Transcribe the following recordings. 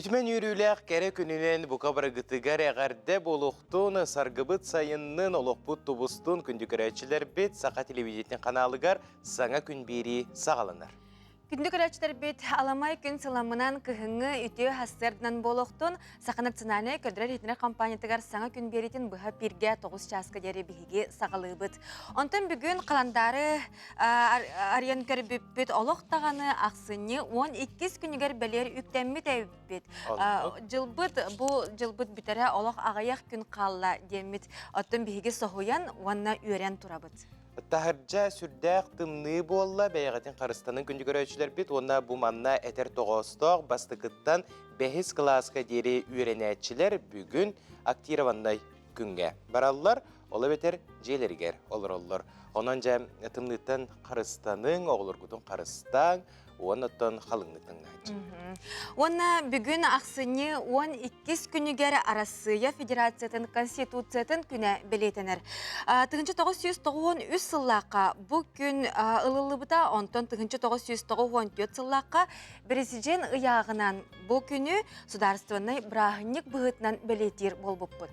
Үтүмэн үөрүүлээх кэрэ күнүнэн бука барыгытыгар эҕэрдэ буолуохтун, саргыбыт сайыннын, олохпут тубустун күндү көрөөччүлэрбит Саха телевидениетин ханаалыгар саҥа күн биэрии саҕаланар. Күндү көрөөччүлэрбит, аламай күн сыламынан кыһыҥҥы үтүө сарсыарданан буолуохтун, Саха национальнай көрдөрөр-иһитиннэрэр компаниятыгар саҥа күн биэриитин быһа пиргэ 9 чааска диэри биһиги саҕалыыбыт. Онтон бүгүн халандаары арыйан көрбүппүт олох даҕаны ахсынньы 12 күнүгэр бэлиэр үктэммит эбиппит. Дьылбыт бу дьылбыт бүтэрэ олох аҕыйах күн хаалла диэммит. Оттон биһиги соһуйан уонна үөрэн турабыт. Таһырдьа сүрдээх тымныы буолла, бэйэҕитин харыстанын күндү көрөөччүлэрбит уонна бу манна этэр тоҕоостоох бастакыттан бэһис кылааска диэри үөрэнээччилэр бүгүн актированнай күҥҥэ бараллар, ол эбэтэр дьиэлэригэр олороллор. Онон дьэ тымныыттан харыстаныҥ, оҕолоргутун харыстааҥ, уонна оттон халыҥнык таҥнааччы. Уонна бүгүн ахсынньы 12 күнүгэр Арассыыйа Федерациятын Конституциятын күнэ бэлиэтэнэр. 1993 сыллаахха бу күн ылыллыбыта, онтон 1994 сыллаахха Президент ыйааҕынан бу күнү судаарыстыбаннай бырааһынньык быһыытынан бэлиэтиир буолбуппут.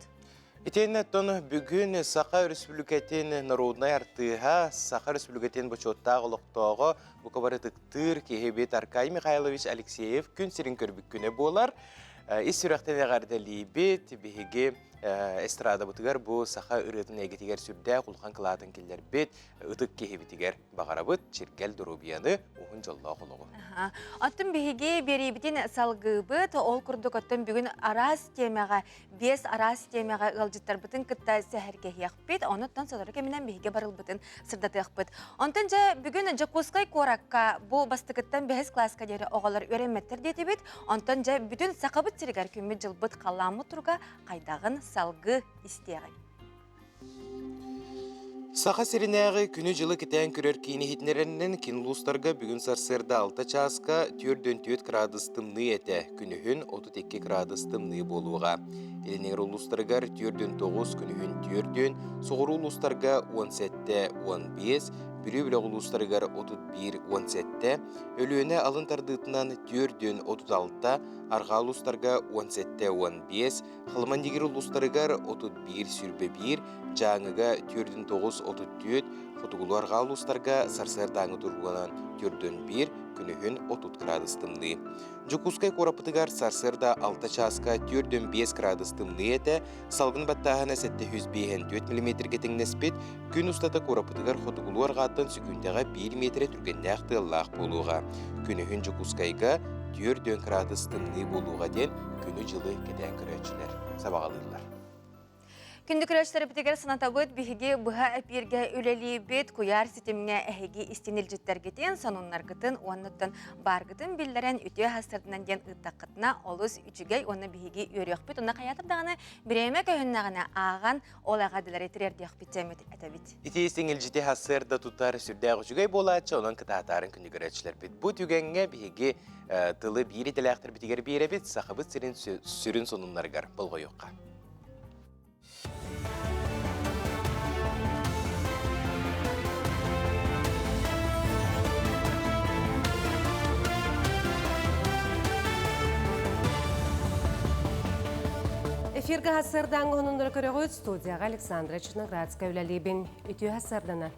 Итиэннэ оттон бүгүн Саха Өрөспүүбүлүкэтин норуодунай артыыһа, Саха Өрөспүүбүлүкэтин бочуоттаах олохтооҕо, бука бары ытыктыыр киһибит Аркадий Михайлович Алексеев күн сирин көрбүт күнэ буолар. Ис сүрэхтэн эҕэрдэлиибит. Биһиги эстрадабытыгар бу саха ырыатын эйгэтигэр сүрдээх улахан кылаатын киллэрбит ытык киһибитигэр баҕарабыт чиргэл доруобуйаны, уһун дьоллоох олоҕу. Оттон биһиги биэриибитин салгыыбыт. Ол курдук оттон бүгүн араас тиэмэҕэ биэс араас тиэмэҕэ ыалдьыттарбытын кытта сэһэргэһиэхпит, онуттан сотору кэминэн биһиги барылбытын сырдатыахпыт. Онтон дьэ бүгүн Дьокуускай куоракка бу бастакыттан бэһис кылааска диэри оҕолор үөрэммэттэр диэтибит. Онтон дьэ бүтүн Сахабыт сиригэр күммүт-дьылбыт халлааммыт туруга хайдаҕын салгыы истиэҕиҥ. Саха сиринээҕи күнү-дьылы кэтээн көрөр киин иһитиннэрэринэн кин улуустарга бүгүн сарсыарда 6 чааска 44 кыраадыс тымныы этэ, күнүһүн 32 кыраадыс тымныы буолуоҕа. Илиниҥэр улуустарыгар 49, күнүһүн 4, соҕуруу улуустарга 17, 15, Бүлүү бөлөх улуустарыгар 31, 17, Өлүөнэ алын тардыытынан 4 36, арҕаа улуустарга 17, 15, Халыман-Дигир улуустарыгар 31-21, Дьааҥыга 49-34, Хотугулуу-Арҕаа улуустарга сарсыардааҥы туругунан 41, күнүһүн 30 градус тымныы. Дьокуускай куораппытыгар сарсыарда 6 чааска 45 градус тымныы этэ, салгын баттааһына 754 миллиметргэ тэҥнэспит, күн устата куораппытыгар хотугулуу-арҕааттан сөкүүндэҕэ 1 миэтэрэ түргэннээх тыаллаах буолуоҕа. Күнүһүн Дьокуускайга 4 градус тымныы буолуоҕа диэн күнү-дьылы кэтээн көрөөччүлэр сабаҕалыыллар. Күндү көрөөччүлэрбитигэр санатабыт, биһиги быһа эпииргэ үлэлиибит, куйаар ситимҥэ эһиги истин илдьиттэргитин, сонуннаргытын уоннаттан бааргытын биллэрэн үтүө сарсыарданан диэн ыыттаххытына олус үчүгэй уонна биһиги үөрүөхпүт. Онно хайаатар даҕаны бириэмэ көһүннэҕинэ ааҕан ол эҕэрдэлэри тириэрдиэхпит диэммит этэбит. Ити истиҥ илдьити сарсыарда тутар сүрдээх үчүгэй буолааччы, онон кытаатаарын күндү көрөөччүлэрбит. Бу түгэҥҥэ биһиги тылы биир идэлээхтэрбитигэр биэрэбит, Сахабыт сирин сүрүн сонуннарыгар болҕойуохха. Эфиргэ сарсыардааҥҥы сонуннары көрөҕүт студияҕа Александра Черноградская үлэлиибин. Үтүө сарсыардана.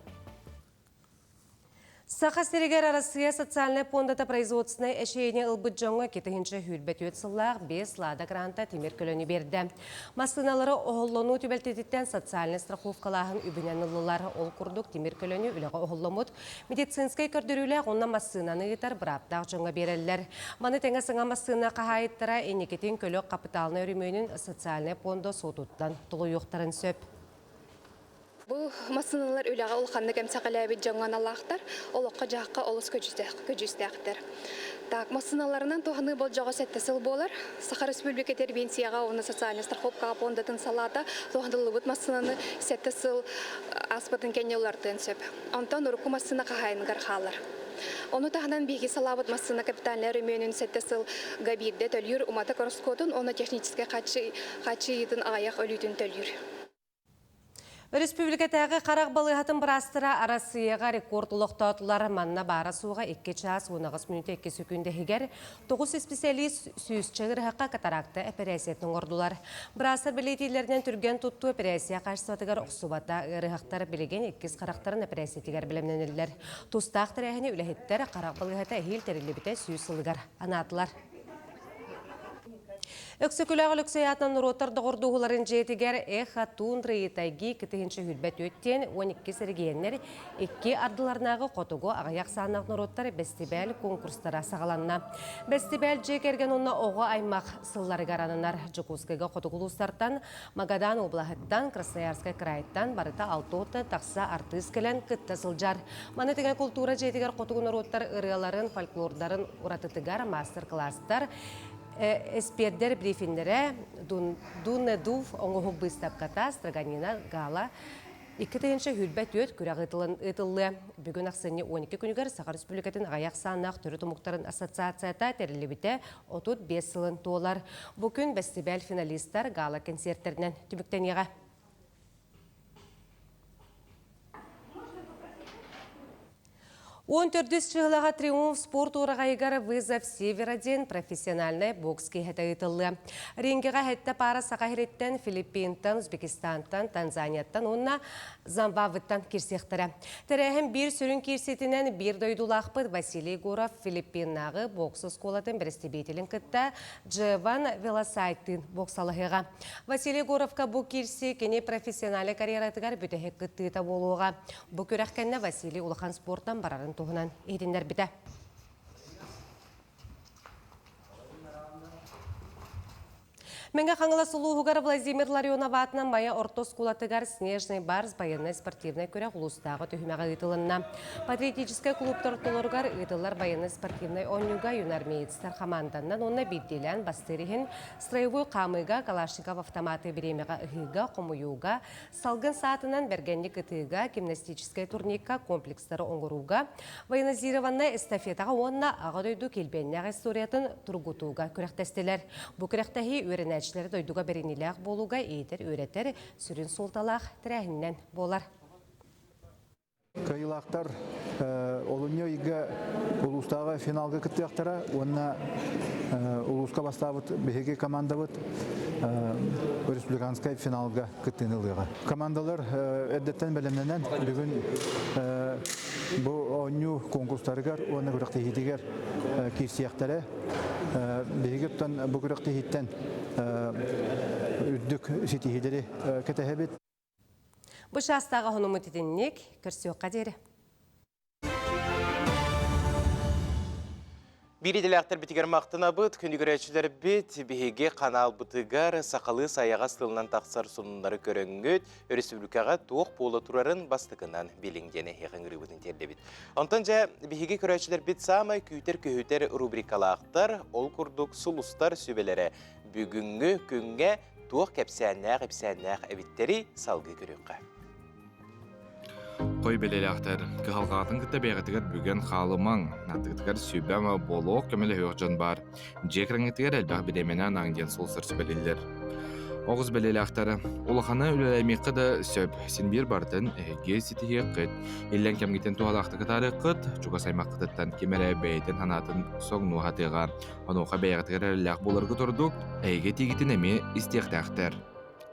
Саха сиригэр Арассыыйа социальнай пуондата производственнай эчэйиини ылбыт дьоҥҥо 2024 сыллаах 5 Лада гранта тимир көлөнү биэрдэ. Массыыналары оһоллонуу түбэлтэтиттэн социальнай страховкалааһын үбүнэн ыллылар. Ол курдук тимир көлөнү үлэҕэ оһолломмут медицинскэй көрдөрүүлээх уонна массыынаны ыытар бырааптаах дьоҥҥо биэрэллэр. Маны тэҥэ саҥа массыына хаһаайыттара инникитин көлө хапытаалынай өрөмүөнүн социальнай пуонда суотуттан толуйуохтарын сөп. Бу массыыналар үлэҕэ улаханнык эмсэҕэлээбит дьоҥҥо аналлаахтар, олоххо-дьаһахха олус көдьүүстээхтэр. Так, массыыналарынан туһаныы болдьоҕо сэттэ сыл буолар. Саха Республикатыгар биэнсийэҕэ уонна социальнай страховкаҕа пуондатын салаата туһаныллыбыт массыынаны сэттэ сыл ааспытын кэннэ уларытыан сөп. Онтон урукку массыына хаһаайыныгар хаалар. Ону таһынан биһиги салаабыт массыына капитальнай өрөмүөнүн сэттэ сылга биирдэ төлүүр уматык ороскуотун уонна техническэй хааччыйыытын аҕыйах өлүүтүн төлүүр. Өрөспүүбүлүкэтээҕи харах балыыһатын быраастара Арассыыйаҕа рекорд олохтоотулар. Манна баара-суоҕа 2 чаас 18 мүнүүтэ 2 сөкүүндэ иһигэр 9 исписэлиис сүүсчэ ыарыһахха катаракта эпэрээссийэтин оҥордулар. Быраастар бэлиэтииллэринэн түргэн туттуу эпэрээссийэ хаачыстыбатыгар охсубата. Ыарыһахтар билигин иккис харахтарын эпэрээссийэтигэр бэлэмнэнэллэр. Тустаах тэрээһини үлэһиттэр харах балыыһата эһиил тэриллибитэ 100 сылыгар анаатылар. Өксөкүлээх Өлөксөй аатынан норуоттар доҕордууһуларын дьиэтигэр Эхо тундры и тайги 2024 диэн 12 эрэгийиэннэр икки ардыларынааҕы хотугу аҕыйах ахсааннаах норуоттар бэстибээл конкурстара саҕаланна. Бэстибээл дьиэ кэргэн уонна оҕо аймах сылларыгар ананар. Дьокуускайга хотугу улуустартан, Магадан облаһыттан, Красноярскай кыраайыттан барыта 6 тахса артыыс кэлэн кытта сылдьар. Маны тэҥэ култуура дьиэтигэр хотугу норуоттар ырыаларын, фольклордарын уратытыгар маастар-кылаастар, эспиэрдэр брифиннэрэ, Дунедув оҥоһук быыстапката, Строганина гала 2024 күрэх ыытыллыа. Бүгүн ахсынньы 12 күнүгэр Саха Республикатын аҕыйах ахсааннаах төрүт омуктарын ассоциацията тэриллибитэ 35 сылын туолар. Бу күн бэстибээл финалистар гала-кэнсиэртэринэн түмүктэниэҕэ. 14 чыһылаҕа Триумф спорт уораҕайыгар «Вызов Севера» диэн профессиональнай бокс киэһэтэ ыытыллыа. Рингэҕэ сэттэ паара Саха сириттэн, Филиппинтан, Узбекистантан, Танзанияттан уонна Зимбабветтан киирсиэхтэрэ. Тэрээһин биир сүрүн киирсиитинэн биир дойдулаахпыт Василий Егоров Филиппиннааҕы бокс оскуолатын бэрэстэбиитэлин кытта Джеван Велосайтыын боксалаһыаҕа. Василий Егоровка бу киирсии кини профессиональнай карьератыгар бүтэһик кыттыыта буолуоҕа. Бу күрэх кэннэ Василий улахан спортан барарын туһунан иһитиннэрбитэ. Мэҥэ Хаҥалас улууһугар Владимир Ларионов аатынан Майа орто оскуолатыгар «Снежный барс» байыаннай-спортивнай күрэх улуустааҕы түһүмэҕэ ыытылынна. Патриотическай клубтар ортолоругар ыытыллар байыаннай-спортивнай оонньууга юноармеецтар хамаанданнан уонна биирдиилээн бастыыр иһин строевой хаамыыга Калашников автоматы бириэмэҕэ ыһыыга, хомуйууга, салгын саатынан бэргэнник ытыыга, гимнастическай турникка комплекстары оҥорууга, военизированнай эстафетаҕа уонна Аҕа дойду килбиэннээх историятын тургутууга күрэхтэстилэр. Бу күрэхтэһии үөрэнээччилэри дойдуга бэриниилээх буолууга иитэр-үөрэтэр сүрүн суолталаах тэрээһининэн буолар. Кыайыылаахтар олунньу ыйга улуустааҕы финалга кыттыахтара уонна улууска бастаабыт биһиги командабыт республиканскай финалга кыттыыны ылыаҕа. Командалар эрдэттэн бэлэмнэнэн бүгүн бу оонньуу конкурстарыгар уонна күрэхтэһиитигэр киирсиэхтэрэ. Биһиги оттон бу күрэхтэһииттэн үрдүк ситиһиилэри кэтэһэбит. Бу чаастааҕы хонуммут итинник, көрсүөххэ диэри. Биир идэлээхтэрбитигэр махтанабыт, күнүгүрээччилэрбит биһиги ханаалбытыгар сахалыы сайаҕас тылынан тахсар сонуннары көрөҥҥүт, өрөспүүбүлүкэҕэ туох буола турарын бастакынан билиҥ диэн эһиэхэ ыҥырыыбытын тиэрдэбит. Онтон дьэ, биһиги көрөөччүлэрбит саамай күүтэр-көһүтэр рубрикалаахтар, ол курдук сулустар сүбэлэрэ бүгүҥҥү күҥҥэ туох кэпсээннээх-ипсээннээх эбиттэрий салгыы көрүөххэ. Той бэлэлээхтэр, кыһалҕаҕытын кытта бэйэҕитигэр бүгэн хаалымаҥ, аттыгытыгар сүбэ-ама буолуох көмөлөһүөх дьон баар. Дьиэ кэрэҥҥитигэр элбэх бириэмэни анааҥ диэн сулустар сүбэлииллэр. Оҕус бэлэлээхтэр, улаханы үлэлээмиэххэ да сөп, син биир барытын эһиги ситиһиэххит. Иллэҥ кэмҥитин туһалаахтык атаарыаххыт, чугас аймаххытыттан ким эрэ бэйэтин санаатын соҥнуу сатыаҕа. Онуоха бэйэҕитигэр эрэллээх буоларгыт ордук, эһиги этиигитин эмиэ истиэхтээхтэр.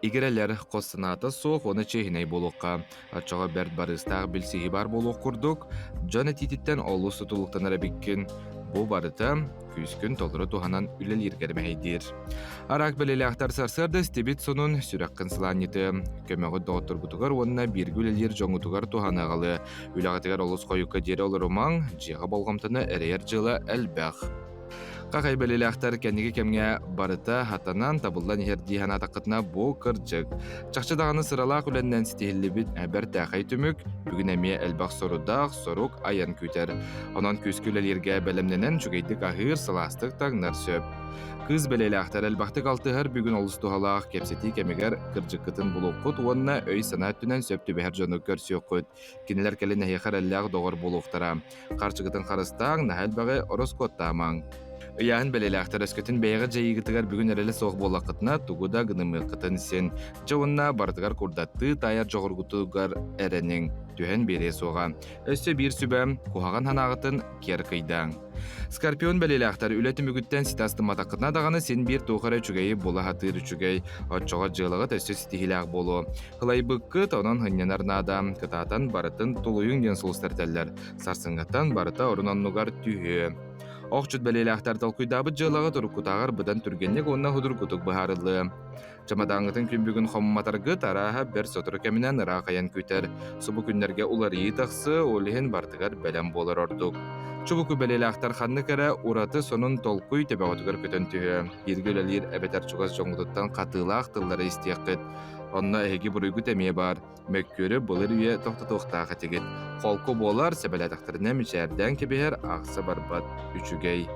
Игирэлэр хос санаата суох уонна чиэһинэй буолуохха, оччоҕо бэрт барыыстаах билсиһии баар буолуох курдук, дьон этиититтэн олус тутулуктанар эбиккин. Бу барыта күүскүн толору туһанан үлэлииргэр мэһэйдиир. Араак бэлиэлээхтэр сарсыарда истибит сонун сүрэххин сылаанньытыа, көмөҕүт доҕотторгутугар уонна бииргэ үлэлиир дьоҥҥутугар туһаныаҕалыы. Үлэҕитигэр олус хойукка диэри олорумаҥ, дьиэҕэ болҕомтону эрэйэр дьыала элбэх. Хахай бэлиэлээхтэр кэнники кэмҥэ барыта хатанан табыллан иһэр дии санаатаххытына бу кырдьык. Чахчы даҕаны сыралаах үлэннэн ситиһиллибит бэртээхэй түмүк бүгүн эмиэ элбэх сорудаах сорук айан күүтэр. Онон күүскэ үлэлииргэ бэлэмнэнэн үчүгэйдик аһыыр, сылаастык таҥнар сөп. Кыыс бэлиэлээхтэр элбэхтик алтыһар бүгүн олус туһалаах кэпсэтии кэмигэр кырдьыккытын булуоххут уонна өй-санаа өттүнэн сөп түбэһэр дьону көрсүөххүт. Кинилэр кэлин эһиэхэ эрэллээх доҕор буолуохтара. Харчыгытын харыстааҥ, наһаа элбэҕи ороскуоттаамаҥ. Ыйааһын бэлиэлээхтэр өскөтүн бэйэҕит дьайыыгытыгар бүгүн эрэлэ суох буоллаххытына, тугу да гынымыаххытын син. Дьэ уонна барытыгар курдаттыы таайар дьоҕургутугар эрэниҥ, түһэн биэриэ суоҕа. Өссө биир сүбэ, куһаҕан санааҕытын киэр кыйдааҥ. Скорпион бэлиэлээхтэр үлэ түмүгүттэн ситэ астымматаххытына даҕаны син биир туох эрэ үчүгэйи була сатыыр үчүгэй, оччоҕо дьыалаҕыт өссө ситиһиилээх буолуо. Кылайбыккыт, онон сынньанар наада, кытаатан барытын тулуйуҥ диэн сулустар этэллэр. Сарсыҥҥыттан барыта орун-оннугар түһүө. Охчут бэлиэлээхтэр толкуйдаабыт дьыалаҕыт уруккутааҕар быдан түргэнник уонна судургутук быһаарыллыа. Чамадааҥҥытын күн бүгүн хомматаргыт арааһа бэрт сотору кэминэн ыраах айан күүтэр. Субу күннэргэ уларыйыы тахсыа, ол иһин барытыгар бэлэм буолар ордук. Чубуку бэлиэлээхтэр ханнык эрэ ураты сонун толкуй төбөҕүтүгэр көтөн түһүө. Бииргэ үлэлиир эбэтэр чугас дьоҥҥутуттан хатыылаах тыллары истиэххит. Онно эһиги буруйгут эмиэ баар. Мөккүөрү былыр үйэ тохтотуохтаах этигит. Холку буолар, сэбэлээтэхтэринэ мичээрдээн кэбиһэр, аахса барбат үчүгэй.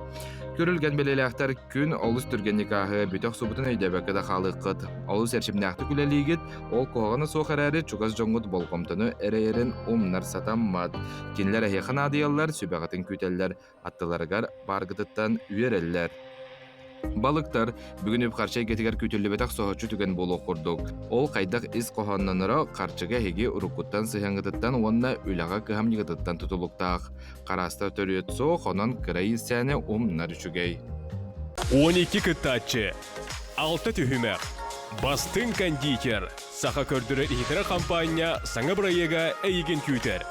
Күрүлгэн бэлиэлээхтэр күн олус түргэнник ааһыа, бүтэх субутун өйдөөбөккө да хаалыаххыт. Олус эрчимнээхтик үлэлиигит, ол куһаҕана суох эрээри чугас дьоҥҥут болҕомтону эрэйэрин умнар сатаммат. Кинилэр эһиэхэ наадыйаллар, сүбэҕитин күүтэллэр. аттыларыгар бааргытыттан үөрэллэр. Балыктар бүгүн үп-харчы эйгэтигэр күүтүллүбэтэх соһуччу түгэн буолуох курдук. Ол хайдах ис хоһоонноноро харчыга эһиги уруккуттан сыһыаҥҥытыттан уонна үлэҕэ кыһамньыгытыттан тутулуктаах. Хараастар төрүөт суох, онон кыра иирсээни умнар үчүгэй. 12 кыттааччы, 6 түһүмэх, бастыҥ кондитер, Саха көрдөрөр иһитэрэ хампаанньа саҥа бырайыага эйигин күүтэр.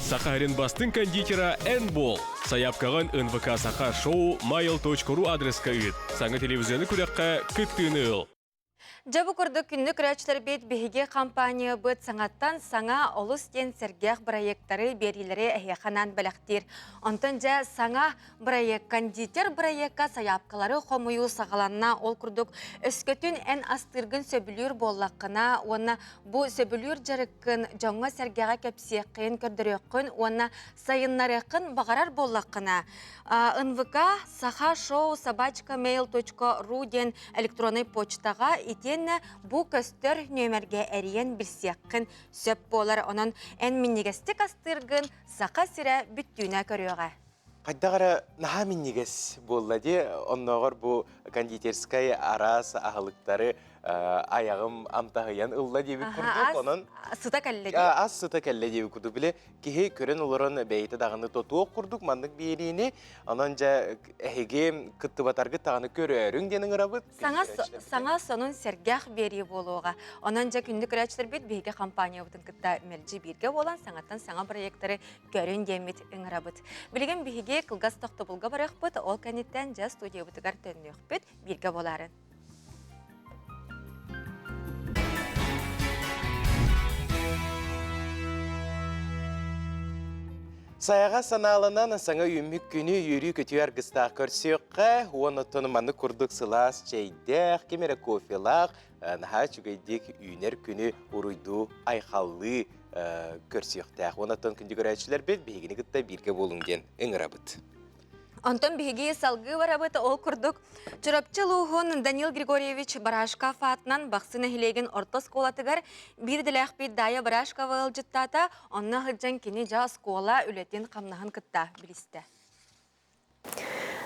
Саха сирин бастыҥ кондитера эн буол! Сайаапкаҕын НВК Саха шоу mail.ru адреска ыыт. Саҥа телевизионы күрэххэ кыттыыны ыл. Дьэ бу курдук күндү көрөөччүлэрбит биһиги компаниябыт саҥаттан саҥа олус диэн сэргэх бырайыактары биэриилэри эһиэхэ анаан бэлэхтиир. Онтон дьэ саҥа бырайыак кондитер бырайыакка сайаапкалары хомуйуу саҕаланна. Ол курдук өскөтүн эн астыыргын сөбүлүүр буоллаххына уонна бу сөбүлүүр дьарыккын дьоҥҥо-сэргэҕэ кэпсиэххин, көрдөрүөххүн уонна сайыннарыаххын баҕарар буоллаххына НВК саха шоу собачка mail.ru диэн электроннай почтаҕа итиэннэ бу көстөр нүөмэргэ эрийэн билсиэххин сөп буолар. Онон эн минньигэстик астыыргын Саха сирэ бүттүүнэ көрүөҕэ. Хайдах эрэ наһаа минньигэс буолла дии. Оннооҕор бу кондитерскай араас аһылыктары айаҕым амтаһыйан ылла диэбит курдук. Онон сыта кэллэ дии. Ас сыта кэллэ диэбит курдук. Били киһи көрөн олорон бэйэтэ даҕаны тотуох курдук маннык биэриини. Онон дьэ эһиги кыттыбатаргыт даҕаны көрөөрүҥ диэн ыҥырабыт. Саҥа саҥа сонун сэргэх биэрии буолуоҕа. Онон дьэ күндү көрөөччүлэрбит биһиги компаниябытын кытта мэлдьи бииргэ буолан саҥаттан саҥа проекттары көрүн диэммит ыҥырабыт. Билигин биһиги кылгас тохтобулга барыахпыт, ол кэнниттэн дьэ студиябытыгар төннүөхпүт, бииргэ буолаарын. Сайаҕа санааланан саҥа үүммүт күнү үөрүү-көтүү аргыстаах көрсүөххэ, уонна оттон маннык курдук сылаас чэйдээх, ким эрэ кофелаах, наһаа үчүгэйдик үүнэр күнү уруйдуу, айхаллыы көрсүөхтээх. Уонна күндү көрөөччүлэрбит биһигини кытта бииргэ буолуҥ диэн ыҥырабыт. Онтон биһиги салгыы барабыт ол курдук Чурапчы улууһун Данил Григорьевич Барашков аатынан Бахсы нэһилиэгин орто оскуолатыгар биир идэлээхпит Дая Барашкова ыалдьыттаата. Онно сылдьан кини дьэ оскуола үлэтин-хамнаһын кытта билистэ.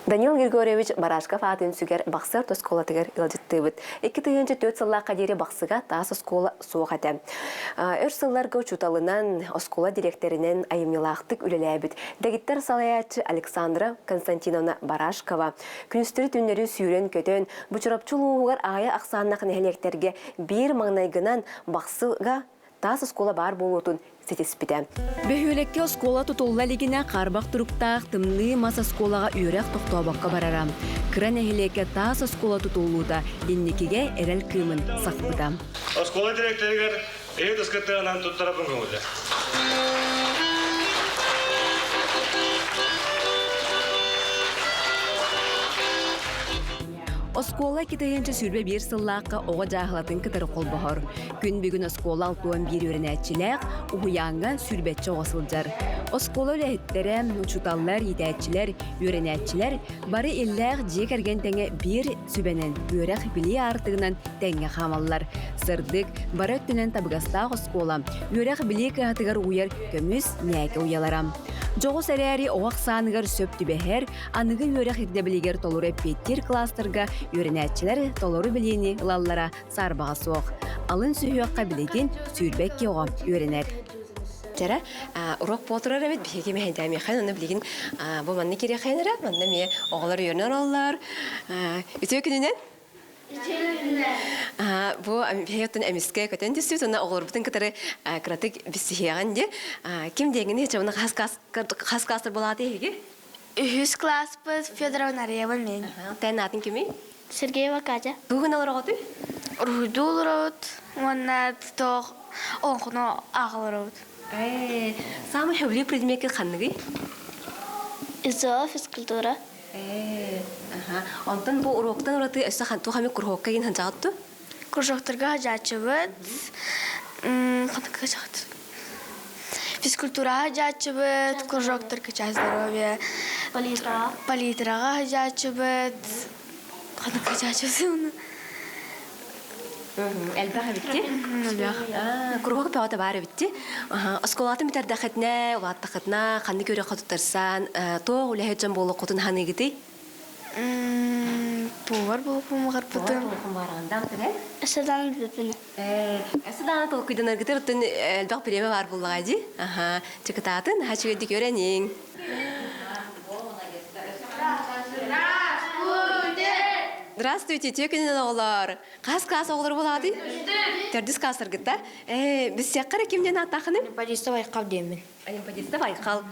Данил Григорьевич Барашков аатын сүгэр Бахсы орто оскуолатыгар ыалдьыттыыбыт. 2004 сыллаахха диэри Бахсыга таас оскуола суох этэ. Өр сылларга учууталынан, оскуола дириэктэринэн айымньылаахтык үлэлээбит дэгиттэр салайааччы Александра Константиновна Барашкова күнүстэри-түүннэри сүүрэн-көтөн, бу Чурапчы улууһугар аҕыйах ахсааннаах нэһилиэктэргэ биир маҥнайгынан Бахсыга таас оскуола баар буолуутун ситиспитэ. Бөһүөлэккэ оскуола тутулла илигинэ хаарбах туруктаах тымныы мас оскуолаҕа үөрэх тохтообокко барара. Кыра нэһилиэккэ таас оскуола тутуллуута инникигэ эрэл кыымын сахпыта. Оскуола дириэктэригэр иһит ыскытыанан туттарабын көҥүлэ. Оскуола 2021 сыллаахха оҕо дьааһылатын кытары холбоһор. Күн бүгүн оскуола 61 үөрэнээччилээх, уһуйааҥҥа сүүрбэччэ оҕо сылдьар. Оскуола үлэһиттэрэ, учууталлар, иитээччилэр, үөрэнээччилэр бары иллээх дьиэ кэргэн тэҥэ биир сүбэнэн, үөрэх-билии аартыгынан тэҥҥэ хаамаллар. Сырдык, бары өттүнэн табыгастаах оскуола үөрэх-билии кыһатыгар уйар көмүс ньээкэ уйалара. Дьоҕус эрээри оҕо ахсааныгар сөп түбэһэр, аныгы үөрэх ирдэбилигэр толору эппиэттиир кластерга үөрэнээччилэр толору билиини ылаллара саарбаҕа суох. Алын сүһүөххэ билигин 22 оҕо үөрэнэр. Дьэрэ, уруок буолтурар эбит биһиги мэһэйдээмиэххин, онно билигин бу манна кириэххин эрэ, манна эмиэ оҕолор үөрэнэр оллор. Үтүө күнүнэн! Бу биһиги оттон эмискэ көтөн түстүбүт уонна оҕолорбутун кытары кыратык билсиһиэҕин дии. Ким диэҥҥиний чабына хас хас класстар буолааты эһиги? Үһүс класспыт Федоровна Ареева мен. Тэн аатын кимий? Сергеева Катя. Тугун олороҕутуй? Уруһуйдуу олоробут уонна тоох олоҥхону ааҕа олоробут. Ээ, самый сөбүлүүр предмеккин ханныгый? ИЗО физкультура. Ээ, аха. Онтон бу уруоктан ураты өссө туох эмит куруһуокка игин сылдьаҕыт дуу? Кружоктарга сылдьааччыбыт. Ханнык сылдьаҕыт? Физкультураҕа сылдьааччыбыт, кружоктарга час здоровья, палитраҕа сылдьааччыбыт. Ханнык сылдьааччыбыт? Элбэх эбитти. Элбэх. Куруһуок бөҕөтө баар эбитти. Оскуолатын бүтэрдэххитинэ, улааттаххытына, ханнык үөрэххэ туттарсан, туох үлэһит дьон буолуоххутун саныыгытый? Повар буолуохпун баҕарбытым. Садааны билбэппин. Садааны толкуйданаргытыр оттон элбэх бириэмэ баар буоллаҕа дии. Аха, чыкытаатын, аха үчүгэйдик үөрэниҥ. Здравствуйте, үтүө күнүнэн оҕолор. Хас класс оҕолоро буолаҕытый? Төрдүс класстаргыт да? Ээ, билсиэххэ эрэ ким диэн ааттааххыный? Олимпиадистов Айхал диэммин. Олимпиадистов Айхал.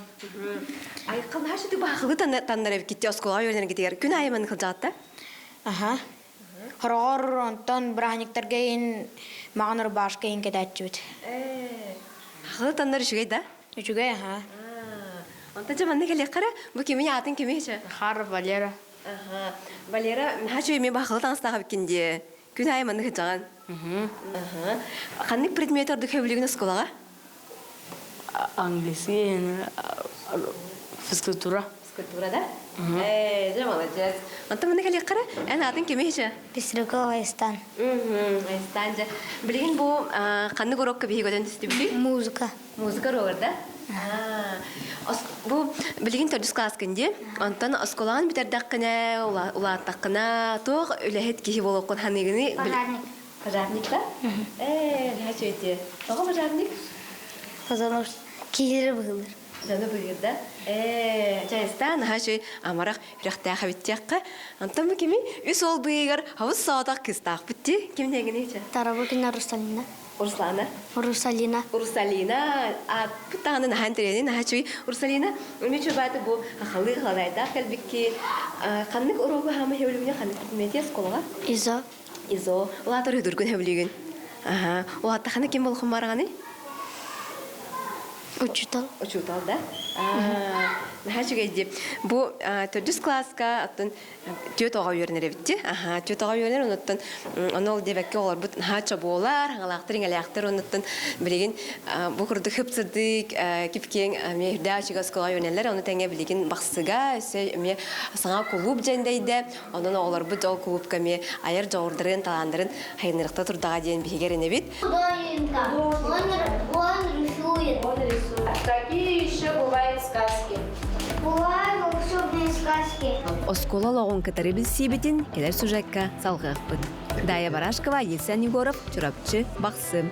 Айхал наһаа сүтүк баахылы таннар эбиккитти оскуолаҕа үөрэнэргитигэр күн аайы маннык сылдьаҕыт да? Аха. Хороҕор онтон бырааһынньыктарга иһин маҕан рубашка иһин кэтээччибит. Ээ, баахылы таннар үчүгэй да? Үчүгэй аха. Онтон дьэ манна кэлиэххэ эрэ, бу кимий аатын кимий чэ? Хар Валера. Аха. Валера, наһаа үчүгэй эмиэ баахылы таҥастаах эбиккин дии. Күн аайы маннык сылдьаҕын. Аха. Ханнык предмет ордук сөбүлүүгүн оскуолаҕа? Английский физкультура. Физкультура, да? Ээ, дьэ, молодец. Онтон манна кэлиэххэ эрэ, эн аатын кимий чэ? Пестрякова Айстан. Айстан дьэ. Билигин бу ханнык урокка биһиги көтөн түстүбүтүй? Музыка. Музыка уруогар да? Бу билигин төрдүс класскын дии. Онтон оскуолаҕын бүтэрдэххинэ, улааттаххына, туох үлэһит киһи буолуоххун саныыгыный? Пожарник. Пожарник да? Ээ, наһаа үчүгэй Тоҕо пожарник? Потому что киһилэри быһыылар. Дьону быһыыр да? Ээ, чайыстаа, наһаа үчүгэй амарах үрэхтээх эбит диэххэ. Онтон бу кими? Үс уол быыһыгар хабыс соҕотох кыыстаахпыт дии. Ким диэҥиний чэ? Тарабукина Русалина. Руслана. Русалина. Русалина ааппыт даҕаны наһаа интэриэһинэй, наһаа үчүгэй. Русалина, эмиэ чугааты бу хахалыы халадайдаах кэлбикки ханнык уруогу хаама хөбүлүүгүн ханнык предмети оскуолаҕа? ИЗО. ИЗО. Улаатар үдүргүн хөбүлүүгүн. Аха. Улааттахына ким болохун бараҕаный? Учуутал. Учуутал да? Наһаа үчүгэй дии. Бу төрдүс класска оттон түөрт оҕо үөрэнэр эбит дии. Аһаа, түөрт оҕо үөрэнэр, онуттан ону ол диэбэккэ оҕолорбут наһаа чобуолар, хаҥалаахтар, иҥэлээхтэр, онуттан билигин бу курдук хып-сырдык, кип-киэҥ эмиэ үрдээх үчүгэй оскуолаҕа үөрэнэллэр. Ону тэҥэ билигин Бахсыга өссө эмиэ саҥа кулууп дьэндэйдэ. Онон оҕолорбут ол кулуупка эмиэ айар дьоҕурдарын, талааннарын хайыннарыахта турдаҕа диэн биһиги эрэнэбит. Он, он рисует. Он рисует. Какие еще бывают сказки? Бывают волшебные сказки. Оскуола олоҕун кытары билсиибитин кэлэр сюжекка салҕыахпыт. Дая Барашкова, Елсен Егоров, Чурапчы, Бахсы.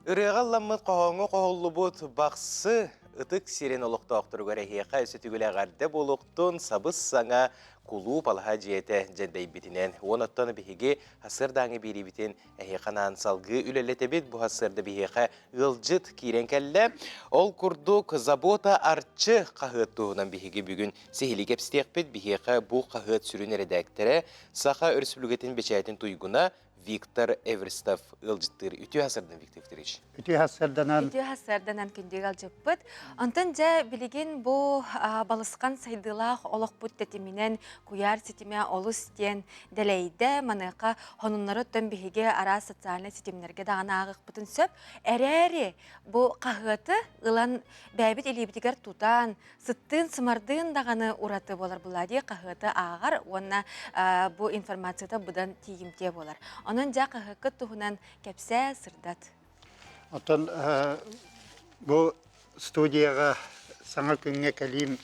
Ырыаҕа ылламмыт хоһооҥҥо хоһуллубут Бахсы ытык сирин олохтоохторугар эһиэхэ өссө түгүл эҕэрдэ буолуохтун сабыс-саҥа кулууп алаһа дьиэтэ дьэндэйбитинэн. Уон оттон биһиги сарсыардааҥҥы биэриибитин эһиэхэ анаан салгыы үлэлэтэбит. Бу сарсыарда биһиэхэ ыалдьыт киирэн кэллэ. Ол курдук Забота Арчы хаһыат туһунан биһиги бүгүн сиһилии кэпсэтиэхпит. Биһиэхэ бу хаһыат сүрүн эрэдээктэрэ Саха Өрөспүүбүлүкэтин бэчээтин туйгуна Виктор Эверстов ыалдьыттыыр. Үтүө сарсыардан, Виктор Викторович. Үтүө сарсыарданан. Үтүө сарсыарданан күндү ыалдьыппыт. Онтон дьэ билигин бу балысхан сайдыылаах олохпут тэтиминэн куйаар ситимэ олус диэн дэлэйдэ. Маныаха сонуннары оттон биһиги араас социальнай ситимнэргэ даҕаны ааҕыахпытын сөп. Эрээри бу хаһыаты ылан бэйэбит илиибитигэр тутан, сыттыын-сымардыын даҕаны ураты буолар Влади хаһыаты ааҕар уонна бу информацията быдан тиийимтиэ буолар. Онон дьэ хаһыаккыт туһунан кэпсээ, сырдат. Оттон бу студияҕа саҥа күҥҥэ кэлиим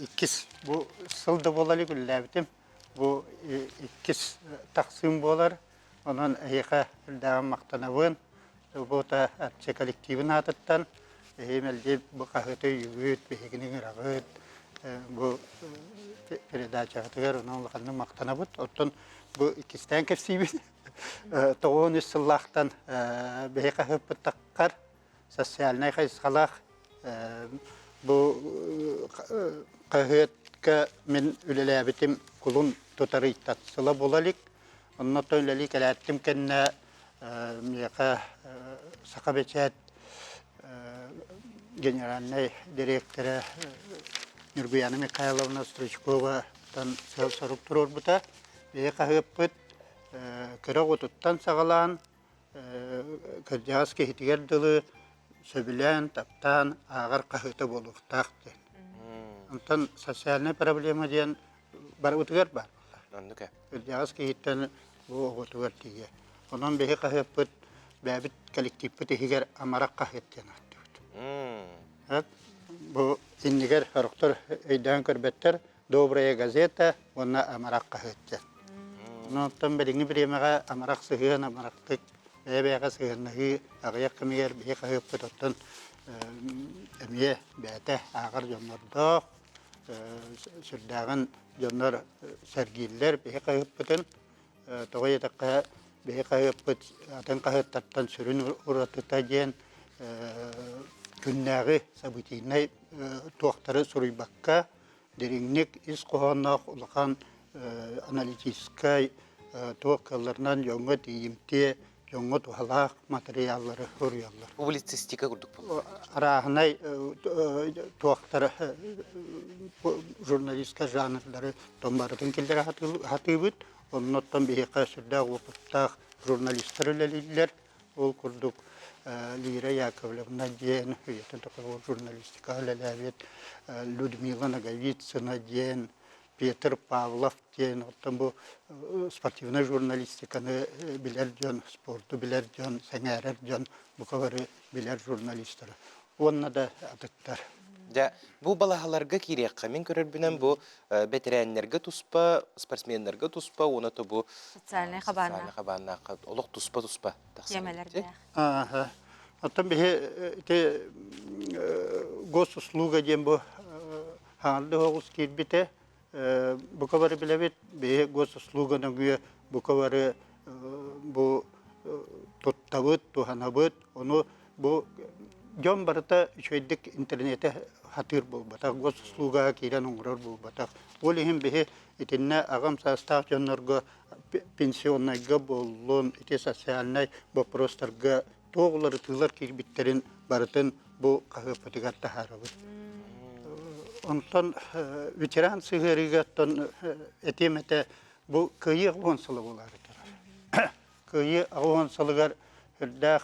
иккис бу сыл да буола илик үлэлээбитим. Бу иккис тахсыым буолар. Онон эһиэхэ үрдээҕин махтанабын. Бу Арчы коллективын аатыттан эһи мэлдьи бу хаһыаты өйүүгүт, биһигини ыҥыраҕыт. Бу передачаҕытыгар онон улаханнык махтанабыт. Оттон бу иккистээн кэпсиибин. 93 сыллаахтан биһи хаһыаппыт таххар социальнай хайысхалаах бу хаһыатка мин үлэлээбитим кулун тутар ыйтан сыла буола илик. Оннуттан үлэлии кэлээттим кэннэ миэхэ Саха бэчээт генеральнай дириэктэрэ Нюргуяна Михайловна Стручковаттан сыал-сорук туруорбута. Биһи хаһыаппыт кыра оҕотуттан саҕалаан кырдьаҕас киһитигэр дылы сөбүлээн, таптаан ааҕар хаһыата буолуохтаах диэн. Онтон социальнай проблема диэн барыбытыгар баар буолла. Оннук ээ. Кырдьаҕас киһиттэн бу оҕотугар тиийэ. Онон биһи хаһыаппыт бэйэбит коллективпыт иһигэр амарах хаһыат диэн ааттыыбыт. Бу иннигэр сорохтор өйдөөн көрбөттөр Добрая газета уонна амарах хаһыат диэн. Онон билиҥҥи бириэмэҕэ амарах сыһыан, амарахтык бэйэ-бэйэҕэ сыһыаннаһыы аҕыйах кэмигэр биһи хаһыаппыт оттон эмиэ бэйэтэ ааҕар дьоннордоох, сүрдээҕин дьоннор сэргииллэр биһи хаһыаппытын. Тоҕо диэтэххэ, биһи хаһыаппыт атын хаһыаттартан сүрүн уратыта диэн күннээҕи событийнай туохтары суруйбакка, дириҥник ис хоһоонноох улахан аналитическай туох кыалларынан дьоҥҥо тиийимтиэ, дьоҥҥо туһалаах матырыйааллары суруйаллар. Публицистика курдук буолла. Арааһынай туохтары журналистка жанрдары тон барытын киллэрэ сатыыбыт. Оннуттан биһиэхэ сүрдээх уопуттаах журналистар үлэлииллэр. Ол курдук Лира Яковлевна диэн үйэтин тухары журналистика үлэлээбит Людмила Ноговицына диэн Петр Павлов диэн оттон бу спортивнай журналистиканы билэр дьон, спорту билэр дьон, сэҥээрэр дьон бука бары билэр журналистары уонна да атыттар. Дьэ, бу балаһаларга киириэххэ мин көрөрбүнэн бу бэтэрээннэргэ туспа, спортсменнарга туспа уонна то бу социальнай хабааннаах хабааннаахха олох туспа-туспа тахсар. Тиэмэлэрдээх. Ааха. Оттон биһи ити госуслуга диэн бу хаҥалды оҕус киирбитэ. Бука бары билэбит, биһи госуслуга нөҥүө бука бары бу туттабыт, туһанабыт. Ону бу дьон барыта үчүгэйдик интернети хатыыр буолбатах, госуслугаҕа киирэн оҥорор буолбатах. Ол иһин биһи итиннэ аҕам саастаах дьоннорго пенсионнайга буоллун, ити социальнай боппуруостарга туох уларытыылар киирбиттэрин барытын бу хаһыаппытыгар таһаарабыт. Онтон ветеран сыһыарыыга оттон этиэм этэ бу Кыайыы 80 сыла буолаары турар. Кыайыы 80 сылыгар үрдээх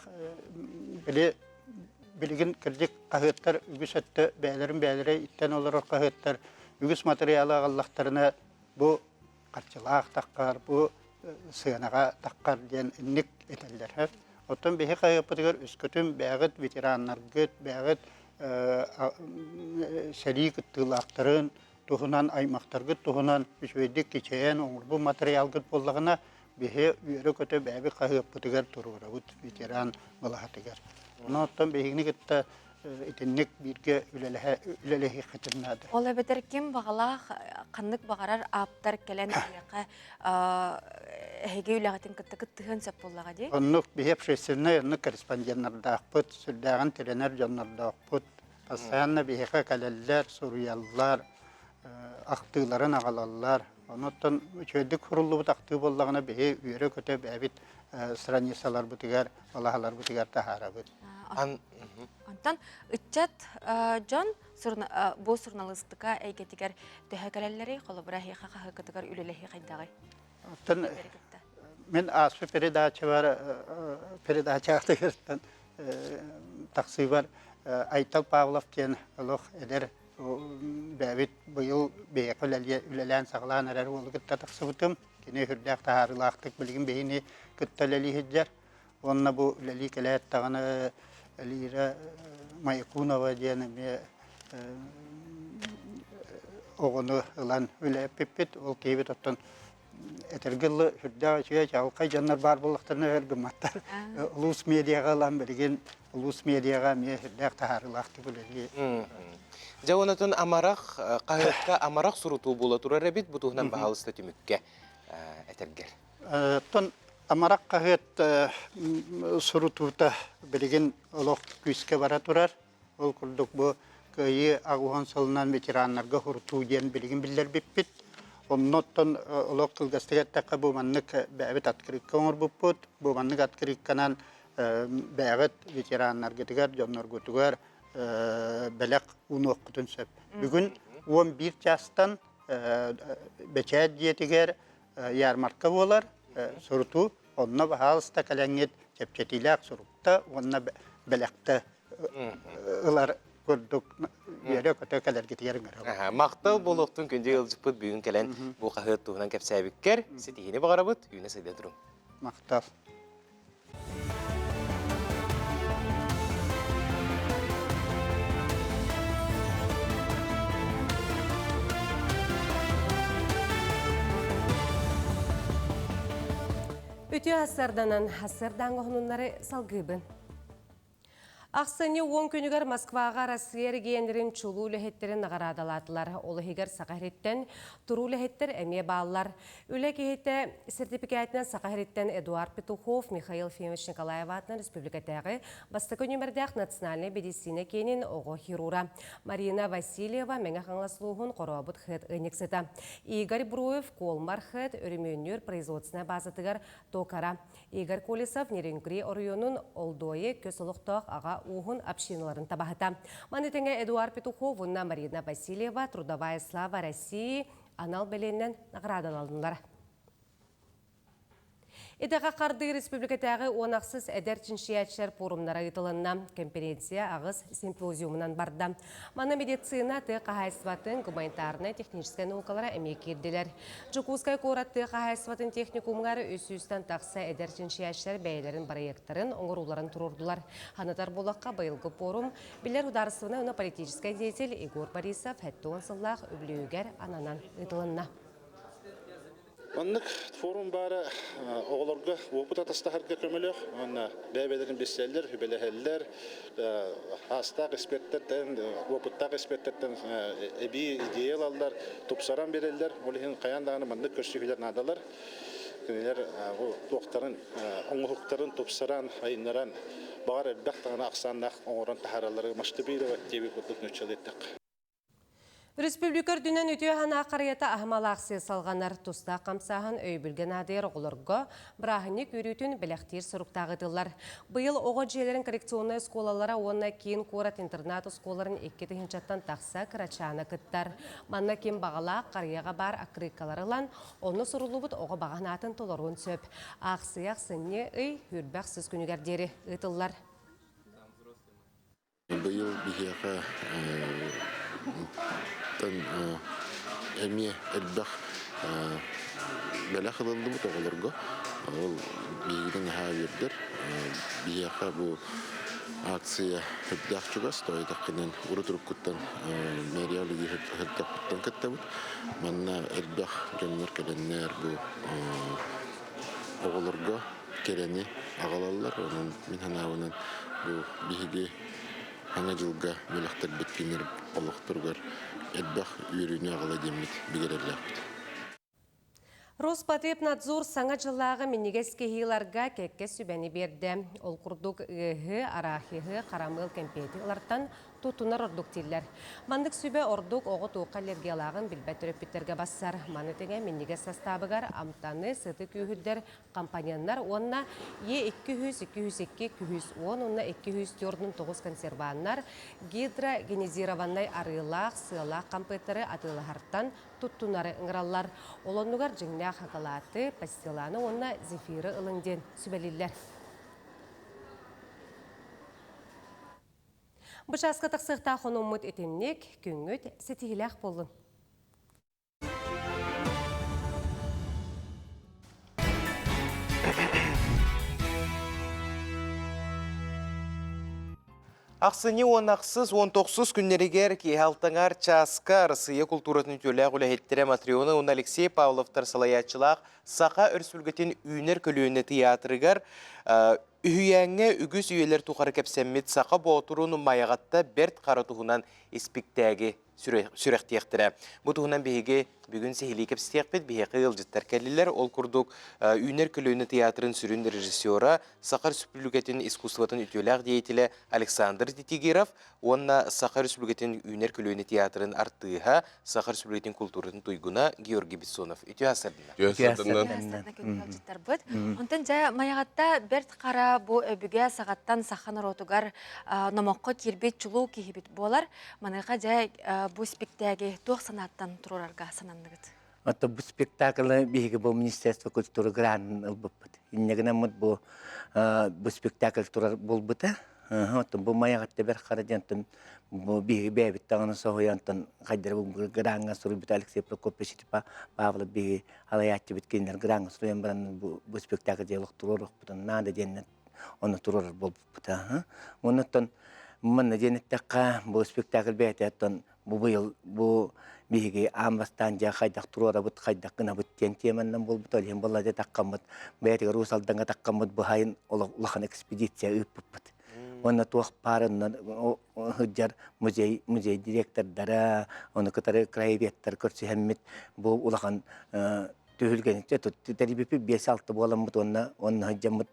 били билигин кырдьык хаһыаттар үгүс өттө бэйэлэрин бэйэлэрэ иттэн олорор хаһыаттар үгүс матырыйаалы аҕаллахтарына бу харчылаах таххар, бу сыанаҕа таххар диэн инник этэллэр. Оттон биһи хаһыаппытыгар өскөтүн бэйэҕит ветераннаргыт, бэйэҕит сэрии кыттыылаахтарын туһунан, аймахтаргыт туһунан үчүгэйдик кичэйэн оҥорбут матырыйаалгыт буоллаҕына, биһи үөрэ-көтө бэйэбит хаһыаппытыгар туруорабыт ветеран балаһатыгар. Онон оттон биһигини кытта итинник бииргэ үлэлэһиэххитин наада. Ол эбэтэр ким баҕалаах ханнык баҕарар ааптар кэлэн эһиэхэ эһиги үлэҕитин кытта кыттыһыан сөп буоллаҕа дии? Оннук биһи общественнай оннук корреспонденнардаахпыт, сүрдээҕин тирэнэр дьоннордоохпут. Постоянно биһиэхэ кэлэллэр, суруйаллар, ахтыыларын аҕалаллар. Онуттан үчүгэйдик суруллубут ахтыы буоллаҕына биһи үөрэ-көтө бэйэбит страницаларбытыгар, балаһаларбытыгар таһаарабыт. Онтон ыччат дьон бу суруналыыстыка эйгэтигэр төһө кэлэллэрий? Холобура, эһиэхэ хаһыаккытыгар үлэлэһии хайдаҕый? Оттон мин ааспыт передачабар передачаҕытыгар тахсыыбар Айтал Павлов диэн олох эдэр бэйэбит быйыл биһиэхэ үлэлээн саҕалаан эрэр уолу кытта тахсыбытым. Кини сүрдээх таһаарыылаахтык билигин биһини кытта үлэлии сылдьар. Уонна бу үлэлии кэлээт даҕаны. Лира Майкунова диэн эмиэ оҕону ылан үлэлэппиппит. Ол киһибит оттон этэргэ дылы сүрдээх үчүгэй чаҕылхай дьоннор баар буоллахтарына өр гымматтар. Улуус медиаҕа ылан билигин улуус медиаҕа эмиэ сүрдээх таһаарыылаахтык үлэлии. Дьэ онотон амарах хаһыакка амарах сурутуу буола турар эбит бу туһунан баһаалыста түмүккэ этэргэр. Оттон амарах хаһыат сурутуута билигин олох күүскэ бара турар. Ол курдук бу Кыайыы аҕыһын сылынан ветераннарга сурутуу диэн билигин биллэрбиппит. Онно оттон олох кылгастык эттэххэ бу маннык бэйэбит открытка оҥорбуппут. Бу маннык открытканан бэйэҕит ветераннаргытыгар, дьонноргутугар бэлэх уунуоххутун сөп. Бүгүн 11 чаастан бэчээт дьиэтигэр ярмарка буолар, сурутуу. Онно баһаалыста кэлэҥҥит чэпчэтиилээх сурукта уонна бэлэхтэ ылар курдук үөрэ-көтө кэлэргитигэр ыҥырабыт. Махтал буолуохтун күндү ыалдьыппыт бүгүн кэлэн бу хаһыат туһунан кэпсээбиккэр ситиһиини баҕарабыт, үүнэ-сайда туруҥ. Махтал. Үтүө ассарданан ассардааҥ оһунуннары салгыыбын. Ахсынньы уон күнүгэр Москваҕа Россия эрэгийиэннэрин чулуу үлэһиттэрин наҕараадалаатылар. Ол иһигэр Саха сириттэн туруу үлэһиттэр эмиэ бааллар. Үлэ киһитэ сертификатынан Саха сириттэн Эдуард Петухов, Михаил Ефимович Николаев аатынан республикатааҕы бастакы нүөмэрдээх национальнай медицина киинин оҕо хирура Марина Васильева Мэҥэ Хаҥалас улууһун Хорообут ХЭТ ыанньыксыта Игорь Бруев Колмар ХЭТ өрөмүөннүүр производственнай базатыгар токара Игорь Колесов Нерюнгри оройуонун Олдуойу көс олохтоох аҕа ууһун общиналарын табаһыта. Маны тэҥэ Эдуард Петухов уонна Марина Васильева Трудовая слава России анал бэлиэнэн наҕараадаланнылар. Идэҕэ хардыы республикатааҕы 16 эдэр чинчийээччилэр пуорумнара ыытылынна. Конференция аҕыс симпозиумунан барда. Манна медицина, тыа хаһаайыстыбатын, гуманитарнай, техническэй наукалара эмиэ киирдилэр. Дьокуускай куорат тыа хаһаайыстыбатын техникумугар 300-тэн тахса эдэр чинчийээччилэр бэйэлэрин бырайыактарын оҥорууларын туруордулар. Санатар буоллахха, быйылгы пуорум биллэр судаарыстыбаннай уонна политическай деятель Егор Борисов 70 сыллаах үбүлүөйүгэр ананан ыытылынна. Маннык форум баара оҕолорго уопут атастаһарга көмөлөөх уонна бэйэ-бэйэлэрин билсэллэр, сүбэлэһэллэр, аастаах экспертэртэн, уопуттаах экспертэртэн эбии идея ылаллар, тупсаран биэрэллэр. Ол иһин хайаан даҕаны маннык көрсүһүүлэр наадалар. Кинилэр туохтарын, оҥоһуктарын тупсаран, айыннаран, баҕар элбэх даҕаны ахсааннаах оҥорон таһаараллары масштабировать диэбит курдук нууччалыы эттэххэ. Республика үрдүнэн үтүө санаа харыйата аһымал аахсыйа салҕанар. Тустаах хамсааһын өйөбүлгэ наадыйар оҕолорго бырааһынньык үөрүүтүн бэлэхтиир соруктаах ыытыллар. Быйыл оҕо дьиэлэрин коррекционнай оскуолалара уонна киин куорат интернат оскуолаларын 2 тыһыынчаттан тахса кырачаана кыттар. Манна ким баҕалаах харыйаҕа баар аккырыыккалары ылан, онно суруллубут оҕо баҕа санаатын толоруон сөп. Аахсыйа ахсынньы ый сүүрбэх сыс күнүгэр диэри ыытыллар. Быйыл биһиэхэ эмиэ элбэх бэлэх ылыллыбыт оҕолорго. Ол биһигини наһаа үөрдэр. Биһиэхэ бу акция үрдээх чугас, тоҕо диэтэххинэн урут-уруккуттан мэрия үлэлии сылдьахпыттан кыттабыт. Манна элбэх дьоннор кэлэннэр бу оҕолорго кэрэни аҕалаллар. Онон мин санаабынан бу биһиги Саҥа дьылга бэлэхтэрбит кинилэр олохторугар элбэх үөрүүнү аҕала диэммит билэрэллээхпит. Роспотребнадзор саҥа дьыллааҕы минньигэс кэһииларга кэккэ сүбэни биэрдэ. Ол курдук ыаһы, арахиһы, харамыал кэмпиэти ылартан туттунар ордук дииллэр. Маннык сүбэ ордук оҕо туохха аллергиялааҕын билбэт төрөппүттэргэ бассар. Маны тэҥэ минньигэс састаабыгар амтаны, сыты күүһүрдэр компоненнар уонна Е200, 202, 210 уонна 249 консерваннар, гидрогенизированнай арыылаах, сыалаах хампыаттары атыылаһартан туттунары ыҥыраллар. Ол оннугар дьиҥнээх хакалааты, пастиланы уонна зефиры ылыҥ диэн сүбэлииллэр. Бу чааска тахсыахтаах хонуммут итинник, күҥҥүт ситиһиилээх буоллун! Ахсынньы уонна ахсыс уон тохсус күннэригэр киэһэ алтаҥар чааска Арассыыйа култууратын үтүөлээх үлэһиттэрэ Матрена уонна Алексей Павловтар салайааччылаах Саха Өрөспүүбүлүкэтин үүнэр көлүөнэ тыйаатырыгар үһүйээҥҥэ үгүс үйэлэр тухары кэпсэммит саха боотурун Майаҕатта Бэрт Хара туһунан испиктээги сүрэхтиэхтэрэ. Бу туһунан биһиги бүгүн сиһилии кэпсэтиэхпит. Биһиэхэ ыалдьыттар кэллилэр. Ол курдук, Үүнэр көлүөнэ тыйаатырын сүрүн режиссера, Саха Өрөспүүбүлүкэтин искусствотын үтүөлээх деятелэ Александр Титигиров уонна Саха Өрөспүүбүлүкэтин Үүнэр көлүөнэ театрын артыыһа, Саха Өрөспүүбүлүкэтин култууратын туйгуна Георгий Бессонов. Үтүө сарсыарданнан. Үтүө сарсыарданнан. Ыалдьыттарбыт. Онтон дьэ Майаҕатта Бэрт Хара бу өбүгэ саҕаттан саха норуотугар номоххо киирбит чулуу киһибит буолар. Маныаха дьэ бу спектээги туох санааттан туруорарга сананныгыт? Оттон бу спектаклы биһиги бу Министерство культуры гранын ылбыппыт. Инньэ гынаммыт бу бу спектакль турар буолбута. Оттон бу Майаҕатта Бэрт Хара диэн бу биһиги бэйэбит даҕаны соһуйан онтон хайдары бу граҥҥа суруйбута Алексей Прокопьевич Павлов биһиги алайааччыбыт кинилэр граҥҥа суруйан баран бу бу спектакль дьэ туруоруохпутун наада диэннэр ону туруорар буолбуппута. Оннуттан манна диэн эттэххэ, бу спектакль бэйэтэ оттон бу быйыл бу биһиги аан бастаан дьэ хайдах туруорабыт, хайдах гынабыт диэн тиэмэннэн буолбут. Ол иһин буолла дьэ таххаммыт, бэйэтигэр Уус Алдаҥҥа таххаммыт быһайын улахан экспедиция ыыппыппыт. Уонна туох баарынан сылдьар музей, музей директордара, ону кытары краеведтар көрсүһэммит бу улахан түһүлгэни тэрийбиппит 5-6 буоламмыт уонна онно сылдьаммыт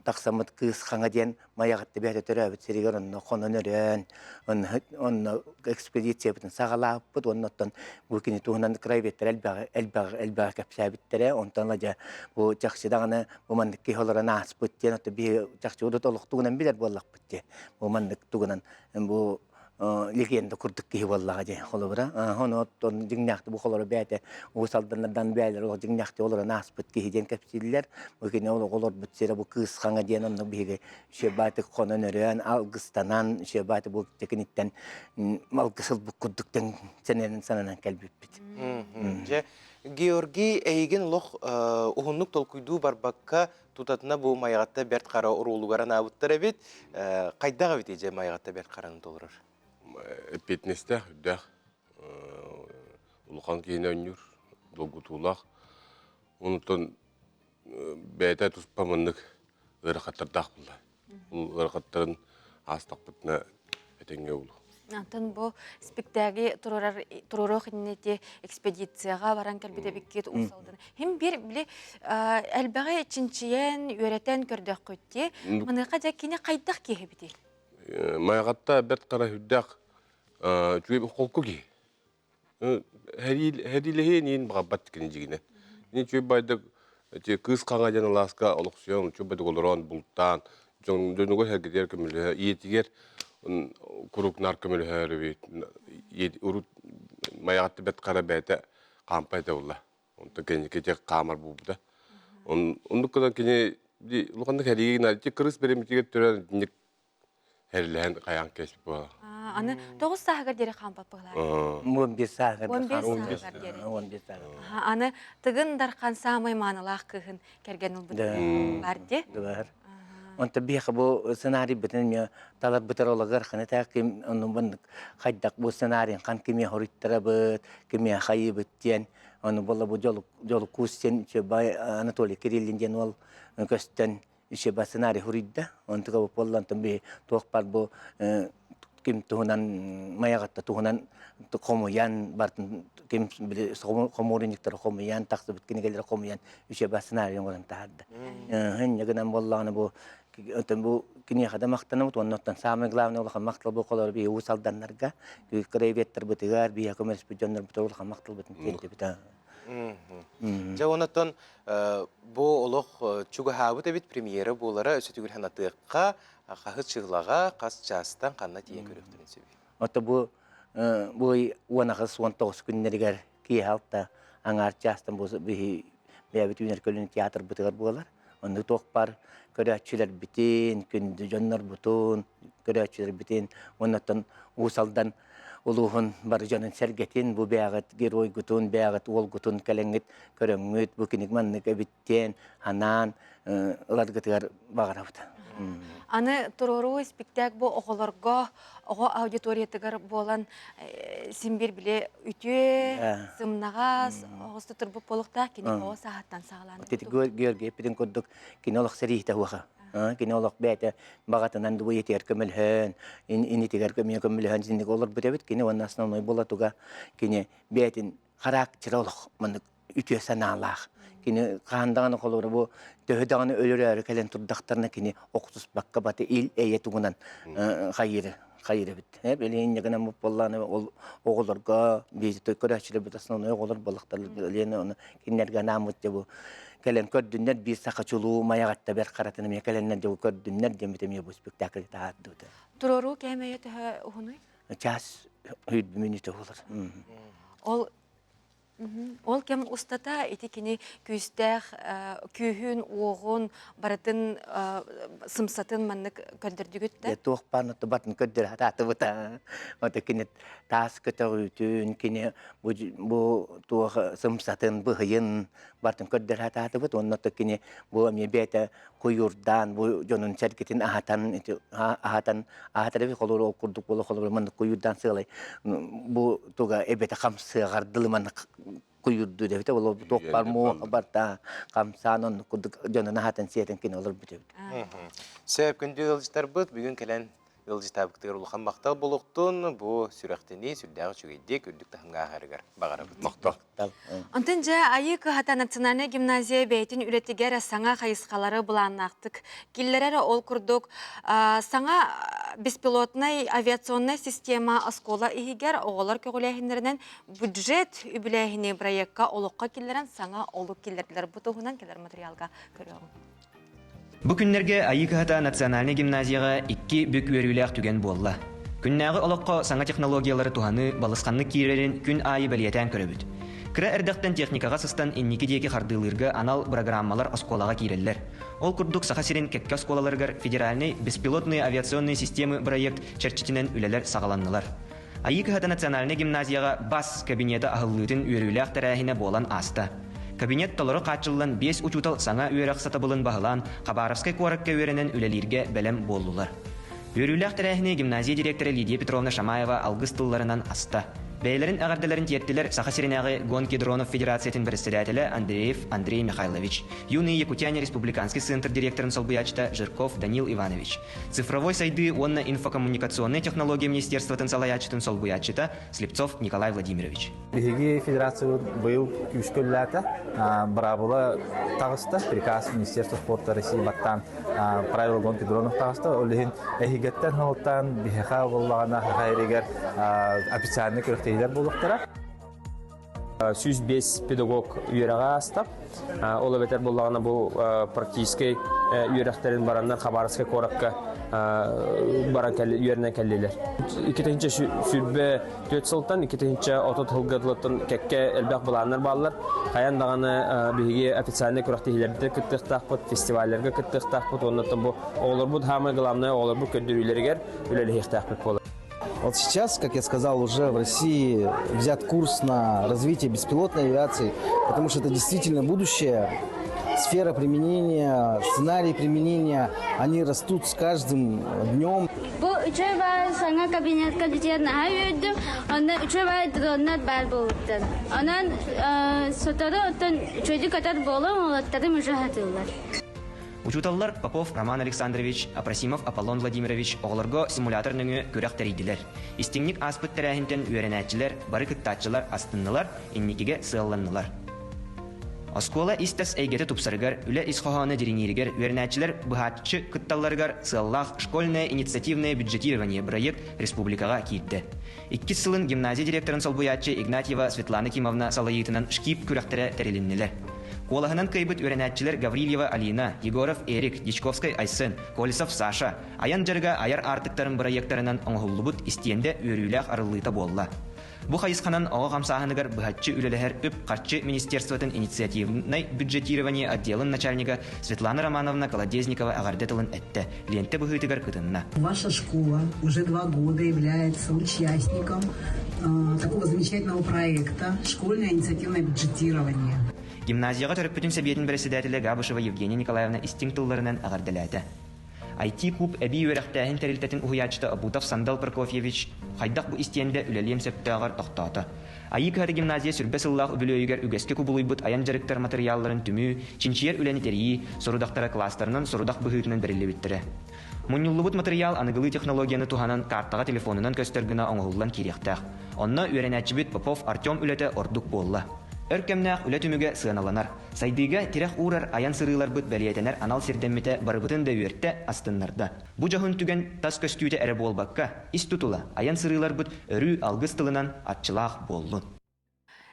тахсаммыт Кыыс Хаҥа диэн Майаҕатта бэйэтэ төрөөбүт сиригэр онно хонон өрөөн онно онно экспедициябытын саҕалаабыппыт уонна оттон бу кини туһунан краеведтэр элбэҕи элбэҕи элбэҕи кэпсээбиттэрэ онтон дьэ бу чахчы даҕаны бу маннык киһи олорон ааспыт диэн оттон биһи чахчы урут олох тугунан билэр буоллахпыт дии бу маннык тугунан бу легенда курдук киһи буоллаҕа дии холобура ону оттон дьиҥнээхтик бу холоро бэйэтэ Уус Алданнардан бэйэлэр олох дьиҥнээхтик олорон ааспыт киһи диэн кэпсииллэр бу кини олох олорбут сирэ бу Кыыс Хаҥа диэн онно биһиги үчүгэйбаатык хонон өрөөн алгыстанан үчүгэйбаатык бу киниттэн алгыс ылбыт курдук сэнэнэн сананан кэлбиппит Дьэ, Георгий эйигин олох уһуннук толкуйдуу барбакка тутатына бу Майаҕатта Бэрт Хара оруолугар анаабыттар эбит. Хайдах эбитий дьэ Майаҕатта Бэрт Хараны толорор? Эппиэтинэстээх, үрдээх, улахан киһини оонньуур, долгутуулаах. Онтон бэйэтэ туспа маннык ыарахаттардаах буолла. Ол ыарахаттарын аастахпытына этэҥҥэ буолуо. Антон бу спектакль турарар туруоруох иннити экспедицияҕа баран кэлбит эбиккит Уус Алдан. Хим бир били элбэҕи чинчийэн, үөрэтэн көрдөххүт Маныаха дьэ кини хайдах киһи эбитий? Майаҕатта бэрт хара үрдээх үчүгэй холку киһи. Хэриилэһиэн иин баҕарбат кини дьигинэ. Кини үчүгэй байдык кыыс хаҥа диэн алааска олохсуйан үчүгэй байдык олорон бултаан дьонугар сэргэтигэр көмөлөһө ийэтигэр куруук наар көмөлөһөр эбит урут Майаҕатта бэрт хара бэйэтэ хаампай этэ буолла онтон кэнники дьэ хаамар буолбута оннук гынан кини улаханнык хэриигэ кырыс бэримитигэр төрөөн итинник Эрилэһэн хайаан кэспит буолар. Аны 9 сааһыгар диэри хаампат быһылаах. 11 сааһыгар. 11 сааһыгар диэри. 11 сааһыгар. Аны Тыгын Дархан саамай маанылаах кыыһын кэргэн ылбыт бар дии. Бар. Онто биһиэхэ бу сценарийбытын эмиэ таларбытар олагар ханы таах ким онну маннык хайдах бу сценарийын хан кимиэ хоруйтарабыт, кимиэ хайыыбыт диэн ону буолла бу Дьолукуус диэн Анатолий Кириллин диэн уол көстөн үчүгэй сценарий суруйда. Онтука буолла онтон би туох бар бу ким туһунан Майаҕатта туһунан хомуйан бартын ким били хомуурунньуктары хомуйан тахсыбыт кинигэлэри хомуйан үчүгэй сценарий оҥорон таһаарда. Инньэ гынан буоллаҕына бу оттон бу киниэхэ да махтанабыт уонна оттон самое главное улахан махтал бу холор биһи Уус Алданнарга краеведтарбытыгар биһиэхэ көмөлөспүт дьоннорбутугар улахан махталбытын тиэрдэбит. Дьэ онон бу олох чугаһаабыт эбит премьера буолара өссө түгүл санатыахха хаһыс чыһылаҕа хас чаастан ханна тиийэн көрүөхтэрин сөбүй? Ото бу бу ый 18-19 күннэригэр киэһэ алта аҥаар чаастан бу биһи бэйэбит үүнэр көлүнэ театрбытыгар буолар. Онно туох баар көрөөччүлэрбитин, күндү дьоннорбутун, көрөөччүлэрбитин уоннаттан Уус Алдан улууһун бары дьонун сэргэтин, бу бэйэҕит геройгутун, бэйэҕит уолгутун кэлэҥҥит көрөҥҥүт, бу киник маннык эбит диэн анаан ыларгытыгар баҕарабыт. Аны туруоруу испиктээк бу оҕолорго, оҕо аудиториятыгар буолан син биир били үтүө, сымнаҕас оҕусту турбут буолуохтаах кини оҕо сааһыттан саҕалаан. Георгий эппитин курдук кини олох сэрииһитэ уоха. Кини олох бэйэтэ баҕатынан дуу ийэтигэр көмөлөһөн, инитигэр көмөлөһөн синник олорбут эбит. Кини уонна основной буолатуга кини бэйэтин характера олох маннык үтүө санаалаах. Кини хаһан даҕаны холобура бу төһө даҕаны өлөрөөрү кэлэн турдахтарына кини охсуспакка баты ил эйэ тугунан хайыыры хайыыр эбит. Билигин инньэ гынан буоллаҕына ол оҕолорго биир көрөөччүлэрбит основной оҕолор буоллахтар Лена ону кинилэргэ анааммыт дьэ бу кэлэн көрдүннэр биир саха чулуу Майаҕатта бэрт харатын эмиэ кэлэннэр дьэ бу көрдүннэр диэммит эмиэ бу спектакль таһаардыбыта. Туруоруу кээмэйэ төһө уһунуй? Час 20 мүнүүтэ буолар. Ол Ол кэм устата ити кини күүстээх күүһүн, уоҕун барытын сымсатын маннык көрдөрдүгүт да? Туох баан батын көрдөрө сатаатыбыт. Ото кини таас көтөҕүүтүн, кини бу, бу туох сымсатын, быһыйын бартын көрдөрө сатаатыбыт. Онно кини бу эмиэ бэйэтэ куйуурдаан бу дьонун сэргитин аһатан ити аһатан аһатар эбит холобур ол курдук буола холобур маннык куйуурдаан сыалай бу туга эбэтэ хамсыаҕар дылы маннык куйуурдуу эбитэ ол туох бар муоха барта хамсаан оннук курдук дьонун аһатан сиэтэн кини олорбут эбит. Сөп күндү ыалдьыттарбыт бүгүн кэлэн ыалдьытаабыттыгар улахан махтал буолуохтун бу сүрэхтэнии сүрдээх үчүгэйдик үрдүк таһымҥа ааһарыгар баҕарабыт. Махтал. Онтон дьэ Айыы кыһата национальнай гимназия бэйэтин үлэтигэр саҥа хайысхалары былааннаахтык киллэрэр. Ол курдук саҥа беспилотнай авиационнай система оскуола иһигэр оҕолор көҕүлээһиннэринэн бюджет үбүлээһини проекка олоххо киллэрэн саҥа олук киллэрдилэр. Бу туһунан кэлэр материалга көрүөҕүҥ. Бу күннэргэ Айыы кыһата национальнай гимназияҕа икки бүк үөрүүлээх түгэн буолла. Күннээҕи олоххо саҥа технологиялары туһаныы балысханнык киирэрин күн аайы бэлиэтээн көрөбүт. Кыра эрдэхтэн техникаҕа сыстан инники диэки хардыылыырга анал бырагырааммалар оскуолаҕа киирэллэр. Ол курдук Саха сирин кэккэ оскуолаларыгар федеральный беспилотные авиационные системы проект чэрчитинэн үлэлэр саҕаланнылар. Айыы кыһата национальнай гимназияҕа бас кабинета аһыллыытын үөрүүлээх тэрээһинэ буолан ааста. Кабинет толору хааччыллан биэс учуутал саҥа үөрэх сатабылын баһылаан Хабаровскай куоракка үөрэнэн үлэлииргэ бэлэм буоллулар. Үөрүүлээх тэрээһини гимназия директора Лидия Петровна Шамаева алгыс тылларынан аста. Бэйэлэрин эҕэрдэлэрин тиэртилэр Саха сиринээҕи Гонки дронов Федерациятын бэрэссэдээтэлэ Андреев Андрей Михайлович, Юные якутяне республиканский центр директорын солбуйааччыта Жирков Данил Иванович, Цифровой сайдыы уонна инфокоммуникационнай технология министерствотын салайааччытын солбуйааччыта Слепцов Николай Владимирович. Биһиги федерациябыт быйыл күүскэ үлэлээтэ. Быраабыла таҕыста, приказ Министерства спорта России баттаан правила гонки дронов таҕыста. Ол иһин эһигеттэн сылтаан биһиэхэ буоллаҕына саха иригэр официальный күрэхтэһиилэр буолуохтара. 105 педагог үөрэҕэ ааста. Ол эбэтэр буоллаҕына бу практическай үөрэхтэрин бараннар Хабаровскай куоракка баран үөрэнэн кэллилэр. 2024 сылтан 2030 сылга дылыттан кэккэ элбэх былааннар бааллар. Хайан даҕаны биһиги официальнай күрэхтэһиилэрбитигэр кыттыахтаахпыт, фестивалларга кыттыахтаахпыт уонна бу оҕолорбут самое главное оҕолорбут көрдөрүүлэригэр үлэлэһиэхтээхпит буолар. Вот сейчас, как я сказал, уже в России взят курс на развитие беспилотной авиации, потому что это действительно будущее. Сфера применения, сценарии применения, они растут с каждым днем. Бу үчүгэй баар саҥа кабинетка дьиэ наһаа үөрдүм. Онно үчүгэй баар дроннар баар буолуттар. Онон сотору оттон үчүгэйдик көтөр буолуом, уолаттарым уже сатыыллар. Учууталлар Попов Роман Александрович, Апросимов Аполлон Владимирович оҕолорго симулятор нөҥүө күрэх тэрийдилэр. Истиҥник ааспыт тэрээһинтэн үөрэнээччилэр, бары кыттааччылар астыннылар, инникигэ сыалланнылар. Оскуола ис-тас эйгэтэ тупсарыгар, үлэ ис хоһооно дириҥииригэр үөрэнээччилэр быһааччы кытталларыгар сыаллаах «Школьное инициативное бюджетирование» бырайыак республикаҕа киирдэ. Иккис сылын гимназия директорын солбуйааччы Игнатьева Светлана Кимовна салайыытынан ШКИП күрэхтэрэ тэрилиннилэр. Куолаһынан кыайбыт үөрэнээччилэр Гаврильева Алина, Егоров Эрик, Дьячковскай Айсен, Колесов Саша айан дьарыга айар аартыктарын бырайыактарынан оҥоһуллубут истиэндэ үөрүүлээх арыллыыта буолла. Бу хайысханан оҕо хамсааһыныгар быһаччы үлэлэһэр үп-харчы министерствотын инициативнай бюджетирование отделын начальнига Светлана Романовна Колодезникова эҕэрдэ тылын эттэ, лиэнтэ быһыытыгар кытынна. Ваша школа уже два года является участником э, такого замечательного проекта «Школьное инициативное бюджетирование». Гимназияҕа төрөппүтүн сэбиэтин бэрэссэдээтэлэ Габышева Евгения Николаевна истиҥ тылларынан эҕэрдэлээтэ. IT-куб эбии үөрэхтээһин тэрилтэтин уһуйааччыта Обутов Сандал Прокофьевич хайдах бу истиэндэ үлэлиэн сөптөөҕөр тохтоото. Айыы Кыһата гимназия сүрбэ сыллаах үбүлүөйүгэр үгэскэ кубулуйбут айан дьарыктар матырыйаалларын түмүү, чинчийэр үлэни тэрийии, сорудахтара кылаастарынан сорудах быһыытынан бэриллибиттэрэ. Мунньуллубут матырыйаал аныгылыы технологияны туһанан картаҕа телефонунан көстөр гына оҥоһуллан киириэхтээх. Онно үөрэнээччибит Попов Артем үлэтэ ордук буолла. Өр кэмнээх үлэ түмүгэ сыаналанар. Сайдыыга тирэх уурар айан сырыыларбыт бэлиэтэнэр анал сирдэммитэ барыбытын да үөртэ, астыннарда. Бу дьоһун түгэн тас көстүүтэ эрэ буолбакка, ис тутула, айан сырыыларбыт өрүү алгыс тылынан арчылаах буоллун.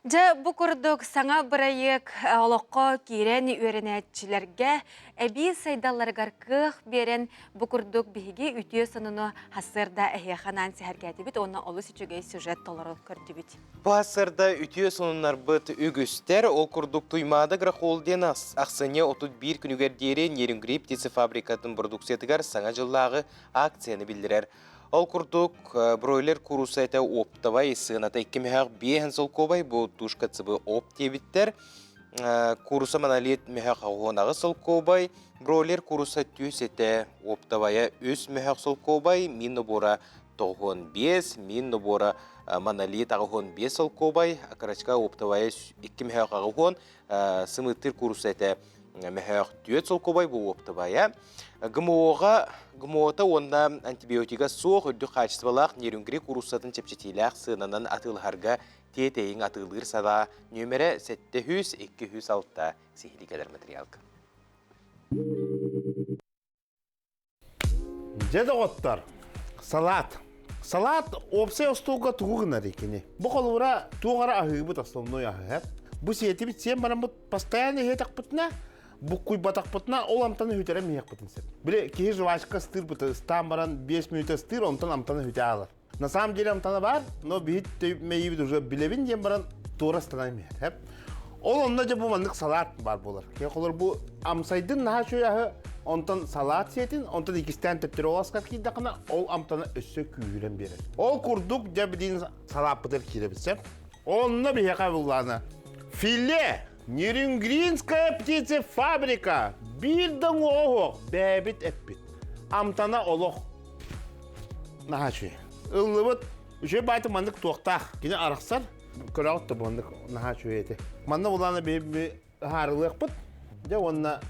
Дьэ, бу курдук саҥа бырайыак олоххо киирэн үөрэнээччилэргэ эбии сайдалларыгар кыах биэрэн, бу курдук биһиги үтүө сонуну сарсыарда эһиэхэ анаан сэһэргээтибит уонна олус үчүгэй сюжет толору көрдүбүт. Бу сарсыарда үтүө сонуннарбыт үгүстэр. Ол курдук Туймаада Грохол диэн ахсынньы 31 күнүгэр диэри Нерюнгри птицефабрикатын продукциятыгар саҥа дьыллааҕы акцияны биллэрэр. Ол курдук, бройлер куруса этэ оптовай сыаната 2 мөһөөх 5 солкуобай, бу тушка цыбы опт диэбиттэр. Куруса монолит мөһөөх 18 солкуобай, бройлер куруса түс этэ оптовая 3 мөһөөх солкуобай, мин набора 95, мин набора монолит 85 солкуобай, окорочка оптовая 2 мөһөөх 80, сымыыттыыр куруса этэ мөһөөх 4 солкуобай бу оптовая. ГМО-ҕа ГМО-та уонна антибиотига суох үрдүк хаачыстыбалаах Нерюнгри кууруссатын чэпчэтиилээх сыананан атыылаһарга тиэтэйиҥ атыылыыр салаа нүөмэрэ 700 206 сиһилии кэлэр материалга. Дьэ доҕоттор, салат. Салат уопсай остуолга тугу гынар икини? Бу холобура туох эрэ аһыыбыт основной аһы. Бу сиэтибит сиэн бараммыт постоянно иһиэтэхпитинэ буккуйбатахпытына ол амтаны үтэрэн иһиэхпитин сөп. Били киһи жвачка ыстыырбыта ыстаан баран 5 мүнүүтэ ыстыыр, онтон амтаны үтэ аалар. На самом деле амтана бар, но биһит мэйибит уже билэбин диэн баран туора ыстанан иһэр. Ол онно дьэ бу маннык салат бар буолар. Киһи бу амсайдын наһаа үчүгэй аһы, онтон салат сиэтин, онтон иккистээн төттөрү ол аска киирдэххинэ, ол амтана өссө күүһүрэн биэрэр. Ол курдук дьэ билигин салааппытыгар киирэбит сөп. Онно биһиэхэ буллаана филе Нерюнгринская птицефабрика биир да уҥуоҕа суох бэйэбит эппит. Амтана олох наһаа үчүгэй. Ыллыбыт үчүгэй баайты маннык туохтаах. Кини арахсар. Көрөҕүт да маннык наһаа үчүгэй этэ. Манна улаана биһи ыһаарылыахпыт. Дьэ уонна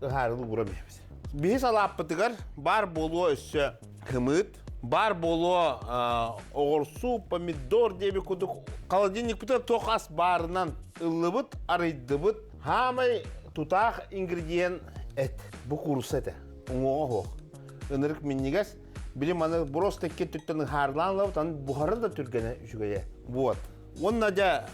ыһаарылыы ууран биһэбит. Биһи салааппытыгар баар буолуо өссө кымыт, баар буолуо оҕурсу, помидор диэби курдук холодильникпытыгар туох ас баарынан ыллыбыт, арыйдыбыт. Хаамай тутаах ингредиент эт. Бу куурусса этэ. Уҥуоҕа суох. Ынырык минньигэс. Били маны просто икки өттүттэн ыһаарылаан ылабыт, аны буһара да түргэнэ үчүгэйэ. Вот. Уонна дьэ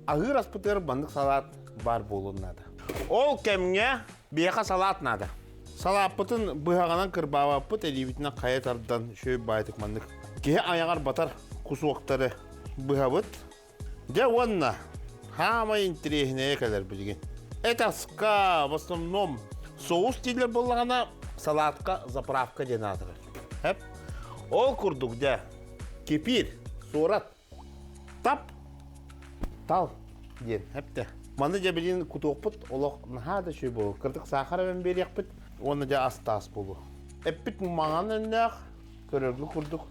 аһыыр аспытыгар маннык салаат баар буолуон наада. Ол кэмҥэ биһиэхэ салаат наада. Салааппытын быһаҕынан кырбаабаппыт, илиибитинэн хайа тардан үчүгэй баайтык маннык киһи айаҕар батар кусуоктары быһабыт. Дьэ уонна хаамай интэриэһинэйэ кэлэр билигин. Эт аска в основном соус дииллэр буоллаҕына салаатка заправка диэн аатырар. Хэп. Ол курдук дьэ кипир, суорат, Тап, тал диэн эптэ. Маны дьэ билигин кутуохпут олох наһаа да үчүгэй буолуо. Кырдык саахар эбэн биэриэхпит уонна дьэ ас-таас буолуо. Эппит маҥан өннөөх, көрөргө курдук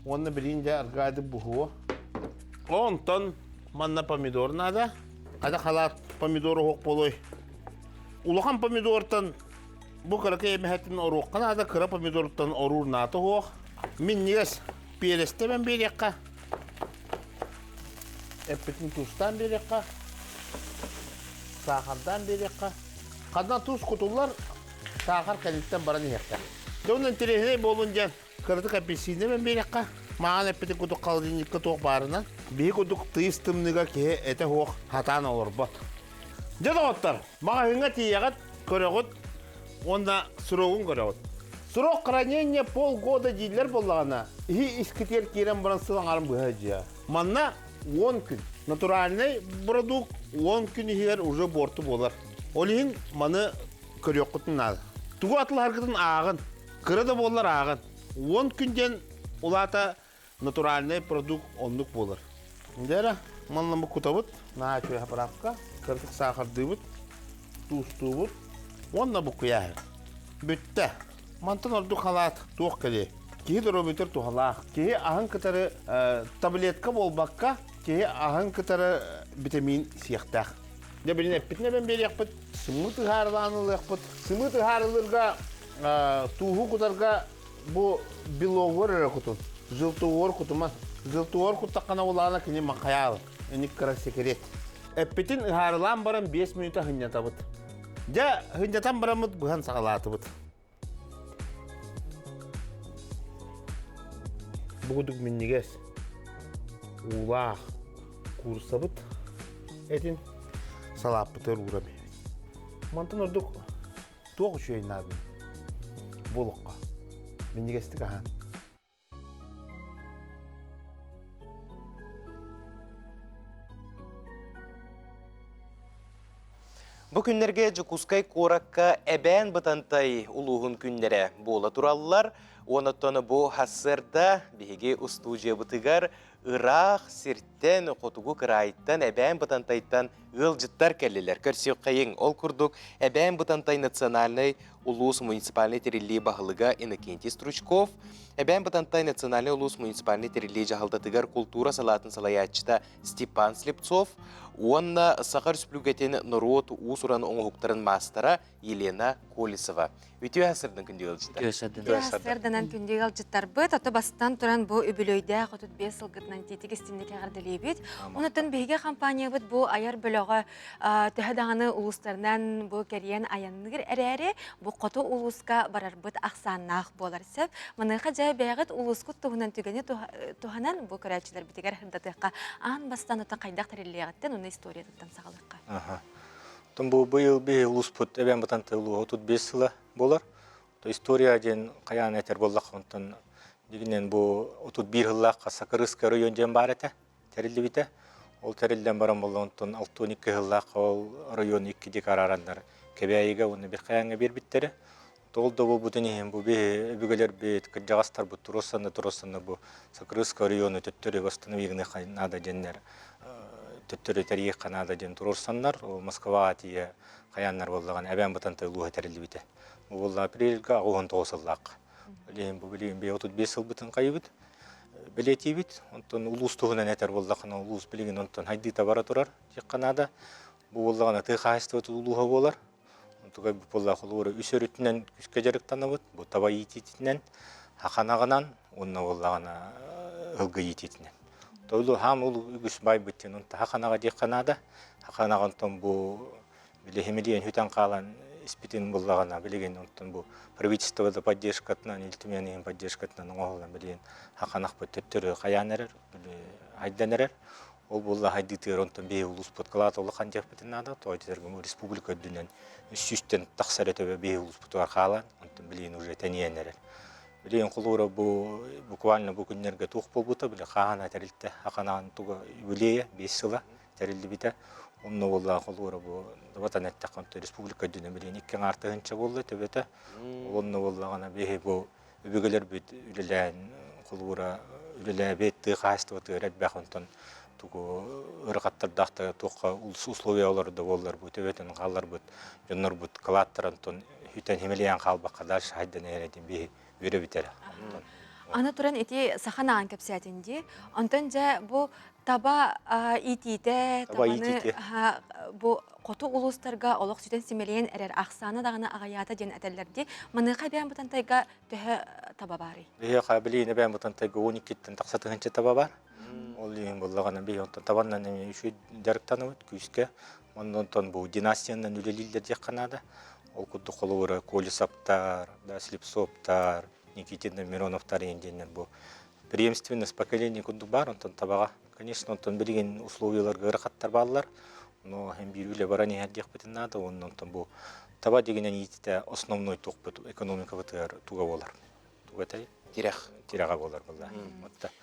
уонна билигин дьэ аргаайдык буһуо. Онтон манна помидор наада. Хата халаат помидор оһох буолуой. Улахан помидортан бу кыракый эмэһэтин оруохха наада, кыра помидортан оруур наата оһох. Минньигэс Биэрэстэ биэриэххэ, эппитин туустаан биэриэххэ, саахардаан биэриэххэ. Ханна туус кутуллар, саахар кэнниттэн баран иһиэххэ. Дьэ онон интэриэһинэй буоллун диэн кыратык апельсиннэн биэриэххэ. Маҕан эппитин курдук холодильникка туох баарынан. Биһи курдук тыйыс тымныыга киһи этэ суох хатаан олорбот. Дьэ доҕоттор, маҕаһыыҥҥа тиийэҕит, көрөҕүт уонна срогун көрөҕүт. Срок хранения полгода дииллэр буоллаҕына, иһи искитигэр киирэн баран сыл аҥарын быһа дьиэ. Манна 10 күн. Натуральный продукт 10 күн иһигэр уже буорту буолар. Ол иһин маны көрүөххүтүн наада. Тугу атылаһаргытын ааҕын. Кыра да буоллар ааҕын. 10 күн диэн улаата натуральный продукт оннук буолар. Дьэ эрэ, манна кутабыт, наһаа үчүгэй заправка, кыратык саахардыыбыт, туустуубут уонна буккуйааһын. Бүттэ. Мантан ордук халаат туох кэлиэй? Киһи доруобуйатыгар туһалаах. Киһи аһын кытары таблетка буолбакка, киһи аһын кытары витамин сиэхтээх. Дьэ билин эппитин эбэн биэриэхпит, сымыыт ыһаарылаан ылыахпыт. Сымыыт ыһаарылыырга тууһу кутарга бу белогор эрэ кутун, желтугор кутуман. Желтугор куттаххына улаана кини махайаал, эник кыра секрет. Эппитин ыһаарылаан баран 5 мүнүүтэ хынньатабыт. Дьэ, хынньатан бараммыт быһан саҕалаатыбыт. Бу курдук минньигэс, уулаах куурусабыт этин салааппытыгар ууран биэрэбит. Мантан ордук туох үчүгэй наадын бу олоххо минньигэстик аһаан. Бу күннэргэ Дьокуускай куоракка Эбээн Бытантай улууһун күннэрэ буола тураллар. Онон бу сарсыарда биһиги устуудьуйабытыгар ыраах сиртэн, хотугу кыраайтан, Эбээн Бытантайтан ыалдьыттар кэллилэр. Көрсүөххэйиҥ. Ол курдук Эбээн Бытантай национальнай улуус муниципальнай тэриллии баһылыга Иннокентий Стручков, Эбээн Бытантай национальнай улуус муниципальнай тэриллии дьаһалтатыгар култуура салаатын салайааччыта Степан Слепцов уонна Саха Өрөспүүбүлүкэтин норуот уус-уран оҥоһуктарын маастара Елена Колесова. Үтүө сырдын күндү ыалдьыттар. Үтүө сырдынан күндү ыалдьыттарбыт. Ото бастан туран бу үбүлүөйдээх 35 сылгытынан тиитик истинник эҕэрдэлиибит. Онуттан биһиги компаниябыт бу айар бөлөҕө төһө даҕаны улуустарынан бу кэрийэн айанныыр эрээри, бу хоту улууска барарбыт ахсааннаах буолар сөп. Маныаха дьэ бэйэҕит улуускут туһунан түгэни туһанан бу көрөөччүлэрбитигэр сырдатыахха аан бастаан оттон хайдах тэриллиэҕиттэн уонна историятыттан саҕалыахха. Оттон бу быйыл биһи улууспут Эбээн Бытантай улууһа 35 сыла буолар. То история диэн хайаан этэр буоллахха онтон дигинэн бу 31 сыллаахха Сакырыска район диэн баар этэ тэриллибитэ. Ол тэриллэн баран буолла онтон 62 сыллаахха ол район икки диэки араараннар Кэбээйигэ уонна Бирхайаҥҥа биэрбиттэрэ. Ол да буолбутун иһин бу биһи өбүгэлэрбит, кырдьаҕастарбыт туруорсанна-туруорсанна бу Сакырыска району төттөрү восстановигыныахха наада диэннэр төттөрү тэрийиэххэ наада диэн туруорсаннар, ол Москваҕа тиийэ хайааннар буоллаҕына Эбээн Бытантай улууһа тэриллибитэ. Бу буолла апрельга 89 сыллаахха. Билигин бу билигин 35 сылбытын хайыбыт, бэлиэтиибит. Онтон улуус туһунан этэр буоллаххына, улуус билигин онтон хайдыыта бара турар диэххэ наада. Бу буоллаҕына тыа хаһаайыстыбатын улууһа буолар. Онтугай бу буолла холобура үс өрүтүнэн күүскэ дьарыктанабыт. Бу таба иитиитинэн, хаханаҕынан уонна буоллаҕына ылгы иитиитинэн. Тойлу хаам ол үгүс байбыт диэн онто хаханаҕа диэххэ наада. Хаханаҕа онтон бу били химилиэн хүтэн хаалан испитин буллаҕына билигин онтон бу правительство да поддержкатынан Ил Түмэн иһин поддержкатынан оҥоһуллан билигин хаханахпыт төттөрү хайаан эрэр, били хайдан эрэр. Ол буолла хайдыытыгар онтон биһи улууспут кылаата улахан диэхпитин наада. Тоҕо диэтэргэ республика үрдүнэн үс сүүстэн тахса эрэ төбө биһи улууспутугар хаалан, онтон билигин уже тэнийэн эрэр. Билигин холуура бу буквально бу күннэргэ туох буолбута, били хаана тэрилтэ хаханаан туга юбилейа биэс сыла тэриллибитэ. Онно буолла холуура бу ватан эттэххэ онтон республика үрдүнэн билигин икки аҥаар тыһыынча буолла төбөтө. Ол онно буоллаҕына биһи бу өбүгэлэрбит үлэлээн холуура үлэлээбит тыа хаһаайыстыбатыгар элбэх онтон тугу ыарахаттардаах да туохха условия олордо буоллар бу төбөтүн хаалларбыт дьоннорбут кылааттар онтон хүтэн химилийэн хаалбакка дальше хайдан иһэр этим биһи үөрэ бүтэр Аны туран ити саха наан кэпсээтин дии. Онтон дьэ бу таба иитиитэ, табаны бу хоту улуустарга олох сүтэн симэлийэн эрэр ахсаана даҕаны аҕыйаата диэн этэллэр дии. Маныаха Эбээн Бытантайга төһө таба баарый? Биһиэхэ билигин Эбээн Бытантайга 12-ттэн тахса тыһыынча таба бар. Ол иһин буоллаҕына биһи онтон табаннан эмиэ үчүгэй дьарыктанабыт күүскэ. Онтон бу династиянан үлэлииллэр диэххэ наада. Ол курдук холобура Колесовтар, да, Слепцовтар, Никитин Мироновтар диэннэр бу преемственность поколений курдук баар, онтон табаҕа, конечно, онтон билигин условияларга ыарахаттар бааллар, но һин биир үлэ баран иһэр диэхпитин наада, уонна онтон бу таба дигинэн иититэ основной туохпут экономикабытыгар туга буолар. Туга этэй? Тирэх. Тирэҕэ буолар буолла.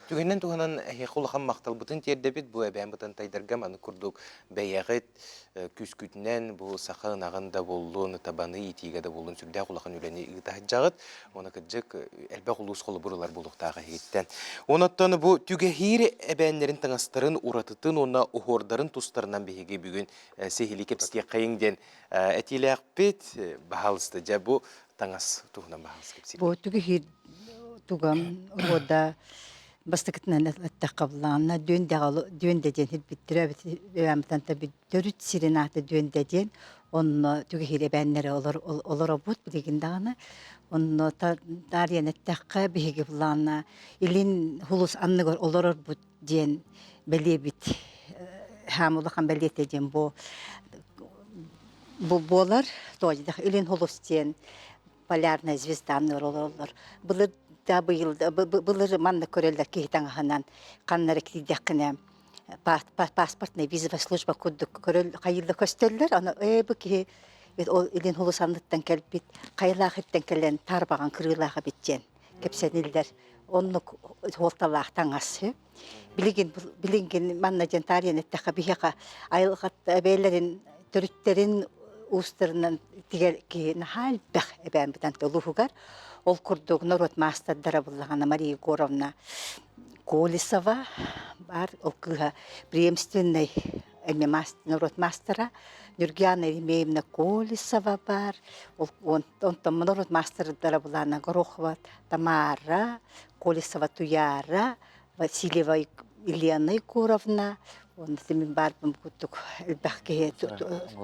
Түгэнинэн туһанан эһиэхэ улахан махталбытын тиэрдэбит. Бу эбээн бытантайдарга маны курдук бэйэҕит күүскүтүнэн бу саха ынаҕын да буоллун, табаны иитиигэ да буоллун сүрдээх улахан үлэни ыыта сылдьаҕыт. Уонна кырдьык элбэх улуус холобур ылар буолуохтаах эһигиттэн. Онон бу түгэһиир эбээннэрин таҥастарын уратытын уонна оһуордарын тустарынан биһиги бүгүн сиһилии кэпсэтиэххэйиҥ диэн этиилээхпит. Баһаалыста, дьэ бу таҥас туһунан баһаҕас кэпсиир. Бу түгүһүр тугам уода бастакытынан эттэххэ буллаҕына дүөндэ диэн хирбиттэрэ эбээмтэн төрүт сирин аата дүөндэ диэн онно түгэһиир эбээннэрэ олоробут билигин даҕаны онно таарыйан эттэххэ биһиги буллаҕына илин хулус анныгар олорорбут диэн бэлиэбит хаам улахан бэлиэтэ диэн бу бу буолар тоодьдах илин хулус диэн полярная звезда анныгар олороллор былыр да быйыл былыр манна көрөллөр киһи таҥаһынан ханна эрэ киирдэххинэ паспортная визовая служба курдук көрөл хайыылла көстөллөр аны ээ бу киһи ол илин хулус анныттан кэлбит хайалаах иттэн кэлэн таарбаҕан кырыылаах эбит диэн кэпсэниллэр. Оннук суолталаах таҥас. Билигин билигин манна диэн таарыйан эттэххэ биһиэхэ айылҕат эбээлэрин төрүттэрин уустарынан тигэр киһи наһаа элбэх эбээн бытанты улууһугар. Ол курдук норуот маастардара буллаҕына Мария Егоровна Колесова бар ол кыыһа преемственный эмиэ норуот маастара Нюргиана Еремеевна Колесова бар онтон норуот маастардара булаана Горохова Тамара, Колесова Туяра, Васильева Елена Егоровна, уонна мин баарбын курдук элбэх киһи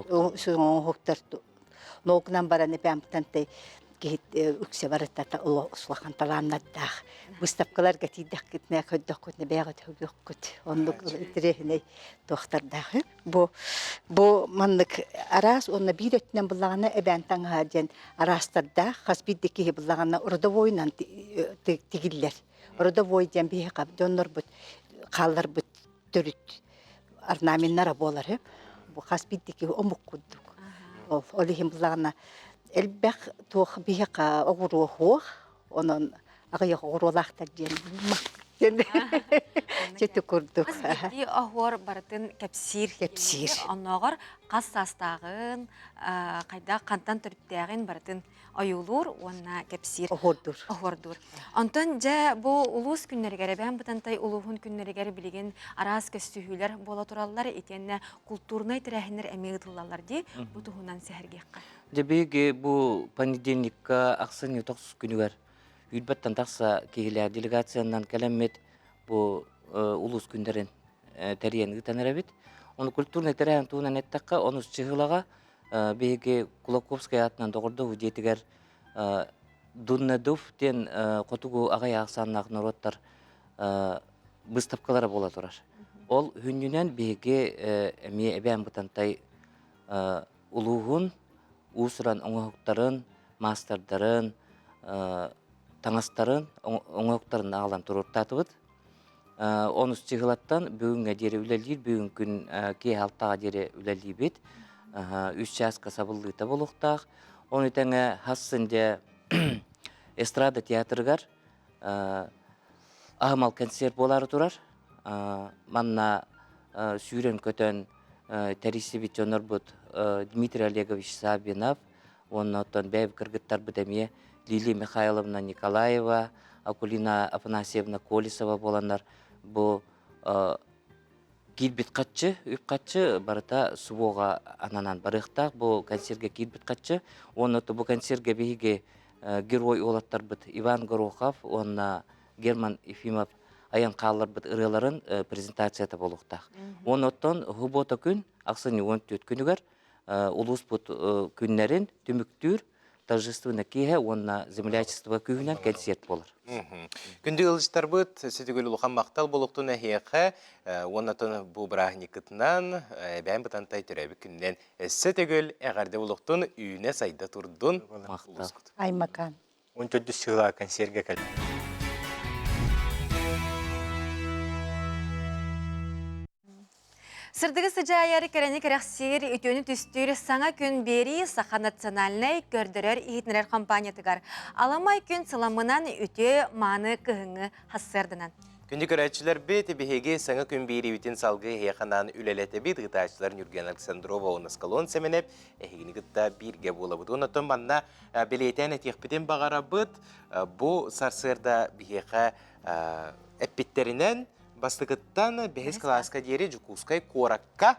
оҥоһуктар Ноокунан баран эпээмтэн киһи үксэ барыта улахан талааннардаах выставкаларга тиийдэххитинэ көрдөххүтүнэ бэйэҕит өгүөххүт оннук интэриэһинэй туохтардаах бу бу маннык араас уонна биир өттүнэн буллаҕына эбээн таҥаһа диэн араастардаах хас биирдии киһи буллаҕына родовойунан тигиллэр родовой диэн биһиэхэ дьоннорбут хаалларбыт төрүт орнаменнара буолар үһү. Бу хас биирдии киһи омук курдук. Ол, ол иһин буллаҕына элбэх туох биһиэхэ оҕуруо суох, онон аҕыйах оҕуруолаахтар диэн диэн чөтү курдук. Хас биирдии оһуор барытын кэпсиир. Кэпсиир. Оннооҕор хас саастааҕын, хайдах хантан төрүттээҕин барытын ойуулуур уонна кэпсиир. Оһуордуур. Оһуордуур. Онтон дьэ бу улуус күннэригэр Эбээн Бытантай улууһун күннэригэр билигин араас көстүһүүлэр буола тураллар итиэннэ култуурунай тэрээһиннэр эмиэ ыытыллаллар дии бу туһунан сэһэргиэххэ. Дьэ биһиги бу понедельникка ахсынньы тохсус күнүгэр Үүрбэттэн тахса киһилээх делегациянан кэлэммит бу улуус күннэрин тэрийэн ыытан эрэбит. Ону культурнай тэрээһин туһунан эттэххэ, онус чыһылаҕа биһиги Кулаковскай аатынан доҕордоһуу дьиэтигэр Дуннедув диэн хотугу аҕай ахсааннаах норуоттар выставкалара буола турар. Ол хүннүнэн биһиги эмиэ Эбээн Бытантай улууһун уус-уран оҥоһуктарын, маастардарын, таҥастарын, оҥоһуктарын аҕалан туруортаатыбыт. Онус чыһылаттан бүгүҥҥэ диэри үлэлиир, бүгүн күн киэһэ алтаҕа диэри үлэлиибит. Үс чааска сабыллыыта буолуохтаах. Ону тэҥэ хассын дьэ эстрада театрыгар аһымал концерт буолаары турар. Манна сүүрэн-көтөн тэрийсибит дьоннорбут Дмитрий Олегович Саввинов уонна оттон бэйэбит кыргыттарбыт эмиэ Лилия Михайловна Николаева, Акулина Афанасьевна Колесова буоланнар бу киирбит хаччы, үп-хаччы барыта СВО-ҕа ананан барыахтаах. Бу концергэ киирбит хаччы. Уонна бу концергэ биһиги герой уолаттарбыт Иван Горохов уонна Герман Ефимов айан хаалларбыт ырыаларын презентацията буолуохтаах. Уонна оттон субуота күн, ахсынньы 14 күнүгэр улууспут күннэрин түмүктүүр торжественный киэһэ уонна землячество күүһүнэн кэнсиэрт буолар. Күндү ыалдьыттарбыт, сүтүгүл улахан махтал буолуохтун эһиэхэ уонна бу бырааһынньыккытынан Эбээн Бытантай төрөөбүт күнүнэн өссө төгүл эҕэрдэ буолуохтун үүнэ-сайда турдун. Махтал. Аймакан. Он төрдүс сыла консервге кэл. Сырдыгы сыдьаайар кэрэни кэрэхсиир, үтүөнү түстүүр саҥа күн биэрии Саха национальнай көрдөрөр иһитинэрэр компаниятыгар аламай күн сыламынан үтүө мааны кыһыҥҥы хассыарданан. Күндү көрөөччүлэрбит, биһиги саҥа күн биэриибитин салгыы эһиэхэ анаан үлэлэтэбит. Ыытааччылар Ньургуяна Александрова уонна Скалон Сэмэнэп эһигини кытта бииргэ буолабыт. Онтон манна бэлиэтээн этиэхпитин баҕарабыт. Бу сарсыарда биһиэхэ эппиттэринэн бастакыттан бэһис кылааска диэри Дьокуускай куоракка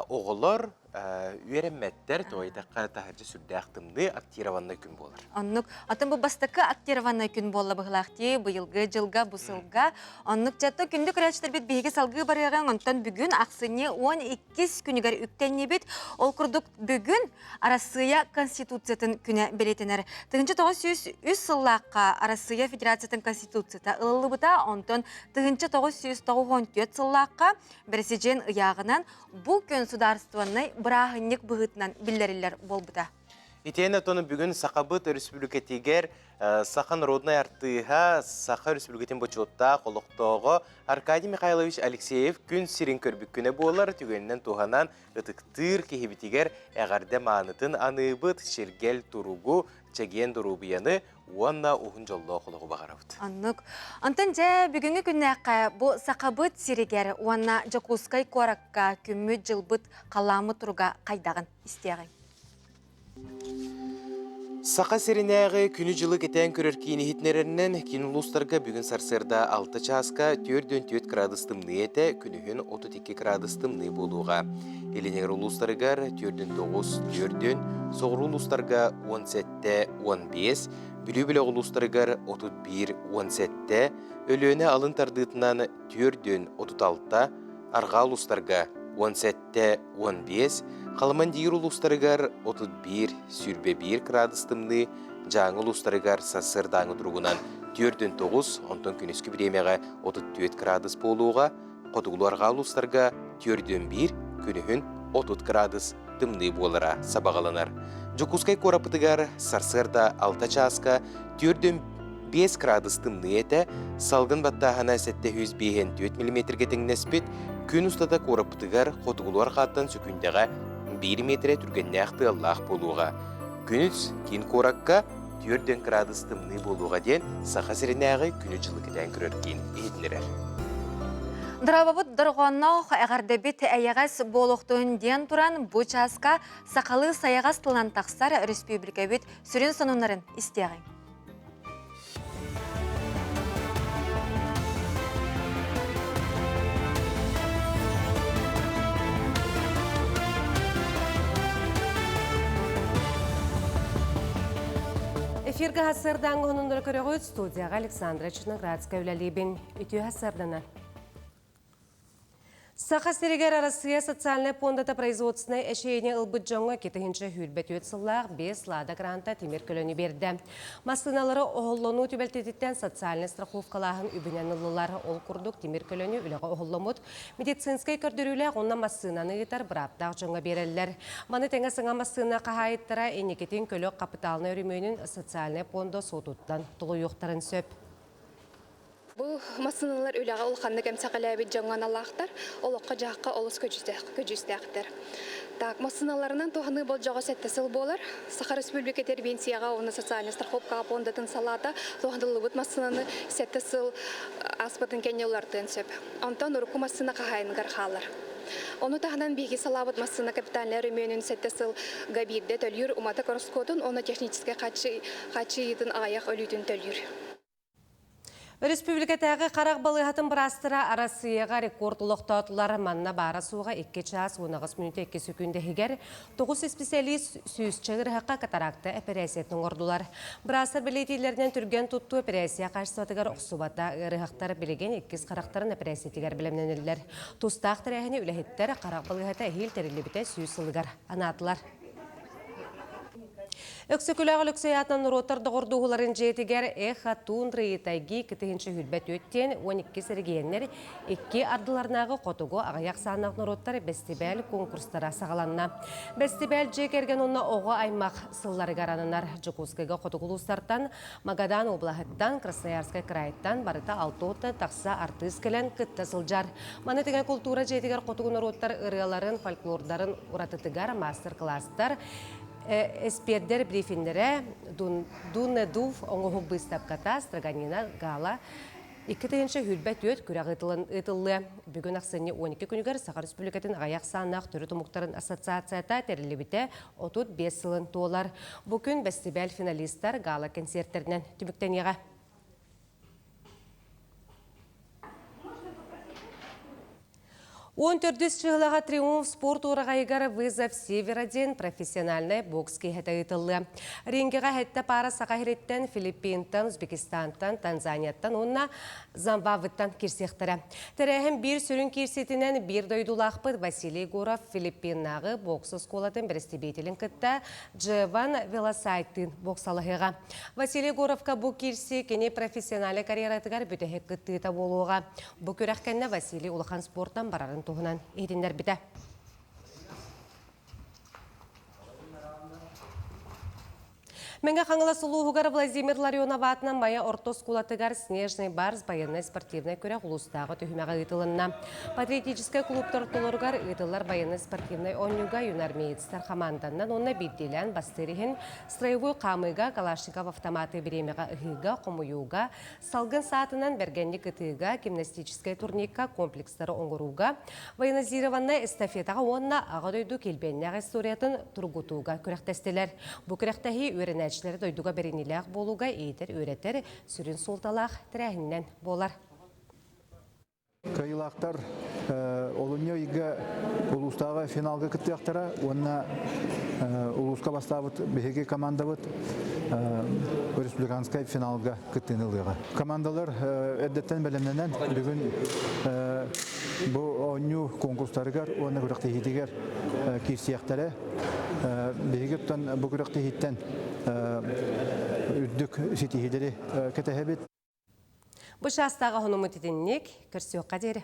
оҕолор Үөрэммэттэр, тоҕо таһырдьа сүрдээх тымныы актированнай күн буолар. Оннук. Атын бу бастакы актированнай күн буолла быһылаах дии, быйылгы дьылга, бу сылга. Оннук дьэ күндү көрөөччүлэрбит биһиги салгыы барыаҕыҥ, онтон бүгүн ахсынньы 12 күнүгэр үктэннибит. Ол курдук бүгүн Арассыыйа Конституциятын күнэ бэлиэтэнэр. 1903 сыллаахха Арассыыйа Федерациятын Конституцията ылыллыбыта, онтон 1994 сыллаахха Бэрэсидьиэн ыйааҕынан бу күн судаарыстыбаннай бырааһынньык быһыытынан биллэриллэр буолбута. Итиэннэ оттон бүгүн Сахабыт Өрөспүүбүлүкэтигэр Саха народнай артыыһа, Саха Өрөспүүбүлүкэтин бочуоттаах олохтооҕо Аркадий Михайлович Алексеев күн сирин көрбүт күнэ буолар түгэнинэн туһанан ытыктыыр киһибитигэр эҕэрдэ маанытын аныыбыт, чиргэл туругу, чэгиэн доруобуйаны уонна уһун дьоллоох олоҕу баҕарабыт. Оннук. Онтон дьэ бүгүҥҥү күннээххэ бу Сахабыт сиригэр уонна Дьокуускай куоракка күммүт-дьылбыт халааммыт туруга хайдаҕын истиэҕиҥ. Саха сиринээҕи күнү-дьылы кэтээн көрөр киин иһитиннэрэринэн, киин улуустарга бүгүн сарсыарда 6 чааска 4-4 кыраадыс тымныы этэ, күнүһүн 32 кыраадыс тымныы буолуоҕа. Илин улуустарыгар 4-9, 4, соҕуруу улуустарга 17, 15, Бүлүү бөлөх улуустарыгар 31, 17, Өлүөнэ алын тардыытынан 4 36, арҕаа улуустарга 17, 15, Халымандиир улуустарыгар 31, 21 кыраадыс тымныы, Дьааҥы улуустарыгар сарсыардааҥы туругунан 4-9, онтон күнүскү бириэмэҕэ 34 кыраадыс буолуоҕа, хотугулуу-арҕаа улуустарга 4-1, күнүһүн 30 кыраадыс тымныы буолара сабаҕаланар. Дьокуускай куораппытыгар сарсыарда 6 чааска 4-5 кыраадыс тымныы этэ, салгын баттааһына 754 миллиметргэ тэҥнэспит, күн устата куораппытыгар хотугулуу-арҕааттан сөкүүндэҕэ 1 миэтэрэ түргэннээх тыаллаах буолуоҕа. Күнүс киин куоракка 4 кыраадыс тымныы буолуоҕа диэн Саха сиринээҕи күнү-дьылы кэтээн көрөр киин иһитиннэрэр. Дорообобут дорҕоонноох эҕэрдэбит эйэҕэс буолуохтун диэн туран бу чааска сахалыы сайаҕас тылынан тахсар өрөспүүбүлүкэбит сүрүн сонуннарын истиэҕиҥ. Эфиргэ сарсыардааҥҥы сонуннары көрөҕүт студияҕа Александра Черноградская үлэлиибин. Үтүө сарсыарданан. Саха сиригэр Арассыыйа социальнай пуондата производственнай эшиэни ылбыт дьоҥҥо 2024 сыллаах 5 Лада гранта тимир көлөнү биэрдэ. Массыыналары оһоллонуу түбэлтэтиттэн социальнай страховкалааһын үбүнэн ыллылар. Ол курдук тимир көлөнү үлэҕэ оһолломмут медицинскэй көрдөрүүлээх уонна массыынаны ыытар бырааптаах дьоҥҥо биэрэллэр. Маны тэҥэ саҥа массыына хаһаайыттара инникитин көлө хапытаалынай өрөмүөнүн социальнай пуонда суотуттан толуйуохтарын сөп. Бу массыыналар үлэҕэ улаханнык эмсэҕэлээбит дьоҥҥо аналлаахтар, олоххо-дьаһахха олус көдьүүстээхтэр. Так, массыыналарынан туһаныы болдьоҕо сэттэ сыл буолар. Саха Республикатыгар биэнсийэҕэ уонна социальнай страховкаҕа пуондатын салаата туһаныллыбыт массыынаны сэттэ сыл ааспытын кэннэ уларытыан сөп. Онтон урукку массыына хаһаайыныгар хаалар. Ону таһынан биһиги салаабыт массыына капитальнай өрөмүөнүн сэттэ сылга биирдэ төлүүр уматык ороскуотун уонна техническэй хааччыйыытын аҕыйах өлүүтүн төлүүр. Өрөспүүбүлүкэтээҕи харах балыыһатын быраастара Арассыыйаҕа рекорд олохтоотулар. Манна баара-суоҕа 2 чаас 18 мүнүүтэ 2 сөкүүндэ иһигэр 9 исписэлиис сүүсчэ ыарыһахха катаракта эпэрээссийэтин оҥордулар. Быраастар бэлиэтииллэринэн түргэн туттуу эпэрээссийэ хаачыстыбатыгар охсубата. Ыарыһахтар билигин иккис харахтарын эпэрээссийэтигэр бэлэмнэнэллэр. Тустаах тэрээһини үлэһиттэр харах балыыһата эһиил тэриллибитэ сүүс сылыгар анаатылар. Өксөкүлээх Өлөксөй аатынан норуоттар доҕордууһуларын дьиэтигэр Эхо тундры и тайги 2024 диэн 12 эрэгийиэннэр икки ардыларынааҕы хотугу аҕыйах сааннаах норуоттар бэстибээл конкурстара саҕаланна. Бэстибээл дьиэ кэргэн уонна оҕо аймах сылларыгар ананар. Дьокуускайга хотугу улуустартан, Магадан облаһыттан, Красноярскай кыраайыттан барыта 6 тахса артыыс кэлэн кытта сылдьар. Маны тэҥэ култуура дьиэтигэр хотугу норуоттар ырыаларын, фольклордарын уратытыгар маастар-кылаастар, эспиэрдэр брифиннэрэ, Дунедув оҥоһук быыстапката, Строганина гала 2024 күрэх ыытыллыа. Бүгүн ахсынньы 12 күнүгэр Саха Республикатын аҕыйах ахсааннаах төрүт омуктарын ассоциацията тэриллибитэ 35 сылын туолар. Бу күн бэстибээл финалистар гала-кэнсиэртэринэн түмүктэниэҕэ. 14 чыһылаҕа Триумф спорт уораҕайыгар «Вызов Севера» диэн профессиональнай бокс киэһэтэ ыытыллыа. Рингэҕэ сэттэ паара Саха сириттэн, Филиппинтан, Узбекистантан, Танзанияттан уонна Зимбабветтан киирсиэхтэрэ. Тэрээһин биир сүрүн киирсиитинэн биир дойдулаахпыт Василий Егоров Филиппиннааҕы бокс оскуолатын бэрэстэбиитэлин кытта Джеван Велосайтыын боксалаһыаҕа. Василий Егоровка бу киирсии кини профессиональнай карьератыгар бүтэһик кыттыыта буолуоҕа. Бу күрэх кэннэ Василий улахан спортан барарын туһунан иһитиннэрбитэ. Мэҥэ Хаҥалас улууһугар Владимир Ларионов аатынан Майа орто оскуолатыгар «Снежный барс» байыаннай-спортивнай күрэх улуустааҕы түһүмэҕэ ыытылынна. Патриотическай клубтар ортолоругар ыытыллар байыаннай-спортивнай оонньууга юнармеецтар хамаанданнан уонна биирдиилээн бастыыр иһин строевой хаамыыга Калашников автоматы бириэмэҕэ ыһыыга, хомуйууга, Салгын саатынан бэргэнник ытыыга, гимнастическай турникка комплекстары оҥорууга, военизированнай эстафетаҕа уонна Аҕа дойду килбиэннээх историятын тургутууга күрэхтэстилэр. Бу күрэхтэһии үөрэнээччилэри дойдуга бэриниилээх буолууга иитэр-үөрэтэр сүрүн суолталаах тэрээһининэн буолар. Кыайыылаахтар олунньу ыйга улуустааҕы финалга кыттыахтара уонна улууска бастаабыт биһиги командабыт республиканскай финалга кыттыыны ылыаҕа. Командалар эрдэттэн бэлэмнэнэн бүгүн бу оонньуу конкурстарыгар уонна күрэхтэһиитигэр киирсиэхтэрэ. Биһиги оттон бу күрэхтэһииттэн үрдүк ситиһиилэри кэтэһэбит. Бу чаастааҕы хонуммут итинник, көрсүөххэ диэри.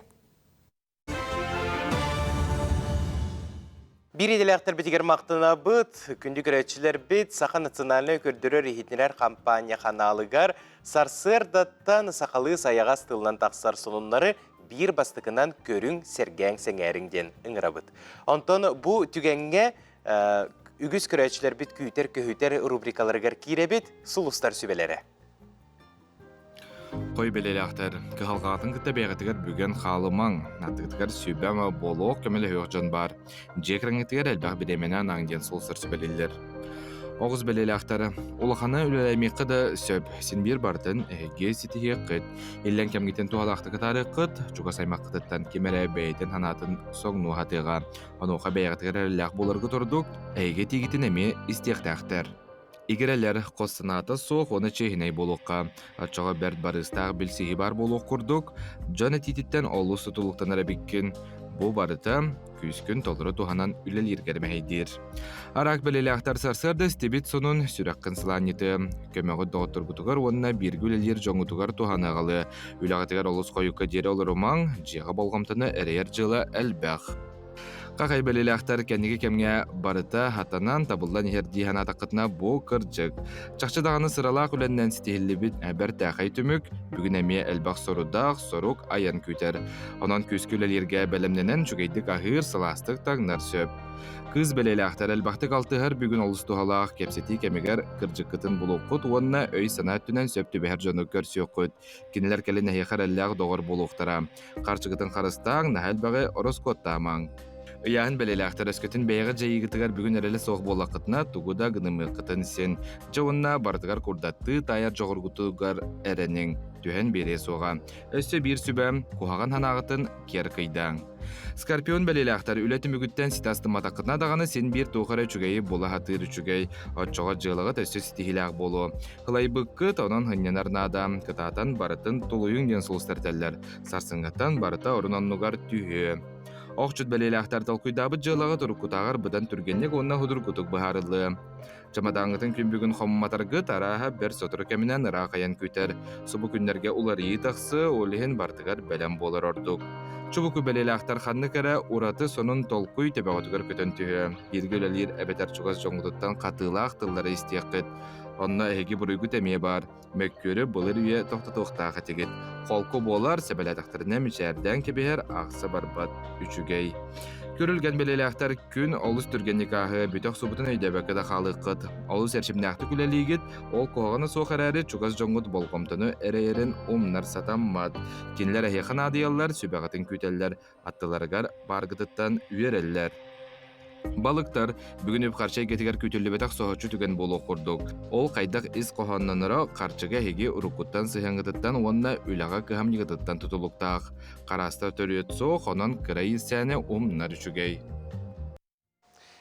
Биир идэлээхтэрбитигэр махтанабыт, күндү көрөөччүлэрбит Саха национальнай көрдөрөр иһитиннэрэр хампаанньа ханаалыгар сарсыардаттан сахалыы сайаҕас тылынан тахсар сонуннары биир бастакынан көрүҥ, сэргээҥ, сэҥээриҥ диэн ыҥырабыт. Онтон бу түгэҥҥэ үгүс көрөөччүлэрбит күүтэр-көһүтэр рубрикаларыгар киирэбит, сулустар сүбэлэрэ. Той бэлиэлээхтэр, кыһалҕаҕытын кытта бэйэҕитигэр бүгэн хаалымаҥ, аттыгытыгар сүбэ-ама буолуох көмөлөһүөх дьон баар. Дьиэ кэрэҥҥитигэр элбэх бириэмэни анааҥ диэн сулустар сүбэлииллэр. Оҕус бэлиэлээхтэр, улаханы үлэлээмиэххэ да сөп, син биир барытын эһиги ситиһиэххит, иллэҥ кэмҥитин туһалаахтык атаарыаххыт, чугас аймаххытыттан ким эрэ бэйэтин санаатын соҥнуу сатыаҕа. Онуоха бэйэҕитигэр эрэллээх буоларгыт ордук, эһиги этиигитин эмиэ истиэхтээхтэр. Игирэлэр хос санаата суох уонна чиэһинэй буолуохха, оччоҕо бэрт барыыстаах билсиһии баар буолуох курдук, дьон этиититтэн олус тутулуктанар эбиккин. Бу барыта күүскүн толору туһанан үлэлииргэр мэһэйдиир. Араак бэлиэлээхтэр сарсыарда истибит сонун сүрэххин сылаанньытыа, көмөҕүт доҕотторгутугар уонна бииргэ үлэлиир дьоҥҥутугар туһаныаҕалыы. Үлэҕитигэр олус хойукка диэри олорумаҥ, дьиэҕэ болҕомтону эрэйэр дьыала элбэх. Хахай бэлиэлээхтэр кэнники кэмҥэ барыта хатанан табыллан иһэр дии санаатаххытына бу кырдьык. Чахчы даҕаны сыралаах үлэннэн ситиһиллибит бэртээхэй түмүк бүгүн эмиэ элбэх сорудаах сорук айан күүтэр. Онон күүскэ үлэлииргэ бэлэмнэнэн үчүгэйдик аһыыр, сылаастык таҥнар сөп. Кыыс бэлиэлээхтэр элбэхтик алтыһар бүгүн олус туһалаах кэпсэтии кэмигэр кырдьыккытын булуоххут уонна өй-санаа өттүнэн сөп түбэһэр дьону көрсүөххүт. Кинилэр кэлин эһиэхэ эрэллээх доҕор буолуохтара. Харчыгытын харыстааҥ, наһаа элбэҕи ороскуоттаамаҥ. Ыйааһын бэлиэлээхтэр өскөтүн бэйэҕит дьайыыгытыгар бүгүн эрэлэ суох буоллаххытына, тугу да гынымыаххытын син. Дьэ уонна барытыгар курдаттыы таайар дьоҕургутугар эрэниҥ, түһэн биэриэ суоҕа. Өссө биир сүбэ, куһаҕан санааҕытын киэр кыйдааҥ. Скорпион бэлиэлээхтэр үлэ түмүгүттэн ситэ астымматаххытына даҕаны син биир туох эрэ үчүгэйи була сатыыр үчүгэй. Оччоҕо дьыалаҕыт өссө ситиһиилээх буолуо. Кылайбыккыт, онон сынньанар наада. Кытаатан барытын тулуйуҥ диэн сулустар этэллэр. Сарсыҥҥыттан барыта орун оннугар түһүө. Охчут бэлиэлээхтэр толкуйдаабыт дьыалаҕыт уруккутааҕар быдан түргэнник уонна судургутук быһаарыллыа. Чамадааҥҥытын күн бүгүн хомматаргыт арааһа бэрт сотору кэминэн ыраах айан күүтэр. Субу күннэргэ уларыйыы тахсыа, ол иһин барытыгар бэлэм буолар ордук. Чубуку бэлиэлээхтэр ханнык эрэ ураты сонун толкуй төбөҕүтүгэр көтөн түһүө. Бииргэ үлэлиир эбэтэр чугас дьоҥҥутуттан хатыылаах тыллары истиэххит. Онно эһиги буруйгут эмиэ баар. Мөккүөрү былыр үйэ тохтотуохтаах этигит. Холку буолар, сэбэлээтэхтэринэ мичээрдээн кэбиһэр, аахса барбат. Үчүгэй. Күрүлгэн бэлиэлээхтэр күн олус түргэнник ааһыа, бүтэх субутун өйдөөбөккө да хаалыаххыт. Олус эрчимнээхтик үлэлиигит, ол куһаҕана суох эрээри чугас дьоҥҥут болҕомтону эрэйэрин умнар сатаммат. Кинилэр эһиэхэ наадыйаллар, сүбэҕитин күүтэллэр, аттыларыгар бааргытыттан үөрэллэр. Балыктар бүгүн үп-харчы эйгэтигэр күүтүллүбэтэх соһуччу түгэн буолуох курдук. Ол хайдах ис хоһоонноноро харчыга эһиги уруккуттан сыһыаҥҥытыттан уонна үлэҕэ кыһамньыгытыттан тутулуктаах. Хараастар төрүөт суох, онон кыра иирсээни умнар үчүгэй.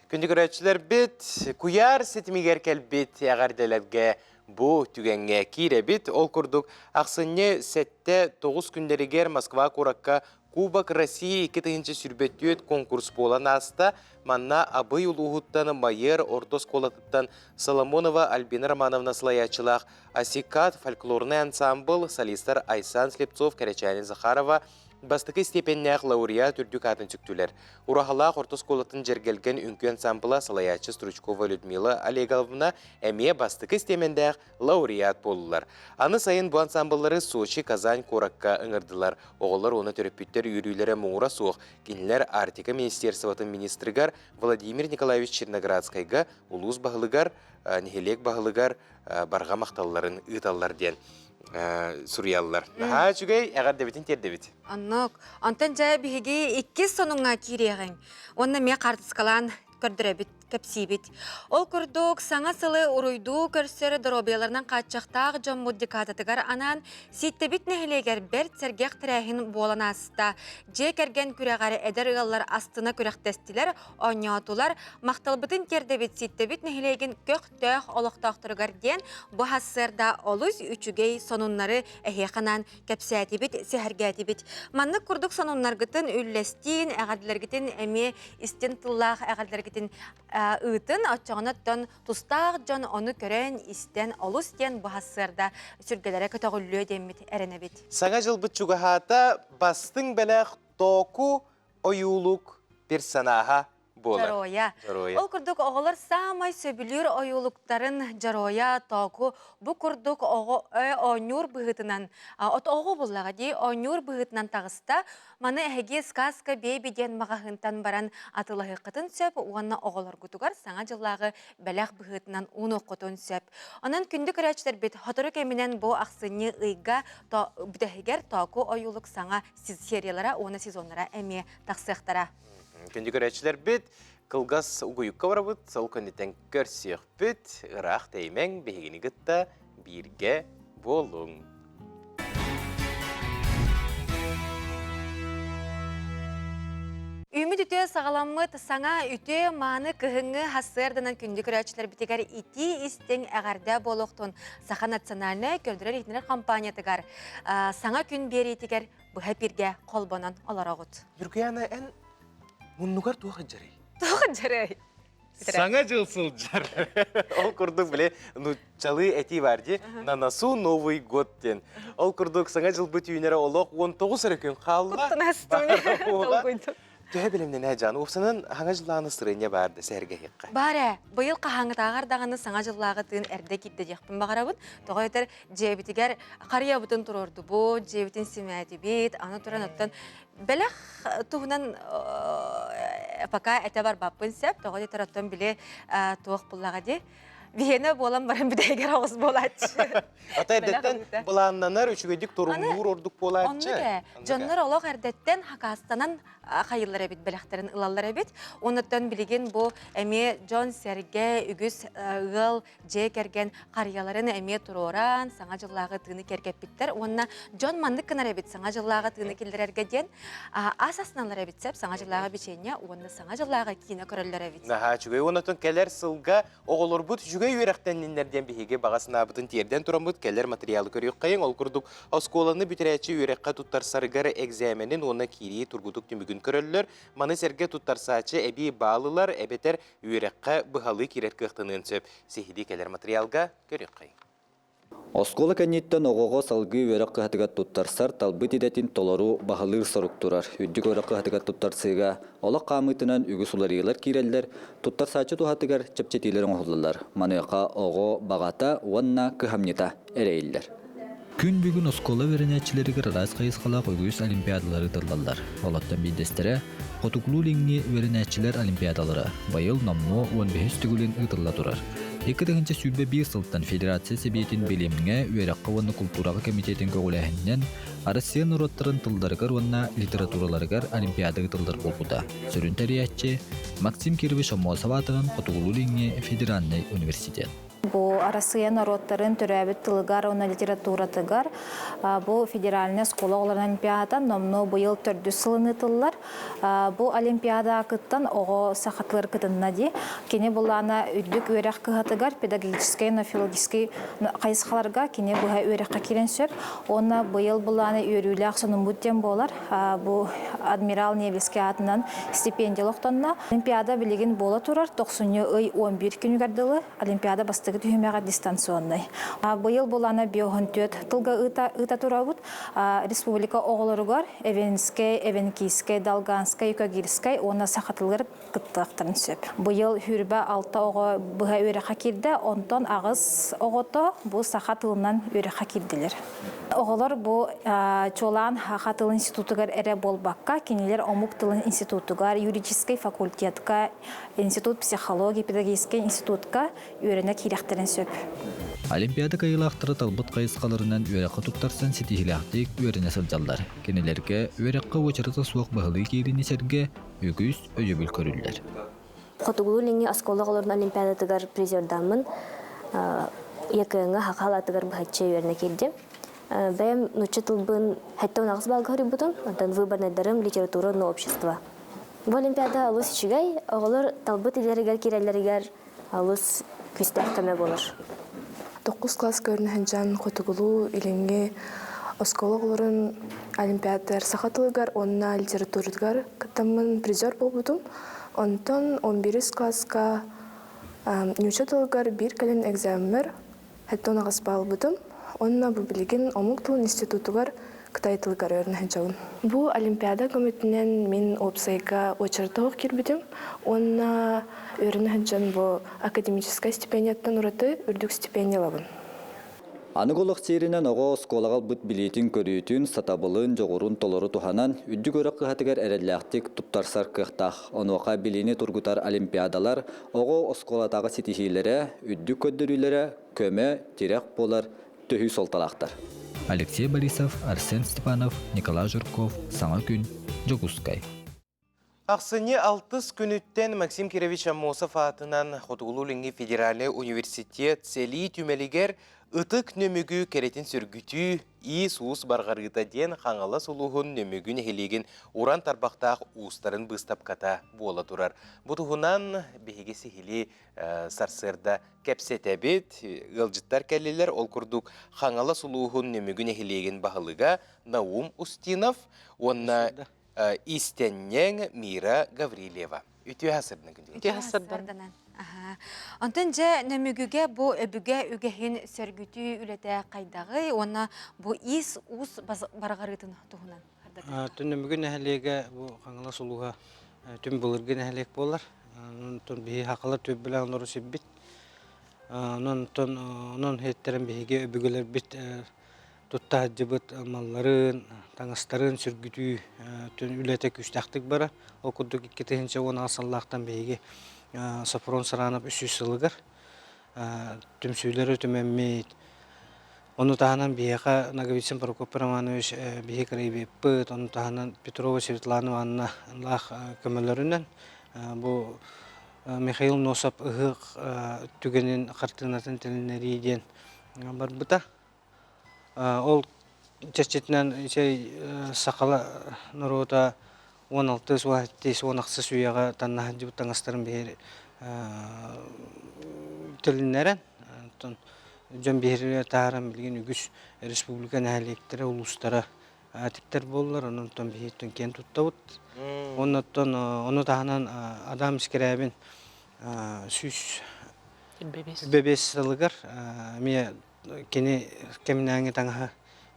Күндү көрөөччүлэрбит, куйаар ситимигэр кэлбит эҕэрдэлэргэ бу түгэҥҥэ киирэбит. Ол курдук, ахсынньы 7-9 күннэригэр Москва куоракка Кубок России 2024 конкурс буолан ааста. Манна Абый улууһуттан Майер орто оскуолатыттан Соломонова Альбина Романовна салайааччылаах Асикат фольклорнай ансамбл, солистар Айсан Слепцов, Кэрэчээнэ Захарова бастакы степеннээх лауреат үрдүк аатын сүктүлэр. Ураһалаах орто оскуолатын дьэргэлгэн үҥкүү ансамбла салайааччы Стручкова Людмила Олеговна эмиэ бастакы степеннээх лауреат буоллулар. Аны сайын бу ансамбллары Сочи, Казань куоракка ыҥырдылар. Оҕолор уонна төрөппүттэр үөрүүлэрэ муҥура суох. Кинилэр Арктика министерствотын министрыгар Владимир Николаевич Черноградскайга, улуус баһылыгар, нэһилиэк баһылыгар барҕа махталларын ыыталлар диэн суруйаллар. Наһаа үчүгэй, эҕэрдэбитин тиэрдэбит. Оннук. Онтон дьэ биһиги иккис сонуҥҥа киириэҕиҥ. Уонна эмиэ хаартыскалаан көрдөрөбүт, кэпсиибит. Ол курдук, саҥа сылы уруйдуу көрсөр доруобуйаларынан хааччахтаах дьоммут декадатыгар анаан Сииттэбит нэһилиэгэр бэрт сэргэх тэрээһин буолан ааста. Дьиэ кэргэн күрэҕэр эдэр ыаллар астына күрэхтэстилэр, оонньоотулар. Махталбытын тиэрдэбит Сииттэбит нэһилиэгин көхтөөх олохтоохторугар диэн бу сарсыарда олус үчүгэй сонуннары эһиэхэ анаан кэпсээтибит, сэһэргээтибит. Маннык курдук сонуннаргытын үллэстиин, эҕэрдэлэргитин эмиэ истин тыллаах эҕэрдэлэргитин ыытын, оччоҕуна оттон тустаах дьон ону көрөн, истэн олус диэн бу сарсыарда сүргэлэрэ көтөҕүллүө диэммит эрэнэбит. Саҥа дьылбыт чугаһаата бастыҥ бэлэх тооку ойуулук персонаһа буолар. Дьоруойа. Дьоруойа. Ол курдук оҕолор саамай сөбүлүүр ойуулуктарын дьоруойа тооку бу курдук оҕо оонньуур быһыытынан от оҕо буллаҕа дии оонньуур быһыытынан таҕыста. Маны эһиги Сказка Бэби диэн маҕаһыынтан баран атыылаһыаххытын сөп уонна оҕолоргутугар саҥа дьыллааҕы бэлэх быһыытынан уунуоххутун сөп. Онон күндү көрөөччүлэрбит сотору кэминэн бу ахсынньы ыйга бүтэһигэр тооку ойуулук саҥа сериялара уонна сезоннара эмиэ тахсыахтара. Күндү көрөөччүлэрбит, кылгас угуйукка барабыт, сол көннүтэн көрсүөхпүт, ыраах тэйимэҥ, биһигини кытта бииргэ буолуҥ. Үүмүт үтүө саҕаламмыт саҥа үтүө мааны кыһыҥҥы сарсыарданан күндү көрөөччүлэрбитигэр итии истиҥ эҕэрдэ буолуохтун Саха национальнай көрдөрөр-иһитиннэрэр компаниятыгар саҥа күн биэриитигэр быһа эпииргэ холбонон олороҕут. Ньургуяна, эн муннугар туох дьарый? Туох дьарый? Саҥа дьыл сылдьар. Ол курдук, били, нуччалыы этии бар дии, на носу Новый год диэн. Ол курдук, саҥа дьылбыт үүнэрэ олох 19 эрэ күн хаалла. Куттанастым. Төһө билимнэнэ дьан, уопсанан хаҥа дьыллааны сырыынньа баар да сэргэһиэххэ. Бар ээ, быйыл хаһааҥҥытааҕар даҕаны саҥа дьыллааҕы тыын эрдэ киирдэ диэхпин баҕарабын. Тоҕо этэр, дьиэбитигэр харыйабытын туруордубут, дьиэбитин симээтибит, аны туран оттон бэлэх туһунан пока этэ барбаппын сөп, тоҕо диэтэр оттон били туох буллаҕа дии, биһиэнэ буолан баран бүтэһигэр оҕус буолааччы. Ата эрдэттэн былааннанар, үчүгэйдик торумнуур ордук буолааччы. Оннук ээ. Дьоннор олох эрдэттэн хакаастанан хайыллар эбит, бэлэхтэрин ылаллар эбит. Оннуттан билигин бу эмиэ дьон-сэргэ, үгүс ыал дьиэ кэргэн харыйаларын эмиэ туруоран, Саҥа дьыллааҕы тыыны киэргэппиттэр уонна дьон маннык гынар эбит Саҥа дьыллааҕы тыыны киллэрэргэ диэн ас асналар эбит сөп Саҥа дьыллааҕы бичиэнньэ уонна Саҥа дьыллааҕы киинэ көрөллөр эбит. Наһаа үчүгэй. Онон кэлэр сылга оҕолорбут үчүгэй үөрэхтэнниннэр диэн биһиги баҕа санаабытын тиэрдэн тураммыт кэлэр материалы көрүөххэйиҥ. Ол курдук оскуоланы бүтэрээччи үөрэххэ туттарсарыгар экзаменин уонна киирии тургутук түмүгүн көрөллөр. Маны сэргэ туттарсааччы эбии баал ылар эбэтэр үөрэххэ быһалыы киирэр кыахтаныан сөп. Сиһилии кэлэр материалга көрүөххэйиҥ. Оскуола кэнниттэн оҕоҕо салгыы үөрэх кыһатыгар туттарсар талбыт идэтин толору баһылыыр сорук турар. Үрдүк үөрэх кыһатыгар туттарсыыга олох хаамыытынан үгүс уларыйыылар киирэллэр, туттарсааччы туһатыгар чэпчэтиилэр оҥоһуллаллар. Маныаха оҕо баҕата уонна кыһамньыта эрэйиллэр. Күн бүгүн оскуола үөрэнээччилэригэр араас хайысхалаах үгүс олимпиадалар ыытыллаллар. Олортон биирдэстэрэ Хотугулуу-Илиҥҥи үөрэнээччилэр олимпиадалара быйыл номнуо 15 төгүлүн ыытылла турар. 2021 сылтан Федерация Сэбиэтин билимҥэ, үөрэххэ уонна култуураҕа кэмитиэтин көҕүлээһининэн Россия норуоттарын тылларыгар уонна литератураларыгар олимпиада ыытыллар буолбута. Сүрүн тэрийээччи Максим Кирович Аммосов аатынан Хотугулуу-Илиҥҥи федеральнай университет. Бу Арассыыйа норуоттарын төрөөбүт тылыгар уонна литературатыгар бу федеральнай оскуола оҕолорун олимпиадата номнуо быйыл төрдүс сылын ыытыллар. Бу олимпиадаҕа кыттан оҕо саха тылыгар кытынна дии. Кини былаана үрдүк үөрэх кыһатыгар педагогическай уонна филологическай хайысхаларга кини быһа үөрэххэ киирэн сөп. Уонна быйыл былаана үөрүүлээх сонуммут диэн буолар. Бу адмирал Невельский аатынан стипендия олохтонно. Олимпиада билигин буола турар тохсунньу ый 11 күнүгэр дылы Олимпиада бастакы түһүмэҕэ дистанционнай. Быйыл булана 54 тылга ыыта турабыт. Республика оҕолоругар Эвенскэй, Эвенкийскэй, Долганскай, Юкагирскай уонна саха тылыгар кыттыахтарын сөп. Быйыл хүрбэ алта оҕо быһа үөрэххэ киирдэ, онтон аҕыс оҕото бу саха тылынан үөрэххэ киирдилэр. Оҕолор бу чуолаан саха тылын институтугар эрэ буолбакка, кинилэр омук тылын институтугар, юридическай факультетка, Институт психологии педагогическай институтка үөрэнэ киирэхтэрин сөп. Олимпиада кыайыылаахтара талбыт хайысхаларынан үөрэххэ туттарсан ситиһиилээхтик үөрэнэ сылдьаллар. Кинилэргэ үөрэххэ уочарата суох баһылыы киириини сэргэ үгүс өйөбүл көрүллэр. Хотугулуу-Илиҥҥи оскуола оҕолорун олимпиадатыгар призердаммын ЯКН-ҥа саха халаатыгар быһаччы үөрэнэ киирдим. Бэйэм нуучча тылбын 78 балга хоруйбутум, онтон выборнайдарым литература уонна общество. Бу олимпиада олус үчүгэй, оҕолор талбыт идэлэригэр киирэллэригэр олус күүстээх көмө буолар. Токкус класс көрүнүһүнчэн хотугулуу илиҥҥи оскуола оҕолорун олимпиадалар саха тылыгар уонна литературатыгар кыттаммын призер буолбутум. Онтон 11 класска нуучча тылыгар биир кэлин экзаммер Хэттон аҕыс баалбытым. Уонна бу билигин омук тылын институтугар кытай тылыгар үөрэнэ сылдьабын. Бу олимпиада көмөтүнэн мин уопсайга уочаратоох киирбитим уонна үөрэнэ сылдьан бу академическай стипендияттан ураты үрдүк стипендия ылабын. Аныгы олох сиэринэн оҕо оскуолаҕа ылбыт билиитин-көрүүтүн, сатабылын, дьоҕурун толору туһанан, үрдүк үөрэх кыһатыгар эрэллээхтик туттарсар кыахтаах. Онуоха билиини тургутар олимпиадалар Оҕо оскуолатааҕы ситиһиилэрэ, үрдүк көрдөрүүлэрэ көмө, тирэх буолар төһүү суолталаахтар. Алексей Борисов, Арсен Степанов, Николай Жирков, Саҥа күн, Дьокуускай. Ахсынньы алтыс күнүттэн Максим Кирович Аммосов аатынан Хотугулуу-Илиҥҥи федеральнай университет сэлии түмэлигэр Ытык Нөмүгү кэрэтин сөргүтүү Иис-уус барҕарыыта диэн Хаҥалас улууһун Нөмүгү нэһилиэгин уран тарбахтаах уустарын быыстапката буола турар. Бу туһунан биһиги сиһилии сарсыарда кэпсэтэбит. Ыалдьыттар кэллилэр. Ол курдук Хаҥалас улууһун Нөмүгү нэһилиэгин баһылыга Наум Устинов уонна иистэнньэҥ Мира Гаврильева. Үтүө сарсыарданан күндү. Үтүө сарсыарданан. Онтон дьэ Нөмүгүгэ бу өбүгэ үгэһин сөргүтүү үлэтэ хайдаҕый уонна бу иис-уус барҕарыытын туһунан Нөмүгү нэһилиэгэ бу Хаҥалас улууһа түм былыргы нэһилиэк буолар. Онтон биһи хахалар түөлбэлээн олору сирбит. Онон онон иһиттэрэн биһиги өбүгэлэрбит тутта сылдьыбыт малларын, таҥастарын сүргүтүү үлэтэ күүстээхтик барар. Ол курдук 2016 сыллаахтан биһиги Сопрон Саранов үсүс сылыгар түмсүүлэри түмэммит. Ону таһынан биһиэхэ Ноговицын Прокопий Романович биһи краеведпыт, ону таһынан Петрова Светлана Ивановна лаах көмөлөрүнэн бу Михаил Носов ыһыах түгэнин хартыынатын тилиннэрии диэн барбыта. Ол чэрчитинэн сахала норуота 16 16 үйэҕэ танна сылдьыбыт таҥастарын биһиги тилиннэрэн, оттон дьон биһиригэ таһааран билигин үгүс республика нэһилиэктэрэ, улуустара тиктэр буоллар, онон биһиги киэн туттабыт. Оннуттан ону таһынан Адам Искирээбин 105 сылыгар эмиэ Кини кэминээҥи таҥаһа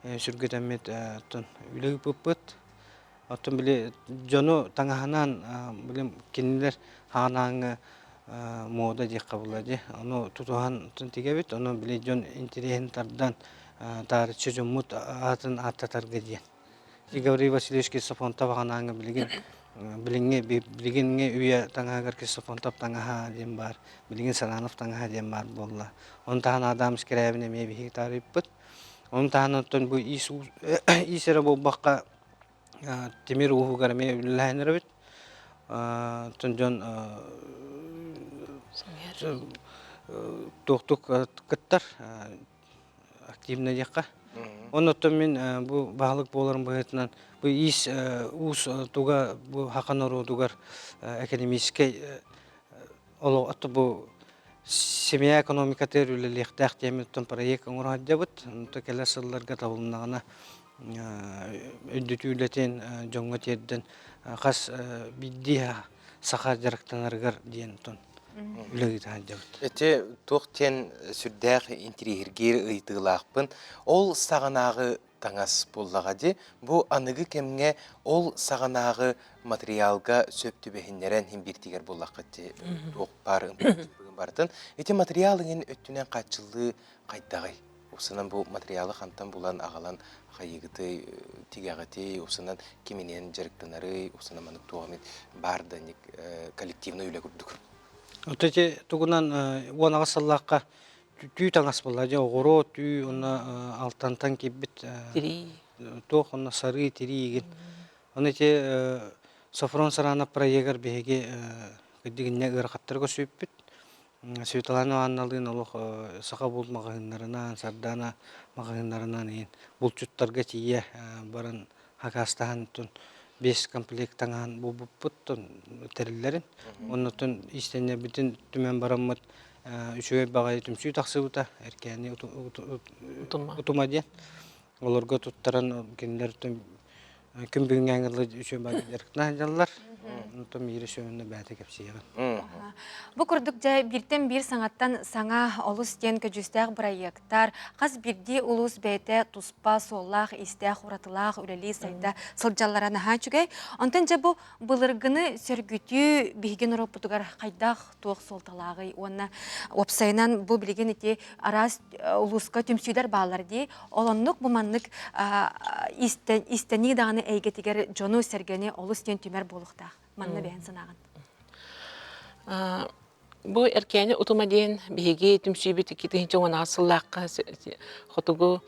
сүргүтэммит оттон үлэ ыыппыппыт. Оттон били дьону таҥаһынан били кинилэр хаанааҥҥы муода диэххэ буолла дии. Ону тутуһан тигэбит. Ону били дьон интэриэһин тардан таарыччы дьоммут аатын ааттатарга диэн. Гаврил Васильевич Ксенофонтов аҕанааҥҥы билигин Билиҥҥи билигиҥҥи үйэ таҥаһыгар Ксенофонтов таҥаһа диэн баар, билигин Саранов таҥаһа диэн баар буолла. Ону таһынан Адам Скрябин эмиэ биһиги таарыйбыт. Ону таһынан оттон бу иис иис эрэ буолбакка тимир ууһугар эмиэ үлэлэһэн эрэбит. Оттон дьон туохтук кыттар активно диэххэ. Оннуттан мин бу баһылык буоларым быһыытынан бу иис уус туга бу хака норуотугар экономическай олох бу семья экономикатыгар үлэлиэхтээх диэммиттэн проект оҥоро сылдьабыт. Онто кэлэр сылларга табылыннаҕына үрдүтүү үлэтин дьоҥҥо тиэрдэн хас биирдии саха дьарыктанарыгар диэн үлэ ыыта сылдьабыт. Ити туох диэн сүрдээх интириэһиргиир ыйытыылаахпын. Ол саҕанааҕы таҥас буоллаҕа дии. Бу аныгы кэмҥэ ол саҕанааҕы материалга сөп түбэһиннэрэн иһин бииртигэр буоллаххыт дии туох баар барытын. Ити материал иҥин өттүнэн хааччыллыы хайдаҕый? Упсанан бу материалы хантан булан аҕалан хайыгытый, тигэҕитий, упсанан киминэн дьарыктанарый, упсанан маннык туох эмит баар да коллективный үлэ курдук. Вот эти тугунан 18 сыллаахха түү таҥас буолла дьэ оҕуруо түү уонна алтантан киирбит Тирии. туох онно сарыы тирии игин. Оны ити Софрон Саранов проегар биһиги кырдьыгынньа ыарахаттары көрсүбүппүт. Светлана Ивановналыын олох саха булт маҕаһыыннарынан, Сардаана маҕаһыыннарынан иһин булчуттарга тиийэ баран хакаастаһан биэс комплект таҥаһын булбуппут тэриллэрин. Оннуттан иистэннэрбитин түмэн бараммыт үчүгэй баҕайы түмсүү тахсыбыта Эркээни утума диэн. Олорго туттаран кинилэр күн бүгүҥҥэ дылы үчүгэй баҕайы дьарыктана сылдьаллар. Онтон биири сүрүнэ бэйэтэ кэпсиэҕин. Бу курдук дьэ бииртэн биир саҥаттан саҥа олус диэн көдьүүстээх бырайыактар хас биирдии улуус бэйэтэ туспа суоллаах-иистээх уратылаах үлэлии сайда сылдьаллара наһаа үчүгэй. Онтон дьэ бу былыргыны сөргүтүү биһиги норуоппутугар хайдах туох суолталааҕый уонна уопсайынан бу билигин ити араас улууска түмсүүлэр бааллар дии. Ол оннук бу маннык истэнии даҕаны эйгэтигэр дьону-сэргэни олус диэн түмэр буолуохтаах. Манна бэйэн санааҕын. Бу Эркээни утума диэн биһиги түмсүүбүт 2016 сыллаахха хотугу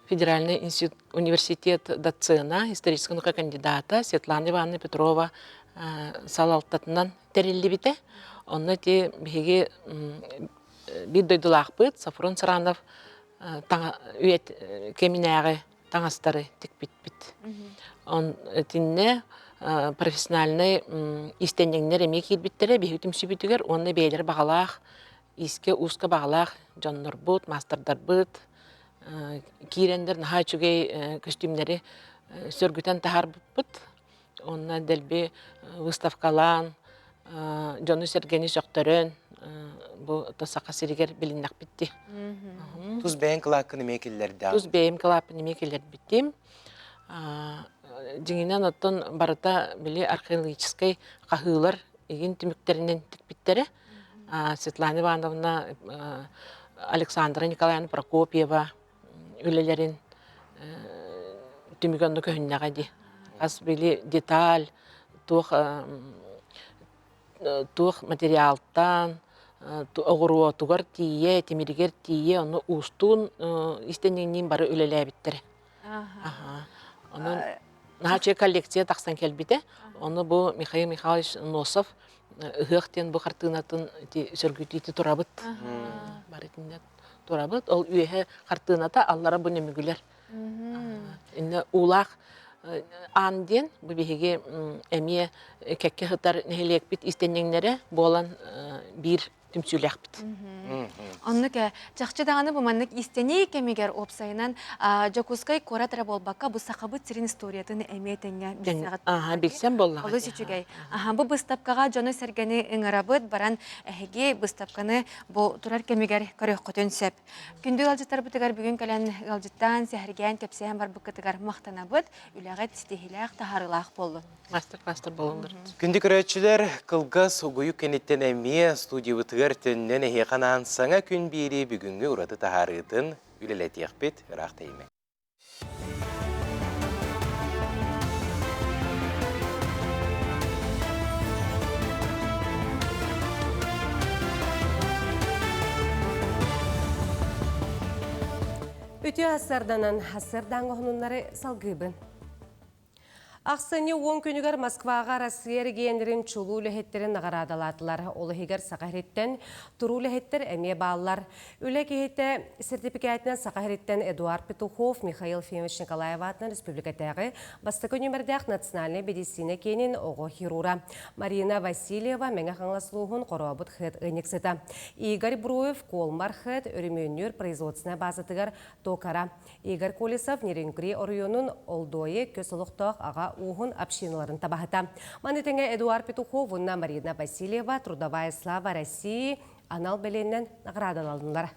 федеральный институт университет доцена, историческай наука кандидата Светлана Ивановна Петрова салалтатынан тэриллибитэ. Онно ити биһиги биир дойдулаахпыт Софрон Саранов үйэт кэминээҕи таҥастары тикпиппит. Он итиннэ профессиональнай иистэнньэҥнэр эмиэ киирбиттэрэ биһиги түмсүүбүтүгэр уонна бэйэлэрэ баҕалаах иискэ-ууска баҕалаах дьоннорбут, маастардарбыт киирэннэр наһаа үчүгэй көстүүмнэри сөргүтэн таһаарбыппыт. Уонна дэлби выставкалаан, дьону-сэргэни сөхтөрөн, бу Саха сиригэр билиннэхпит дии. Тус бэйэҥ кылааккын эмиэ киллэрдэҕин? Тус бэйэм кылааппын эмиэ киллэрбитим. Дьиҥинэн, оттон барыта били археологическай хаһыылар игин түмүктэринэн тикпиттэрэ. Светлана Ивановна, Александра Николаевна Прокопьева үлэлэрин түмүгэ онно көһүннэҕэ дии. Хас били деталь, туох туох материалтан, оҕуруотугар тиийэ, тимиригэр тиийэ, ону уустуун истэнньэҥниин бары үлэлээбиттэрэ. Онон наһаа үчүгэй коллекция тахсан кэлбитэ. Ону бу Михаил Михайлович Носов ыһыах диэн бу хартыынатын ити сөргүтүүтү турабыт. Бары итиннэ турабыт. Ол үөһэ хартыыната аллара бу нөмүгүлэр. Иннэ уулаах аан диэн бу биһиги эмиэ кэккэ сытар нэһилиэкпит истэнньэҥнэрэ буолан биир түмсүүлээхпит. Оннук ээ. Чахчы даҕаны бу маннык истэнии кэмигэр уопсайынан Дьокуускай куорат эрэ буолбакка, бу сахабыт сирин историятын эмиэ тэҥҥэ билсэҕит. Аха, билсэн буоллаҕа. Олус үчүгэй. Аха, бу быыстапкаҕа дьону-сэргэни ыҥырабыт, баран эһиги быыстапканы бу турар кэмигэр көрүөххүтүн сөп. Күндү ыалдьыттарбытыгар бүгүн кэлэн ыалдьыттаан, сэһэргээн, кэпсээн барбыккытыгар махтанабыт. Үлэҕит ситиһиилээх, таһаарыылаах буоллун. Мастер-класстар буолаллар. Күндү көрөөччүлэр, кылгас угуйук кэнниттэн эмиэ студиябытыгар төннөн эһиэхэ анаан саҥа күн биэрии бүгүҥҥү ураты таһаарыытын үлэлэтиэхпит ыраах тэйимэ. Үтүө ассарданан, ассардаан оһунуннары салгыыбын. Ахсынньы уон күнүгэр Москваҕа Россия эрэгийиэннэрин чулуу үлэһиттэрин наҕараадалаатылар. Ол иһигэр Саха сириттэн туруу үлэһиттэр эмиэ бааллар. Үлэ киһитэ сертификатынан Саха сириттэн Эдуард Петухов, Михаил Ефимович Николаев аатынан республикатааҕы бастакы нүөмэрдээх национальнай медицина киинин оҕо хирура Марина Васильева Мэҥэ Хаҥалас улууһун Хорообут ХЭТ ыанньыксыта Игорь Бруев Колмар ХЭТ өрөмүөннүүр производственнай базатыгар токара Игорь Колесов Нерюнгри оройуонун Олдуойу көс олохтоох аҕа ууһун общиналарын табаһыта. Маны тэҥэ Эдуард Петухов уонна Марина Васильева Трудовая слава России анал бэлиэнэн наҕараадаланнылар.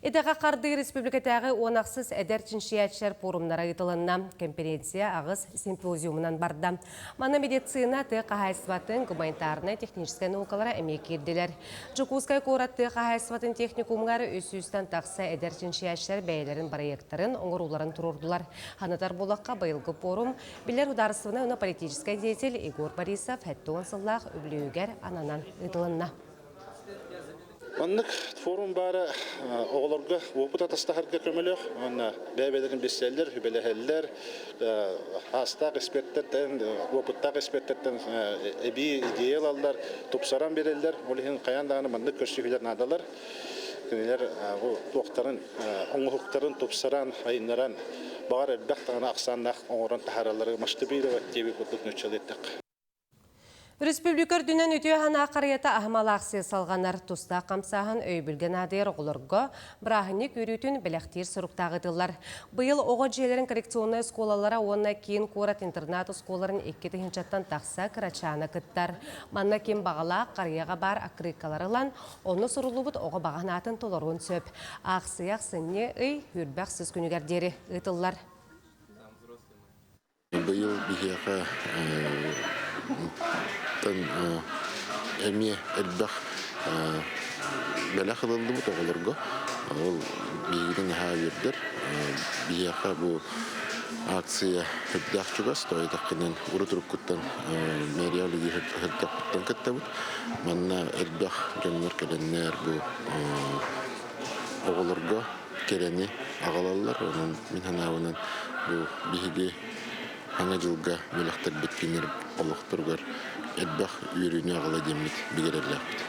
Идэҕэ хардыы республикатааҕы 16 эдэр чинчийээччилэр пуорумнара ыытылынна. Конференция аҕыс симпозиумунан барда. Манна медицина, тыа хаһаайыстыбатын, гуманитарнай, техническэй наукалара эмиэ киирдилэр. Дьокуускай куорат тыа хаһаайыстыбатын техникумугар 300-тэн тахса эдэр чинчийээччилэр бэйэлэрин бырайыактарын оҥорууларын туруордулар. Ханатар буоллахха, быйылгы пуорум биллэр судаарыстыбаннай уонна политическай деятель Егор Борисов 70 сыллаах үбүлүөйүгэр ананан ыытылынна. Маннык форум баара оҕолорго уопут атастаһарга көмөлөөх уонна бэйэ-бэйэлэрин билсэллэр, сүбэлэһэллэр, аастаах экспертэртэн, уопуттаах экспертэртэн эбии идея ылаллар, тупсаран биэрэллэр. Ол иһин хайаан даҕаны маннык көрсүһүүлэр наадалар. Кинилэр бу туохтарын, оҥоһуктарын тупсаран, айыннаран, баҕар элбэх даҕаны ахсааннаах оҥорон таһаараллары масштабировать диэбит курдук нууччалыы эттэххэ. Республика үрдүнэн үтүө санаа харыйата аһымал аахсыйа салҕанар. Тустаах хамсааһын өйөбүлгэ наадыйар оҕолорго бырааһынньык үөрүүтүн бэлэхтиир соруктаах ыытыллар. Быйыл оҕо дьиэлэрин коррекционнай оскуолалара уонна киин куорат интернат оскуолаларын икки тыһыынчаттан тахса кырачаана кыттар. Манна ким баҕалаах харыйаҕа баар аккырыыккалары ылан, онно суруллубут оҕо баҕа санаатын толоруон сөп. Аахсыйа ахсынньы ый сүүрбэх сыс күнүгэр диэри ыытыллар. Быйыл биһиэхэ эмиэ элбэх бэлэх ылыллыбыт оҕолорго. Ол биһигини наһаа үөрдэр. Биһиэхэ бу акция үрдээх чугас, тоҕо диэтэххинэн урут-уруккуттан мэрия үлэлии сылдьахпыттан кыттабыт. Манна элбэх дьоннор кэлэннэр бу оҕолорго кэрэни аҕалаллар. Онон мин санаабынан бу биһиги Саҥа дьылга бэлэхтэрбит кинилэр олохторугар элбэх үөрүүнү аҕала диэммит билэрэлээхпит.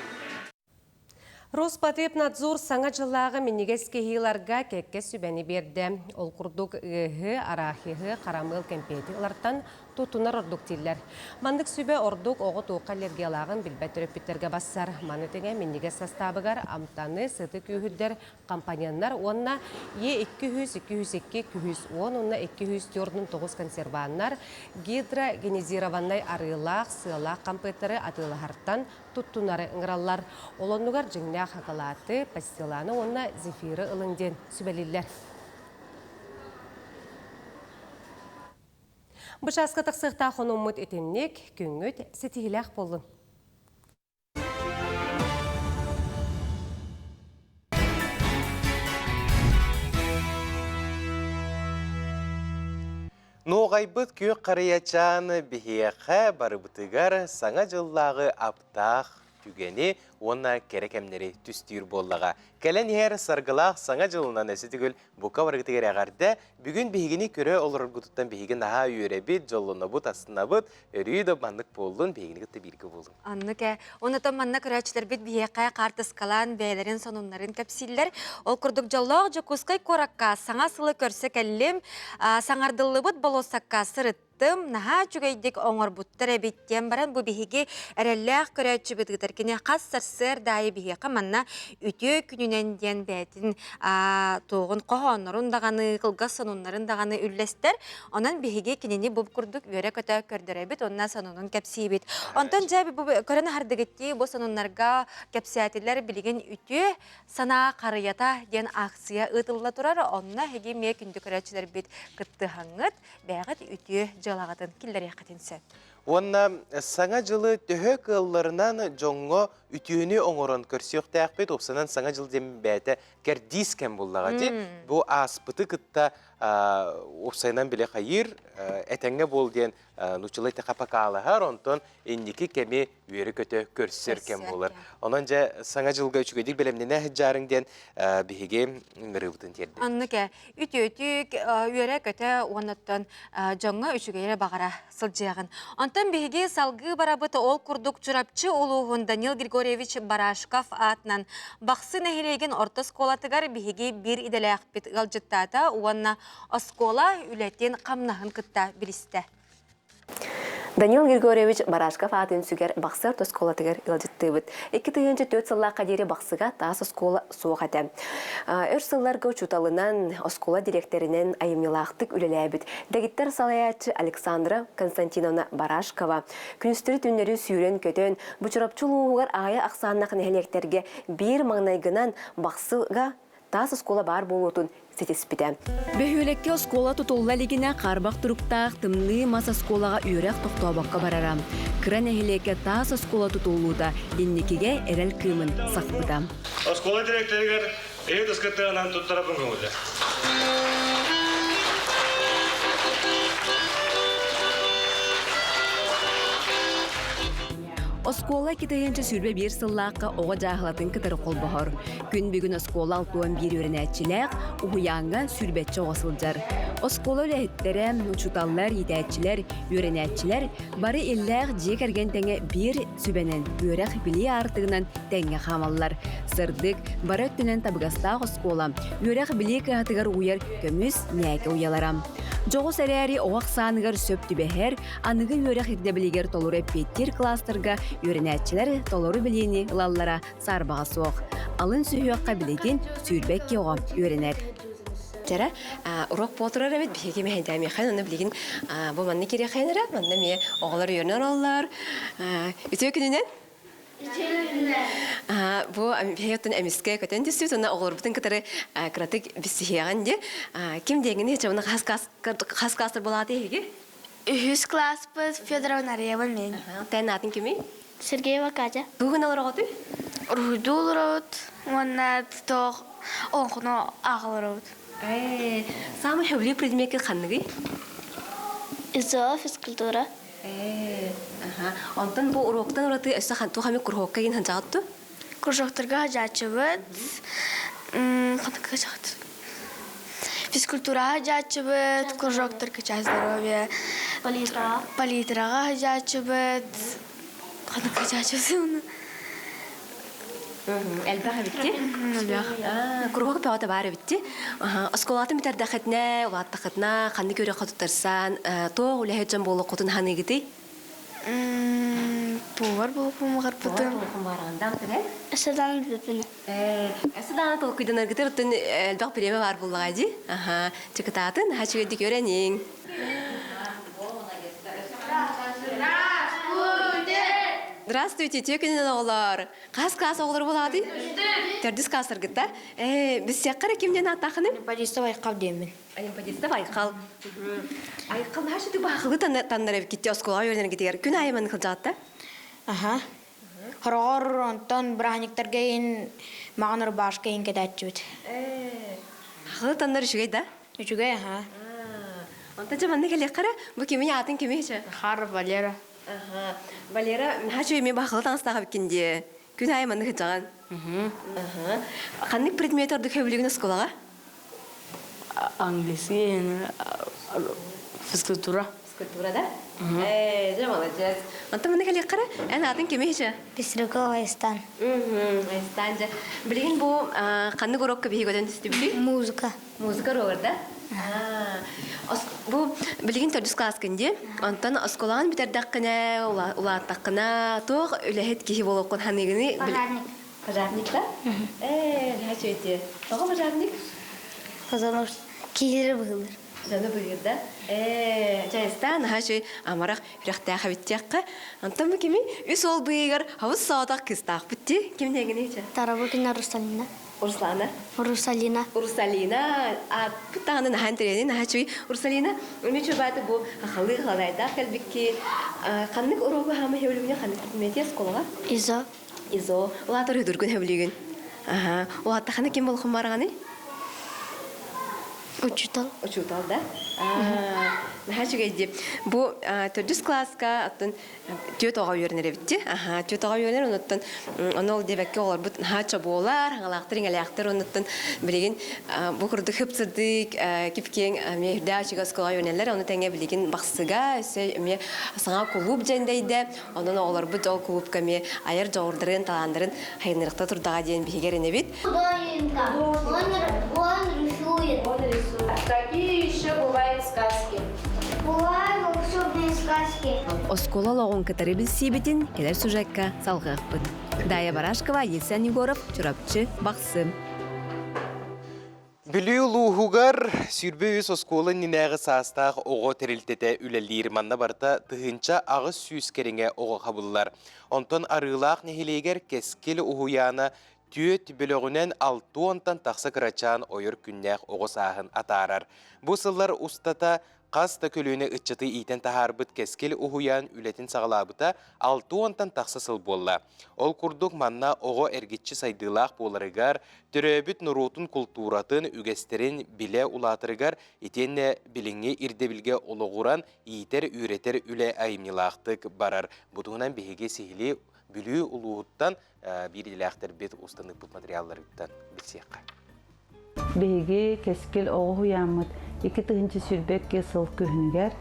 Роспотребнадзор саҥа дьыллааҕы минньигэс кэһииларга кэккэ сүбэни биэрдэ. Ол курдук ыаһы, арахиһы, харамыал кэмпиэти ылартан туттунар ордук дииллэр. Маннык сүбэ ордук оҕо туохха аллергиялааҕын билбэт төрөппүттэргэ бассар. Маны тэҥэ минньигэс састаабыгар амтаны, сыты күүһүрдэр компоненнар уонна Е200, 202, 210 уонна 249 консерваннар гидрогенизированнай арыылаах, сыалаах хампыаттары атыылаһартан туттунары ыҥыраллар. Ол оннугар дьиҥнээх хакалааты, пастиланы уонна зефиры ылыҥ диэн сүбэлииллэр. Бу чааска тахсыахтаах хонуммут итинник, күҥҥүт ситиһиилээх буоллун! Нуоҕайбыт күөх харыйачаан биһиэхэ барыбытыгар Саҥа дьыллааҕы аптаах түгэни уонна кэрэ кэмнэри түстүүр буоллаҕа. Кэлэн иһэр саргылаах Саҥа дьылынан өссө төгүл бука барыгытыгар эҕэрдэ! Бүгүн биһигини көрө олороргутуттан биһиги наһаа үөрэбит, дьоллонобут, астынабыт. Өрүү да маннык буоллун, биһигини кытта бииргэ буолуҥ. Оннук ээ. Онотон манна көрөөччүлэрбит биһиэхэ хаартыскалаан бэйэлэрин сонуннарын кэпсииллэр. Ол курдук дьоллоох Дьокуускай куоракка саҥа сылы көрсө кэллим. Саҥардыллыбыт болуоссакка сырыттым. Наһаа үчүгэйдик оҥорбуттар эбит диэн баран бу биһиги эрэллээх көрөөччүбүт ыытар. Кини хас сарсыарда аайы биһиэхэ манна үтүө күнүнэн диэн бэйэтин туоҕун хоһооннорун даҕаны, кылгас сонуннарын даҕаны үллэстэр. Онон биһиги кинини бу курдук үөрэ-көтө көрдөрөбүт уонна сонунун кэпсиибит. Онтон дьэ бу көрөн аһардыгыттии бу сонуннарга кэпсээтилэр билигин үтүө санаа харыйата диэн акция ыытылла турар. Онно эһиги эмиэ күндү көрөөччүлэрбит кыттыһаҥҥыт, бэйэҕит үтүө дьыалаҕытын киллэриэххитин сөп. Уонна Саҥа дьылы төһө кыалларынан дьоҥҥо үтүөнү оҥорон көрсүөхтээхпит. Уопсанан Саҥа дьыл диэн бэйэтэ кэрдиис кэм буллаҕа дии. Бу ааспыты кытта уопсайынан билэ хайыыр, этэҥҥэ буол диэн нууччалыы хапакаалаһар, онтон инники кэми үөрэ-көтө көрсөр кэм буолар. Онон дьэ саҥа дьылга үчүгэйдик бэлэмнэнэ сылдьаарыҥ диэн биһиги ыҥырыыбытын тиэрдэбит. Оннук ээ. Үтүөтүк, үөрэ-көтө уоннаттан дьоҥҥо үчүгэйи эрэ баҕара сылдьыаҕын. Онтон биһиги салгыы барабыт ол курдук Чурапчы улууһун Данил Григорьевич Барашков аатынан Бахсы нэһилиэгин орто оскуолатыгар биһиги биир идэлээхпит ыалдьыттаата уонна оскуола үлэтин хамнаһын кытта билистэ. Данил Григорьевич Барашков аатын сүгэр Бахсы орто оскуолатыгар ыалдьыттыыбыт. 2004 сыллаахха диэри Бахсыга таас оскуола суох этэ. Өр сылларга учууталынан, оскуола дириэктэринэн айымньылаахтык үлэлээбит дэгиттэр салайааччы Александра Константиновна Барашкова күнүстэри-түүннэри сүүрэн-көтөн, бу Чурапчы улууһугар аҕыйах ахсааннаах нэһилиэктэргэ биир маҥнайгынан Бахсыга таас оскуола баар буолуутун ситиспитэ. Бөһүөлэккэ оскуола тутулла илигинэ хаарбах туруктаах тымныы мас оскуолаҕа үөрэх тохтообокко барара. Кыра нэһилиэккэ таас оскуола тутуллуута инникигэ эрэл кыымын сахпыта. Оскуола дириэктэригэр иһит ыскытыанан туттарабын көҥүлэ. Оскуола 2021 сыллаахха оҕо дьааһылатын кытары холбоһор. Күн бүгүн оскуола 61 үөрэнээччилээх, уһуйааҥҥа сүүрбэччэ оҕо сылдьар. Оскуола үлэһиттэрэ, учууталлар, иитээччилэр, үөрэнээччилэр бары иллээх дьиэ кэргэн тэҥэ биир сүбэнэн, үөрэх-билии аартыгынан тэҥҥэ хаамаллар. Сырдык, бары өттүнэн табыгастаах оскуола үөрэх-билии кыһатыгар угуйар көмүс ньээкэ уйалара. Дьоҕус эрээри оҕо ахсааныгар сөп түбэһэр, аныгы үөрэх ирдэбилигэр толору эппиэттиир кластерга үөрэнээччилэр толору билиини ылаллара саарбаҕа суох. Алын сүһүөххэ билигин 22 оҕо үөрэнэр. Дьэрэ, урок буолтурар эбит биһиги мэһэйдээмиэххин, онно билигин бу манна кириэххин эрэ, манна эмиэ оҕолор үөрэнэр оллор. Үтүө күнүнэн! Бу биһиги оттон эмискэ көтөн түстүбүт уонна оҕолорбутун кытары кыратык билсиһиэҕин дии. Ким диэҥҥиний, чабына хас хас класстар буолааты эһиги? Үһүс класспыт Федорова Нарыйаба мен. Тэн аатын кимий? Сергеева Катя. Тугун олороҕутуй? Уруһуйдуу олоробут уонна тоох олоҥхону ааҕа олоробут. Ээ, самый сөбүлүүр предметкин ханныгый? ИЗО физкультура. Ээ, аха. Онтон бу уруоктан ураты өссө туох эмит куруһуокка игин сылдьаҕыт дуу? Кружоктарга сылдьааччыбыт. Ханнык сылдьаҕыт? Физкультураҕа сылдьааччыбыт, кружоктарга час здоровья, палитраҕа сылдьааччыбыт. Ханнык сылдьааччыбыт? Элбэх эбитти. Элбэх. Куруһуок бөҕөтө баар эбитти. Оскуолатын бүтэрдэххитинэ, улааттаххытына, ханнык үөрэххэ туттарсан, туох үлэһит дьон буолуоххутун саныыгытый? Повар буолуохпун баҕарбытым. Повар буолуоххун баҕараҕын да, антон Өссө бүппүнэ. Өссө даҕаны толкуйданаргытыгар оттон элбэх бириэмэ баар буоллаҕа дии. Аха, чыкытаатын, наһаа үчүгэйдик үөрэниҥ. Здравствуйте, үтүө күнүнэн оҕолор. Хас класс оҕолоро буолаҕытый? Төрдүс класстаргыт да? Ээ, билсиэххэ эрэ ким диэн ааттааххыный? Олимпиадистов Айхал диэммин. Олимпиадистов Айхал. Айхал наһаа сүтүк баахылы таннар эбиккитти оскуолаҕа үөрэнэргитигэр күн аайы маннык сылдьаҕыт да? Аха. Хороҕор онтон бырааһынньыктарга иһин маҕан рубашка иһин кэтээччибит. Ээ, хахылы таннар үчүгэй да? Үчүгэй аха. Онтон дьэ манна кэлиэххэ эрэ, бу кимий аатын кимий чэ? Хар Валера. Аха. Валера, наһаа үчүгэй эмиэ баахылы таҥастаах эбиккин дии. Күн аайы маннык сылдьаҕын. Аха. Ханнык предмет ордук сөбүлүүгүн оскуолаҕа? Английский физкультура. Физкультура, да? Ээ, дьэ, молодец. Онтон манна кэлиэххэ эрэ, эн аатын кимий чэ? Пестрякова Айстан. Айстан дьэ. Билигин бу ханнык урокка биһиги көтөн түстүбүтүй? Музыка. Музыка уруогар да? Бу билигин төрдүс класскын дии. Онтон оскуолаҕын бүтэрдэххинэ, улааттаххына, туох үлэһит киһи буолуоххун саныыгыный? Пожарник. Пожарник да? Ээ, наһаа үчүгэй Тоҕо пожарник? Потому что киһилэри быһыылар. Дьону быһыыр да? Ээ, чайыстаа, наһаа үчүгэй амарах үрэхтээх эбит диэххэ. Онтон бу кими? Үс уол быыһыгар хабыс соҕотох кыыстаахпыт дии. Ким диэҥиний чэ? Тарабукина Русалина. Руслана. Русалина. Русалина. Ааппыт даҕаны наһаа интэриэһинэй, наһаа үчүгэй. Русалина, эмиэ чугааты бу хахалыы халайдаах кэлбикки ханнык уруогу хаама хөбүлүгүнэ ханнык предмети оскуолаҕа? ИЗО. ИЗО. Улаатар үдүргүн хөбүлүгүн. Аха. Улааттахана ким болохун бараҕаный? Учуутал. Учуутал да? Наһаа үчүгэй дии. Бу төрдүс кылааска оттон түөрт оҕо үөрэнэр эбит дии. Аһаа, түөрт оҕо үөрэнэр, онуттан ону ол диэбэккэ оҕолорбут наһаа чобуолар, хаҥалаахтар, иҥэлээхтэр, онуттан билигин бу курдук хып-сырдык, кип-киэҥ эмиэ үрдээх үчүгэй оскуолаҕа үөрэнэллэр. Ону тэҥэ билигин Бахсыга өссө эмиэ саҥа кулууп дьэндэйдэ. Онон оҕолорбут ол кулуупка эмиэ айар дьоҕурдарын, талааннарын хайыннарыахта турдаҕа диэн биһиги эрэнэбит. Он, он рисует. Он рисует. Какие еще бывают сказки? Бывают волшебные сказки. Оскуола олоҕун кытары билсиибитин кэлэр сюжекка салҕыахпыт. Дая Барашкова, Елсен Егоров, Чурапчы, Бахсы. Бүлүү улууһугар 23 оскуола иннинээҕи саастаах оҕо тэрилтэтэ үлэлиир. Манна барыта 1800 кэриҥэ оҕо хабыллар. Онтон Арыылаах нэһилиэгэр Кэскил уһуйаана түөрт бөлөҕүнэн алта уонтан тахса кырачаан ойор күннээх оҕо сааһын атаарар. Бу сыллар устата хас да көлүөнэ ыччаты иитэн таһаарбыт Кэскил уһуйаан үлэтин саҕалаабыта алта уонтан тахса сыл буолла. Ол курдук манна оҕо эргиччи сайдыылаах буоларыгар, төрөөбүт норуотун култууратын, үгэстэрин билэ улаатарыгар итиэннэ билиҥҥи ирдэбилгэ олоҕуран иитэр-үөрэтэр үлэ айымньылаахтык барар. Бу туһунан биһиги сиһилии Бүлүү улууһуттан биир идэлээхтэрбит устан ыыппыт материалларыттан билсиэххэ. Биһиги Кэскил оҕо уһуйааммыт 2022 сыл күһүнүгэр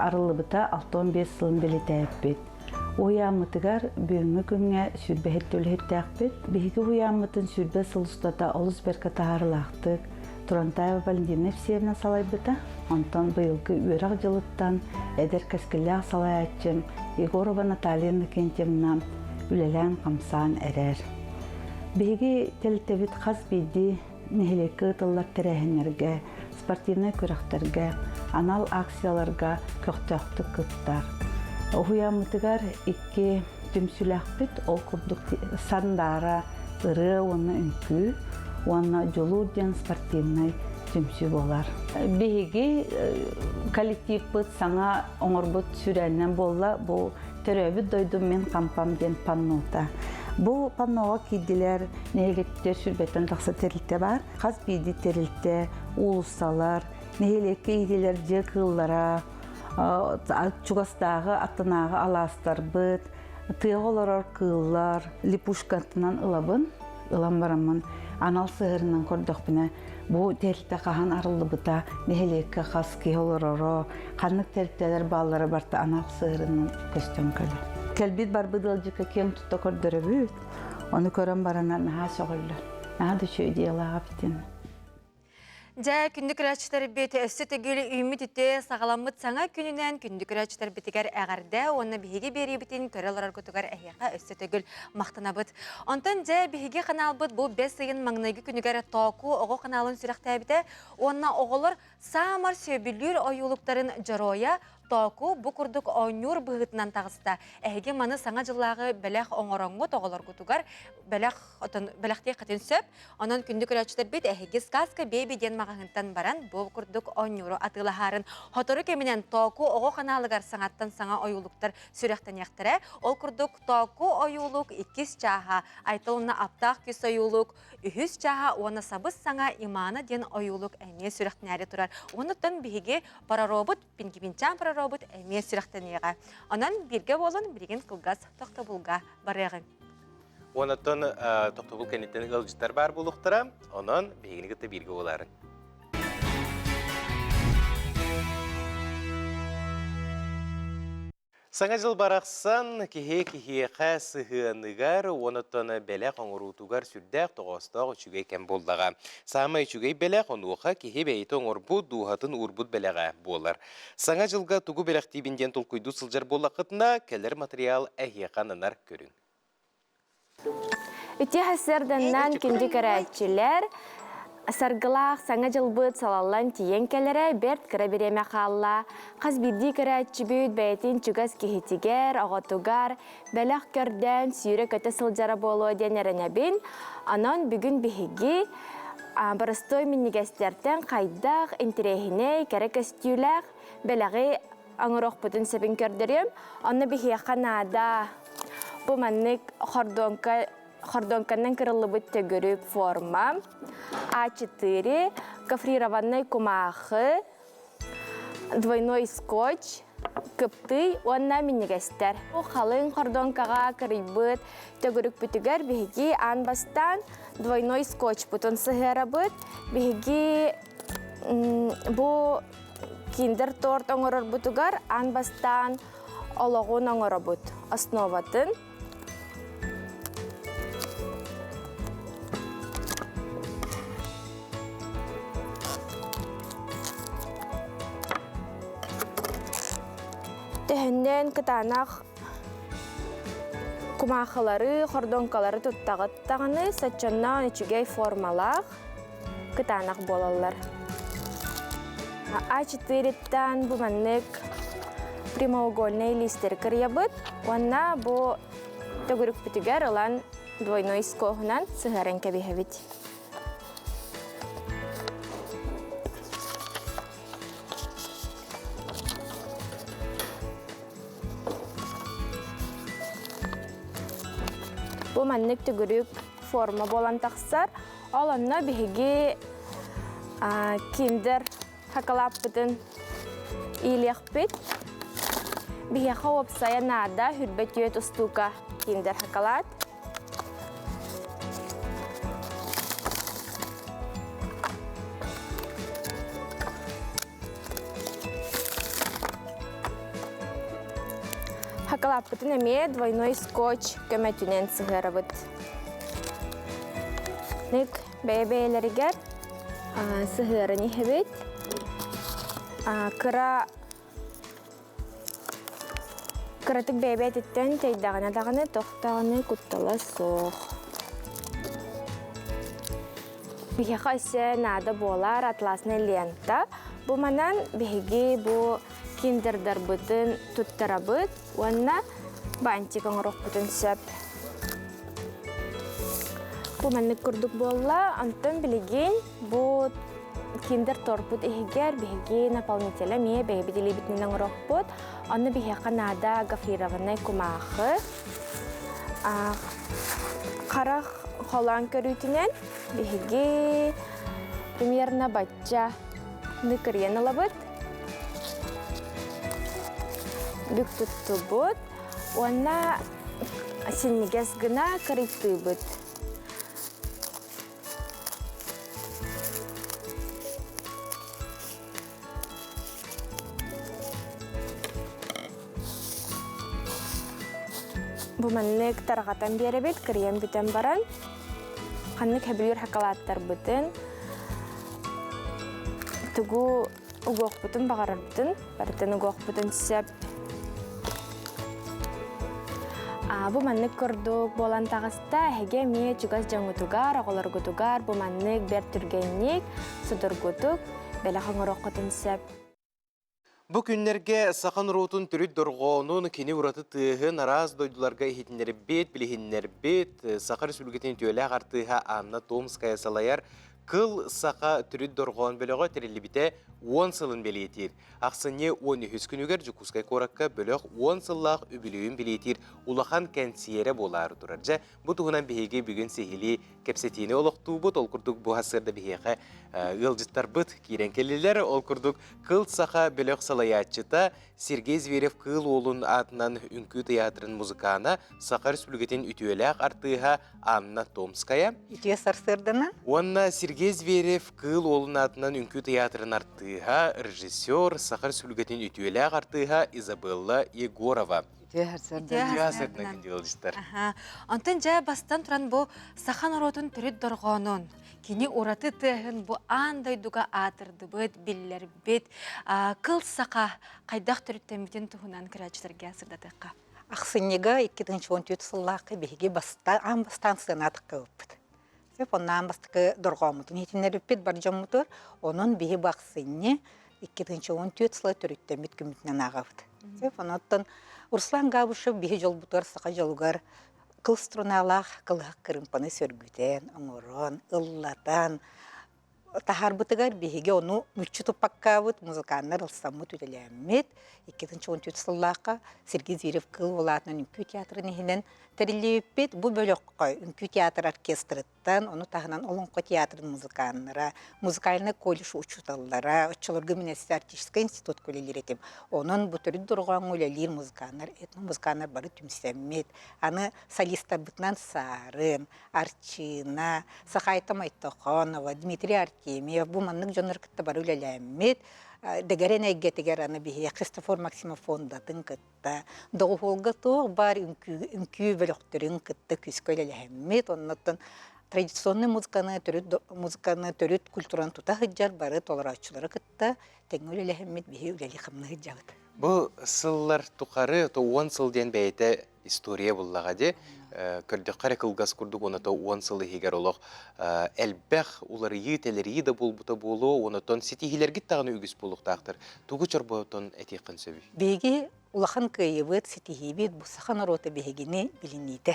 арыллыбыта 65 сылын бэлиэтээппит. Уһуйааммытыгар бүгүҥҥү күҥҥэ сүүрбэһит үлэһиттээхпит. Биһиги уһуйааммытын сүүрбэ сыл устата олус бэркэ таһаарыылаахтык Турантаева Валентина Евсеевна салайбыта. Онтон быйылгы үөрэх дьылыттан эдэр кэскиллээх салайааччым Егорова Наталья Иннокентьевна үлэлээн-хамсаан эрэр. Биһиги тэрилтэбит хас биирдии нэһилиэккэ ыытыллар тэрээһиннэргэ, спортивнай күрэхтэргэ, анал акцияларга көхтөөхтүк кыттар. Уһуйааммытыгар икки түмсүүлээхпит, ол курдук Сандаара ырыа уонна үҥкүү уонна Дьулуур диэн спортивнай түмсүү буолар. Биһиги коллективпыт саҥа оҥорбут сүрээнинэн буолла бу Төрөөбүт дойдум мин хампам диэн паннота. Бу панноҕа киирдилэр нэһилиэктэр сүрбэттэн тахса тэрилтэ баар. Хас биирдии тэрилтэ, уулуссалар, нэһилиэккэ иитилэр дьиэ кыыллара, чугастааҕы аттынааҕы алаастарбыт, тыаҕа олорор кыыллар липушкатынан ылабын. Ылан бараммын анал сыһырынан көрдөхпүнэ бу тэрилтэ хаһан арыллыбыта, нэһилиэккэ хас киһи олороро, ханнык тэрилтэлэр бааллара барыта анал сыһырынан көстөн кэлэр. Кэлбит барбыт ыалдьыкка киэҥ тутта көрдөрөбүт. Ону көрөн баранар наһаа сөҕөллөр. Наһаа да үчүгэй идеялаах эбитин. Дьэ, күндү көрөөччүлэрбит өссө төгүл үүммүт үтүө саҕаламмыт саҥа күнүнэн күндү көрөөччүлэрбитигэр эҕэрдэ уонна биһиги биэриибитин көрө олороргутугар эһиэхэ өссө төгүл махтанабыт. Онтон дьэ, биһиги ханаалбыт бу бэс ыйын маҥнайгы күнүгэр Тооку оҕо ханаалын сүрэхтээбитэ уонна оҕолор саамар сөбүлүүр ойуулуктарын дьоруойа Тооку бу курдук оонньуур быһыытынан таҕыста. Эһиги маны саҥа дьыллааҕы бэлэх оҥороҥҥут оҕолоргутугар бэлэх отон бэлэхтиэххитин сөп. Онон күндү көрөөччүлэрбит эһиги Сказка Бэби диэн маҕаһыынтан баран бу курдук оонньууру атыылаһаарын сотору кэминэн Тооку оҕо ханаалыгар саҥаттан саҥа ойуулуктар сүрэхтэниэхтэрэ. Ол курдук Тооку ойуулук иккис чааһа, Айтал уонна Аптаах күс ойуулук үһүс чааһа уонна сабыс саҥа Имана диэн ойуулук эмиэ сүрэхтэнээри турар. Онуттан биһиги пророобут Пингвинчаан пророобут эмиэ сүрэхтэниэҕэ. Онон бииргэ буолан билигин кылгас тохтобулга барыаҕыҥ. Онтон тохтобул кэнниттэн ыалдьыттар баар буолуохтара. Онон биһигини кытта бииргэ буолаарыҥ. Саҥа дьыл барахсан киһи киһиэхэ сыһыаныгар уонна бэлэх оҥоруутугар сүрдээх тоҕоостоох үчүгэй кэм буоллаҕа. Саамай үчүгэй бэлэх онуоха киһи бэйэтэ оҥорбут, дууһатын уурбут бэлэҕэ буолар. Саҥа дьылга тугу бэлэхтиибин диэн толкуйдуу сылдьар буоллаххытына, кэлэр материал эһиэхэ ананар көрүҥ. Үтүө сарсыарданнан күндү көрөөччүлэр, саргылаах саҥа дьылбыт салаллан тиийэн кэлэрэ бэрт кыра бириэмэ хаалла. Хас биирдии көрөөччүбүт бэйэтин чугас киһитигэр, оҕотугар бэлэх көрдөөн сүүрэ-көтө сылдьара буолуо диэн эрэнэбин. Онон бүгүн биһиги боростуой минньигэстэртэн хайдах интэриэһинэй, кэрэ көстүүлээх бэлэҕи оҥоруохпутун сөбүн көрдөрүөм. Онно биһиэхэ наада бу маннык хордуоҥка Хордуоҥканнан кырыллыбыт төгүрүк форма, А4, гофрированнай кумаахы, двойной скотч, кыптый уонна минньигэстэр. Бу халыҥ хордуоҥкаҕа кырыйбыт төгүрүкпүтүгэр биһиги аан бастаан двойной скотчпутун сыһыарабыт. Биһиги бу киндер торт оҥорорбутугар аан бастаан олоҕун оҥоробут, основатын. Төһөннөн кытаанах кумаахылары, хордоҥкалары туттаҕыт даҕаны соччонноон үчүгэй формалаах, кытаанах буолаллар. А4-тан бу маннык прямоугольнай лиистэри кырыйабыт уонна бу төгүрүкпүтүгэр ылан двойной скоһунан сыһыаран кэбиһэбит. Бу маннык төгүрүк форма буолан тахсар. Ол онно биһиги киндер хакалааппытын иилиэхпит. Биһиэхэ уопсайа наада хүрбэ түөт устуука киндер хакалаат. Хакалааппытын эмиэ двойной скотч көмөтүнэн сыһыарабыт. Ник бэйэ-бэйэлэригэр сыһыаран иһэбит. Кыра кыратык бэйэ-бэйэтиттэн тэйдэҕинэ даҕаны тохтоҕуна куттала суох. Биһиэхэ өссө наада буолар атласная лента. Бу манан биһиги бу киндердарбытын туттарабыт уонна бантик оҥоруохпутун сөп. Бу маннык курдук буолла. Онтон билигин бу киндер торпут иһигэр биһиги наполнителя эмиэ бэйэбит илиибитинэн оҥоруохпут. Онно биһиэхэ наада гофрированнай кумаахы. Харах холоон көрүүтүнэн биһиги примерно бачча ныкырыйан ылабыт. Бүк туттубут уонна синньигэс гына кырыйтыыбыт. Бу маннык тарҕатан биэрэбит, кырыйан бүтэн баран, ханнык хэбилүүр хакалааттарбытын, тугу угуохпутун баҕарарбытын, барытын угуохпутун сөп. Бу маннык курдук буолан таҕыста, эһиги эмиэ чугас дьоҥҥутугар, оҕолоргутугар бу маннык бэрт түргэнник, судургутук бэлэх оҥоруоххутун сөп. Бу күннэргэ саха норуотун төрүт дорҕоонун, кини ураты тыаһын араас дойдуларга иһитиннэрбит, билиһиннэрбит Саха Республикатын үтүөлээх артыыһа Анна Томская салайар Кыл саха төрүт дорҕоон бөлөҕө тэриллибитэ 10 сылын бэлиэтиир. Ахсынньы 13 күнүгэр Дьокуускай куоракка бөлөх 10 сыллаах үбүлүөйүн бэлиэтиир улахан кэнсиэрэ буолаары турар. Дьэ, бу туһунан биһиги бүгүн сиһилии кэпсэтиини олохтуубут. Ол курдук бу сарсыарда биһиэхэ ыалдьыттарбыт киирэн кэллилэр. Ол курдук Кыл саха бөлөх салайааччыта Сергей Зверев-Кыыл Уолун аатынан Үҥкүү тыйаатырын музыкана, Саха Республикатын үтүөлээх артыыһа Анна Томская. Үтүө сарсыарданан. Уонна Сергей Зверев-Кыыл Уолун аатынан Үҥкүү тыйаатырын артыыһа, режиссер, Саха Республикатын үтүөлээх артыыһа Изабелла Егорова. Үтүө сарсыарданан ыалдьыттар. Онтон дьэ бастан туран бу саха норуотун төрүт дорҕоонун, кини ураты тыаһын бу аан дойдуга аатырдыбыт, биллэрбит кыл саха хайдах төрүттэммитин туһунан көрөөччүлэргэ сырдатыахха. Ахсынньыга 2014 сыллаахха биһиги аан бастаан сыанаатыкка ылыппыт. Сөп, онно аан бастакы дорҕооммутун иһитиннэрбиппит бар дьоммутугар. Онон биһи бу ахсынньы 2014 сыла төрүттэммит күммүтүнэн ааҕабыт. Сөп, онуттан Руслан Габышев биһи дьолбутугар, саха дьолугар кыл струналаах кылыһах кырыымпаны сөргүтэн, оҥорон, ыллатан, таһаарбытыгар биһиги ону мүччү туппаккабыт, музыканнар ылсаммыт үлэлээммит, 2014 сыллаахха Сергей Зверев Кыыл Уолаатынан үҥкүү театрын иһинэн тэриллибиппит. Бу бөлөххө үҥкүү театр оркестрыттан, ону таһынан Олоҥхо театрын музыканнара, музыкальнай колледж учууталлара, оччолорго мин артистическай институтка үлэлиир этим. Онон бу төрүт дорҕооҥҥо үлэлиир музыканнар, этномузыканнар бары түмсэммит, аны солистарбытынан Саарын, Арчыына, Сахайта Мойтохонова, Дмитрий Артемьев бу маннык дьоннор кытта бары үлэлээммит, дэгэрэн эйгэтигэр аны биһиэхэ Христофор Максимов фондатын кытта, доҕуһуолга туох баар үҥкүү, үҥкүү бөлөхтөрүн кытта күүскэ үлэлэһэммит, оннуттан традиционный музыканы, төрүт музыканы, төрүт культураны тута сылдьар бары толорооччулары кытта тэҥҥэ үлэлэһэммит биһи үлэлии-хамныы сылдьабыт. Бу сыллар тухары, то 10 сыл диэн бэйэтэ история буллаҕа дии. Көрдөххө эрэ кылгас курдук уонна 10 сыл иһигэр олох элбэх уларыйыы-тэлэрийии да буолбута буолуо, онотон ситиһиилэргит даҕаны үгүс буолуохтаахтар. Тугу чорботон этиэххин сөбүй? Биһиги улахан кыайыыбыт, ситиһиибит бу саха норуота биһигини билиниитэ.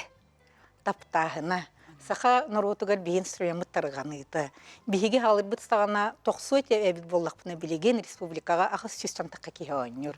таптааһына, саха норуотугар биһи инструмеммыт тарҕаныыта. Биһиги хаалырбыт саҕана тохсуо эбит буоллахпына билигин республикаҕа 800 тахха киһи оонньуур.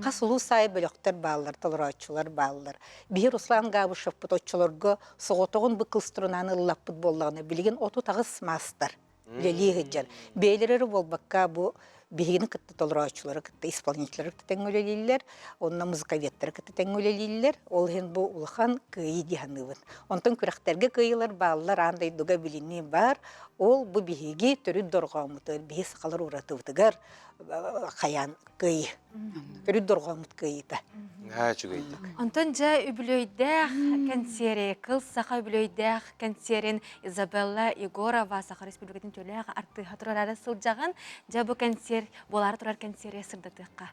Хас улуус аайы бөлөхтөр бааллар, толорооччулар бааллар. Биһи Руслан Габышевпыт оччолорго соҕотоҕун бу кыл струнаны ыллаппыт буоллаҕына билигин 38 маастар үлэлии сылдьар. Бэйэлэрэ эрэ буолбакка, бу биһигини кытта толорооччулары кытта, исполнителлары кытта тэҥҥэ үлэлииллэр, онно музыковедтары кытта тэҥҥэ үлэлииллэр. Ол иһин бу улахан кыайыы дии саныыбын. Онтон күрэхтэргэ кыайыылар бааллар, аан дойдуга билинии баар. Ол бу биһиги төрүт дорҕооммутугар, биһи сахалар уратыбытыгар хайаан кыайыы. Төрүт дорҕооммут кыайыыта. Наһаа үчүгэйдик. Онтон дьэ үбүлүөйдээх кэнсиэри, Кыл саха үбүлүөйдээх кэнсиэрин Изабелла Егорова Саха Республикатын төлөөх артыыһа турарары сылдьаҕын. Дьэ бу кэнсиэр, буолаары турар кэнсиэри сырдатыахха.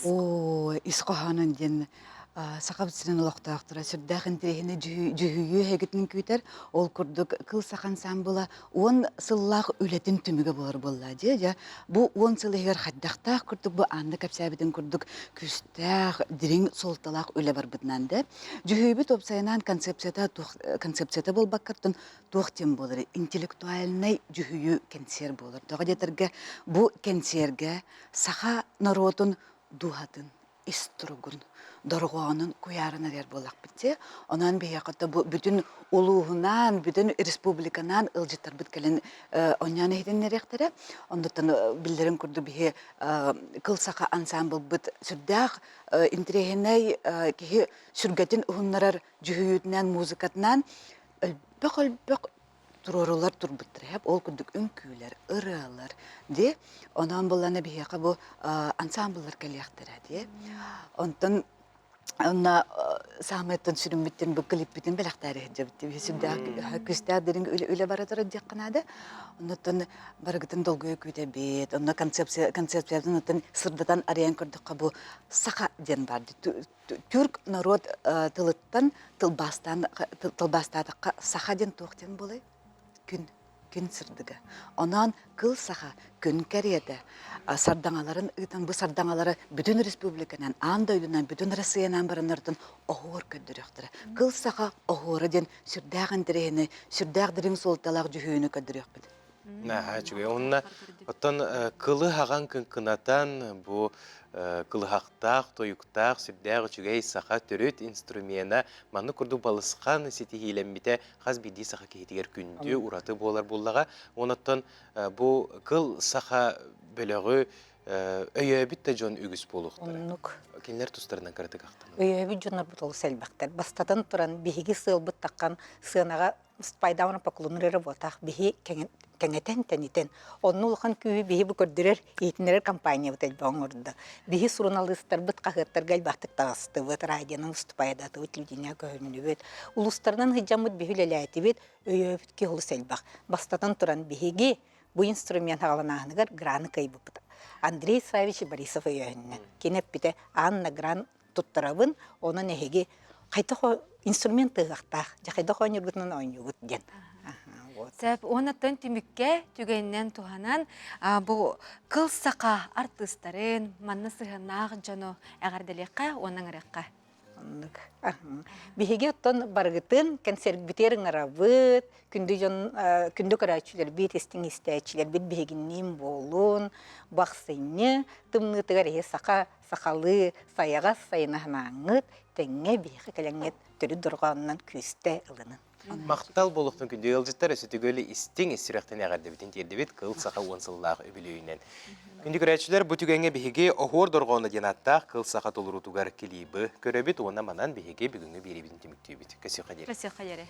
Оо, ис хоһоонун диэн Сахабыт сирин олохтоохторо сүрдээх интэриэһинэй дьүһүйүү эһигитин күүтэр. Ол курдук Кыл Саха ансаамбыла 10 сыллаах үлэтин түмүгэ буолар буолла дии. Дьэ, бу 10 сыл иһигэр хайдахтаах курдук бу Анна кэпсээбитин курдук күүстээх, дириҥ суолталаах үлэ барбытынан да. Дьүһүйбүт уопсайынан концепцията туох концепцията буолбаккаттан туох диэн буолар интеллектуальнай дьүһүйүү кэнсиэр буолар. Тоҕо диэтэргэ бу кэнсиэргэ саха норуотун дууһатын ис туругун, дорҕоонун куйааран эрэр буоллахпыт дии. Онон биһиэхэ бу бүтүн улууһунаан, бүтүн республиканаан ыалдьыттарбыт кэлэн оонньоон иһитиннэриэхтэрэ. Оннуттан биллэрин курдук биһи Кыл Саха ансаамбылбыт сүрдээх интэриэһинэй киһи сүргэтин уһуннарар дьүһүйүүтүнэн, музыкатынан өлбөх-өлбөх туруорулар турбуттар һэп ол курдук үҥкүүлэр ырыалар дии онон буллана биһиэхэ бу ансамбллар кэлиэхтэрэ дии онтон онно саамайтан сүрүммүттэн бу клиппитин бэлэхтээри сылдьабыт дии сүрдээх күүстээх дириҥ үлэ бара турар диэххэ наада оннуттан барыгытын долгуйа күүтэбит онно концепция концепциятын оттон сырдатан арыйан көрдөххө бу саха диэн баар Түрк норуот тылыттан тылбаастаан тылбаастаатахха саха диэн туох диэн буолай? Күн, күн сырдыга. Онон кыл саха күн кэриэтэ сардаҥаларын ыытан бу сардаҥалары бүтүн республиканан, аан дойдунан, бүтүн Россиянан бараннартан оһуор көрдөрүөхтэрэ. Кыл саха оһуора диэн сүрдээх интэриэһинэй, сүрдээх дириҥ суолталаах дьүһүйүүнү көрдөрүөхпүт. Наһаа үчүгэй. Онно оттон кылы хаҕан кыҥкынатан бу кылыһахтаах, тойуктаах, сүрдээх үчүгэй саха төрүт инструмена маннык курдук балысхан ситиһиилэммитэ хас биирдии саха киһитигэр күндү, ураты буолар буоллаҕа. Онон бу кыл саха бөлөҕү өйөөбүт да дьон үгүс буолуохтара. Оннук. Кинилэр тустарынан кыратык ахтан. Өйөөбүт дьоннорбут олус элбэхтэр. Бастатан туран, биһиги сыалбыт таххан сыанаҕа Спайдаун поклоннар эрэ буотах биһи кэҥэтэн тэнитэн онно улахан күүһү биһи бу көрдөрөр иһитиннэрэр компаниябыт элбэх оҥордо биһи суруналыыстарбыт хаһыаттарга элбэхтик таҕыстыбыт радионан выступайдатыбыт телевидение көһүннүбүт улуустарынан сылдьаммыт биһи үлэлээтибит өйөөбүт киһи олус элбэх бастатан туран биһиги бу инструмент аҕаланааһыныгар граны кыайбыппыт Андрей Савич Борисов өйөөһүнүнэн кини эппитэ Анна гран туттарабын, онон эһиги хайдах инструмент тыаһыахтаах, дьэ хайдах оонньуургутунан оонньуугут диэн. Сөп, уоннаттан түмүккэ түгэнинэн туһанан бу кыл саха артыыстарын, манна сыһыаннаах дьону эҕэрдэлиэххэ уонна ыҥырыахха. Оннук. Биһиги оттон барыгытын концертбитигэр ыҥырабыт, күндү дьон, күндү көрөөччүлэрбит, истиҥ истээччилэрбит биһигинниин буолун, бахсынньы тымныытыгар иһи саха сахалыы сайаҕас сайынаһынааҥҥыт, тэҥҥэ биһиэхэ кэлэҥҥит төрүт дорҕоонунан күүстэ ылынын. Махтал буолуохтун күндү ыалдьыттар, өссө төгүл истиҥ ис сүрэхтэн эҕэрдэбитин тиэрдибит Кыл Саха уон сыллаах үбүлүөйүнэн. Күндү көрөөччүлэр, бу түгэҥҥэ биһиги Оһуор дорҕооно диэн ааттаах Кыл Саха толоруутугар клибы көрөбүт уонна манан биһиги бүгүҥҥү биэриибитин түмүктүүбүт. Көсүөххэ диэри. Көсүөххэ диэри.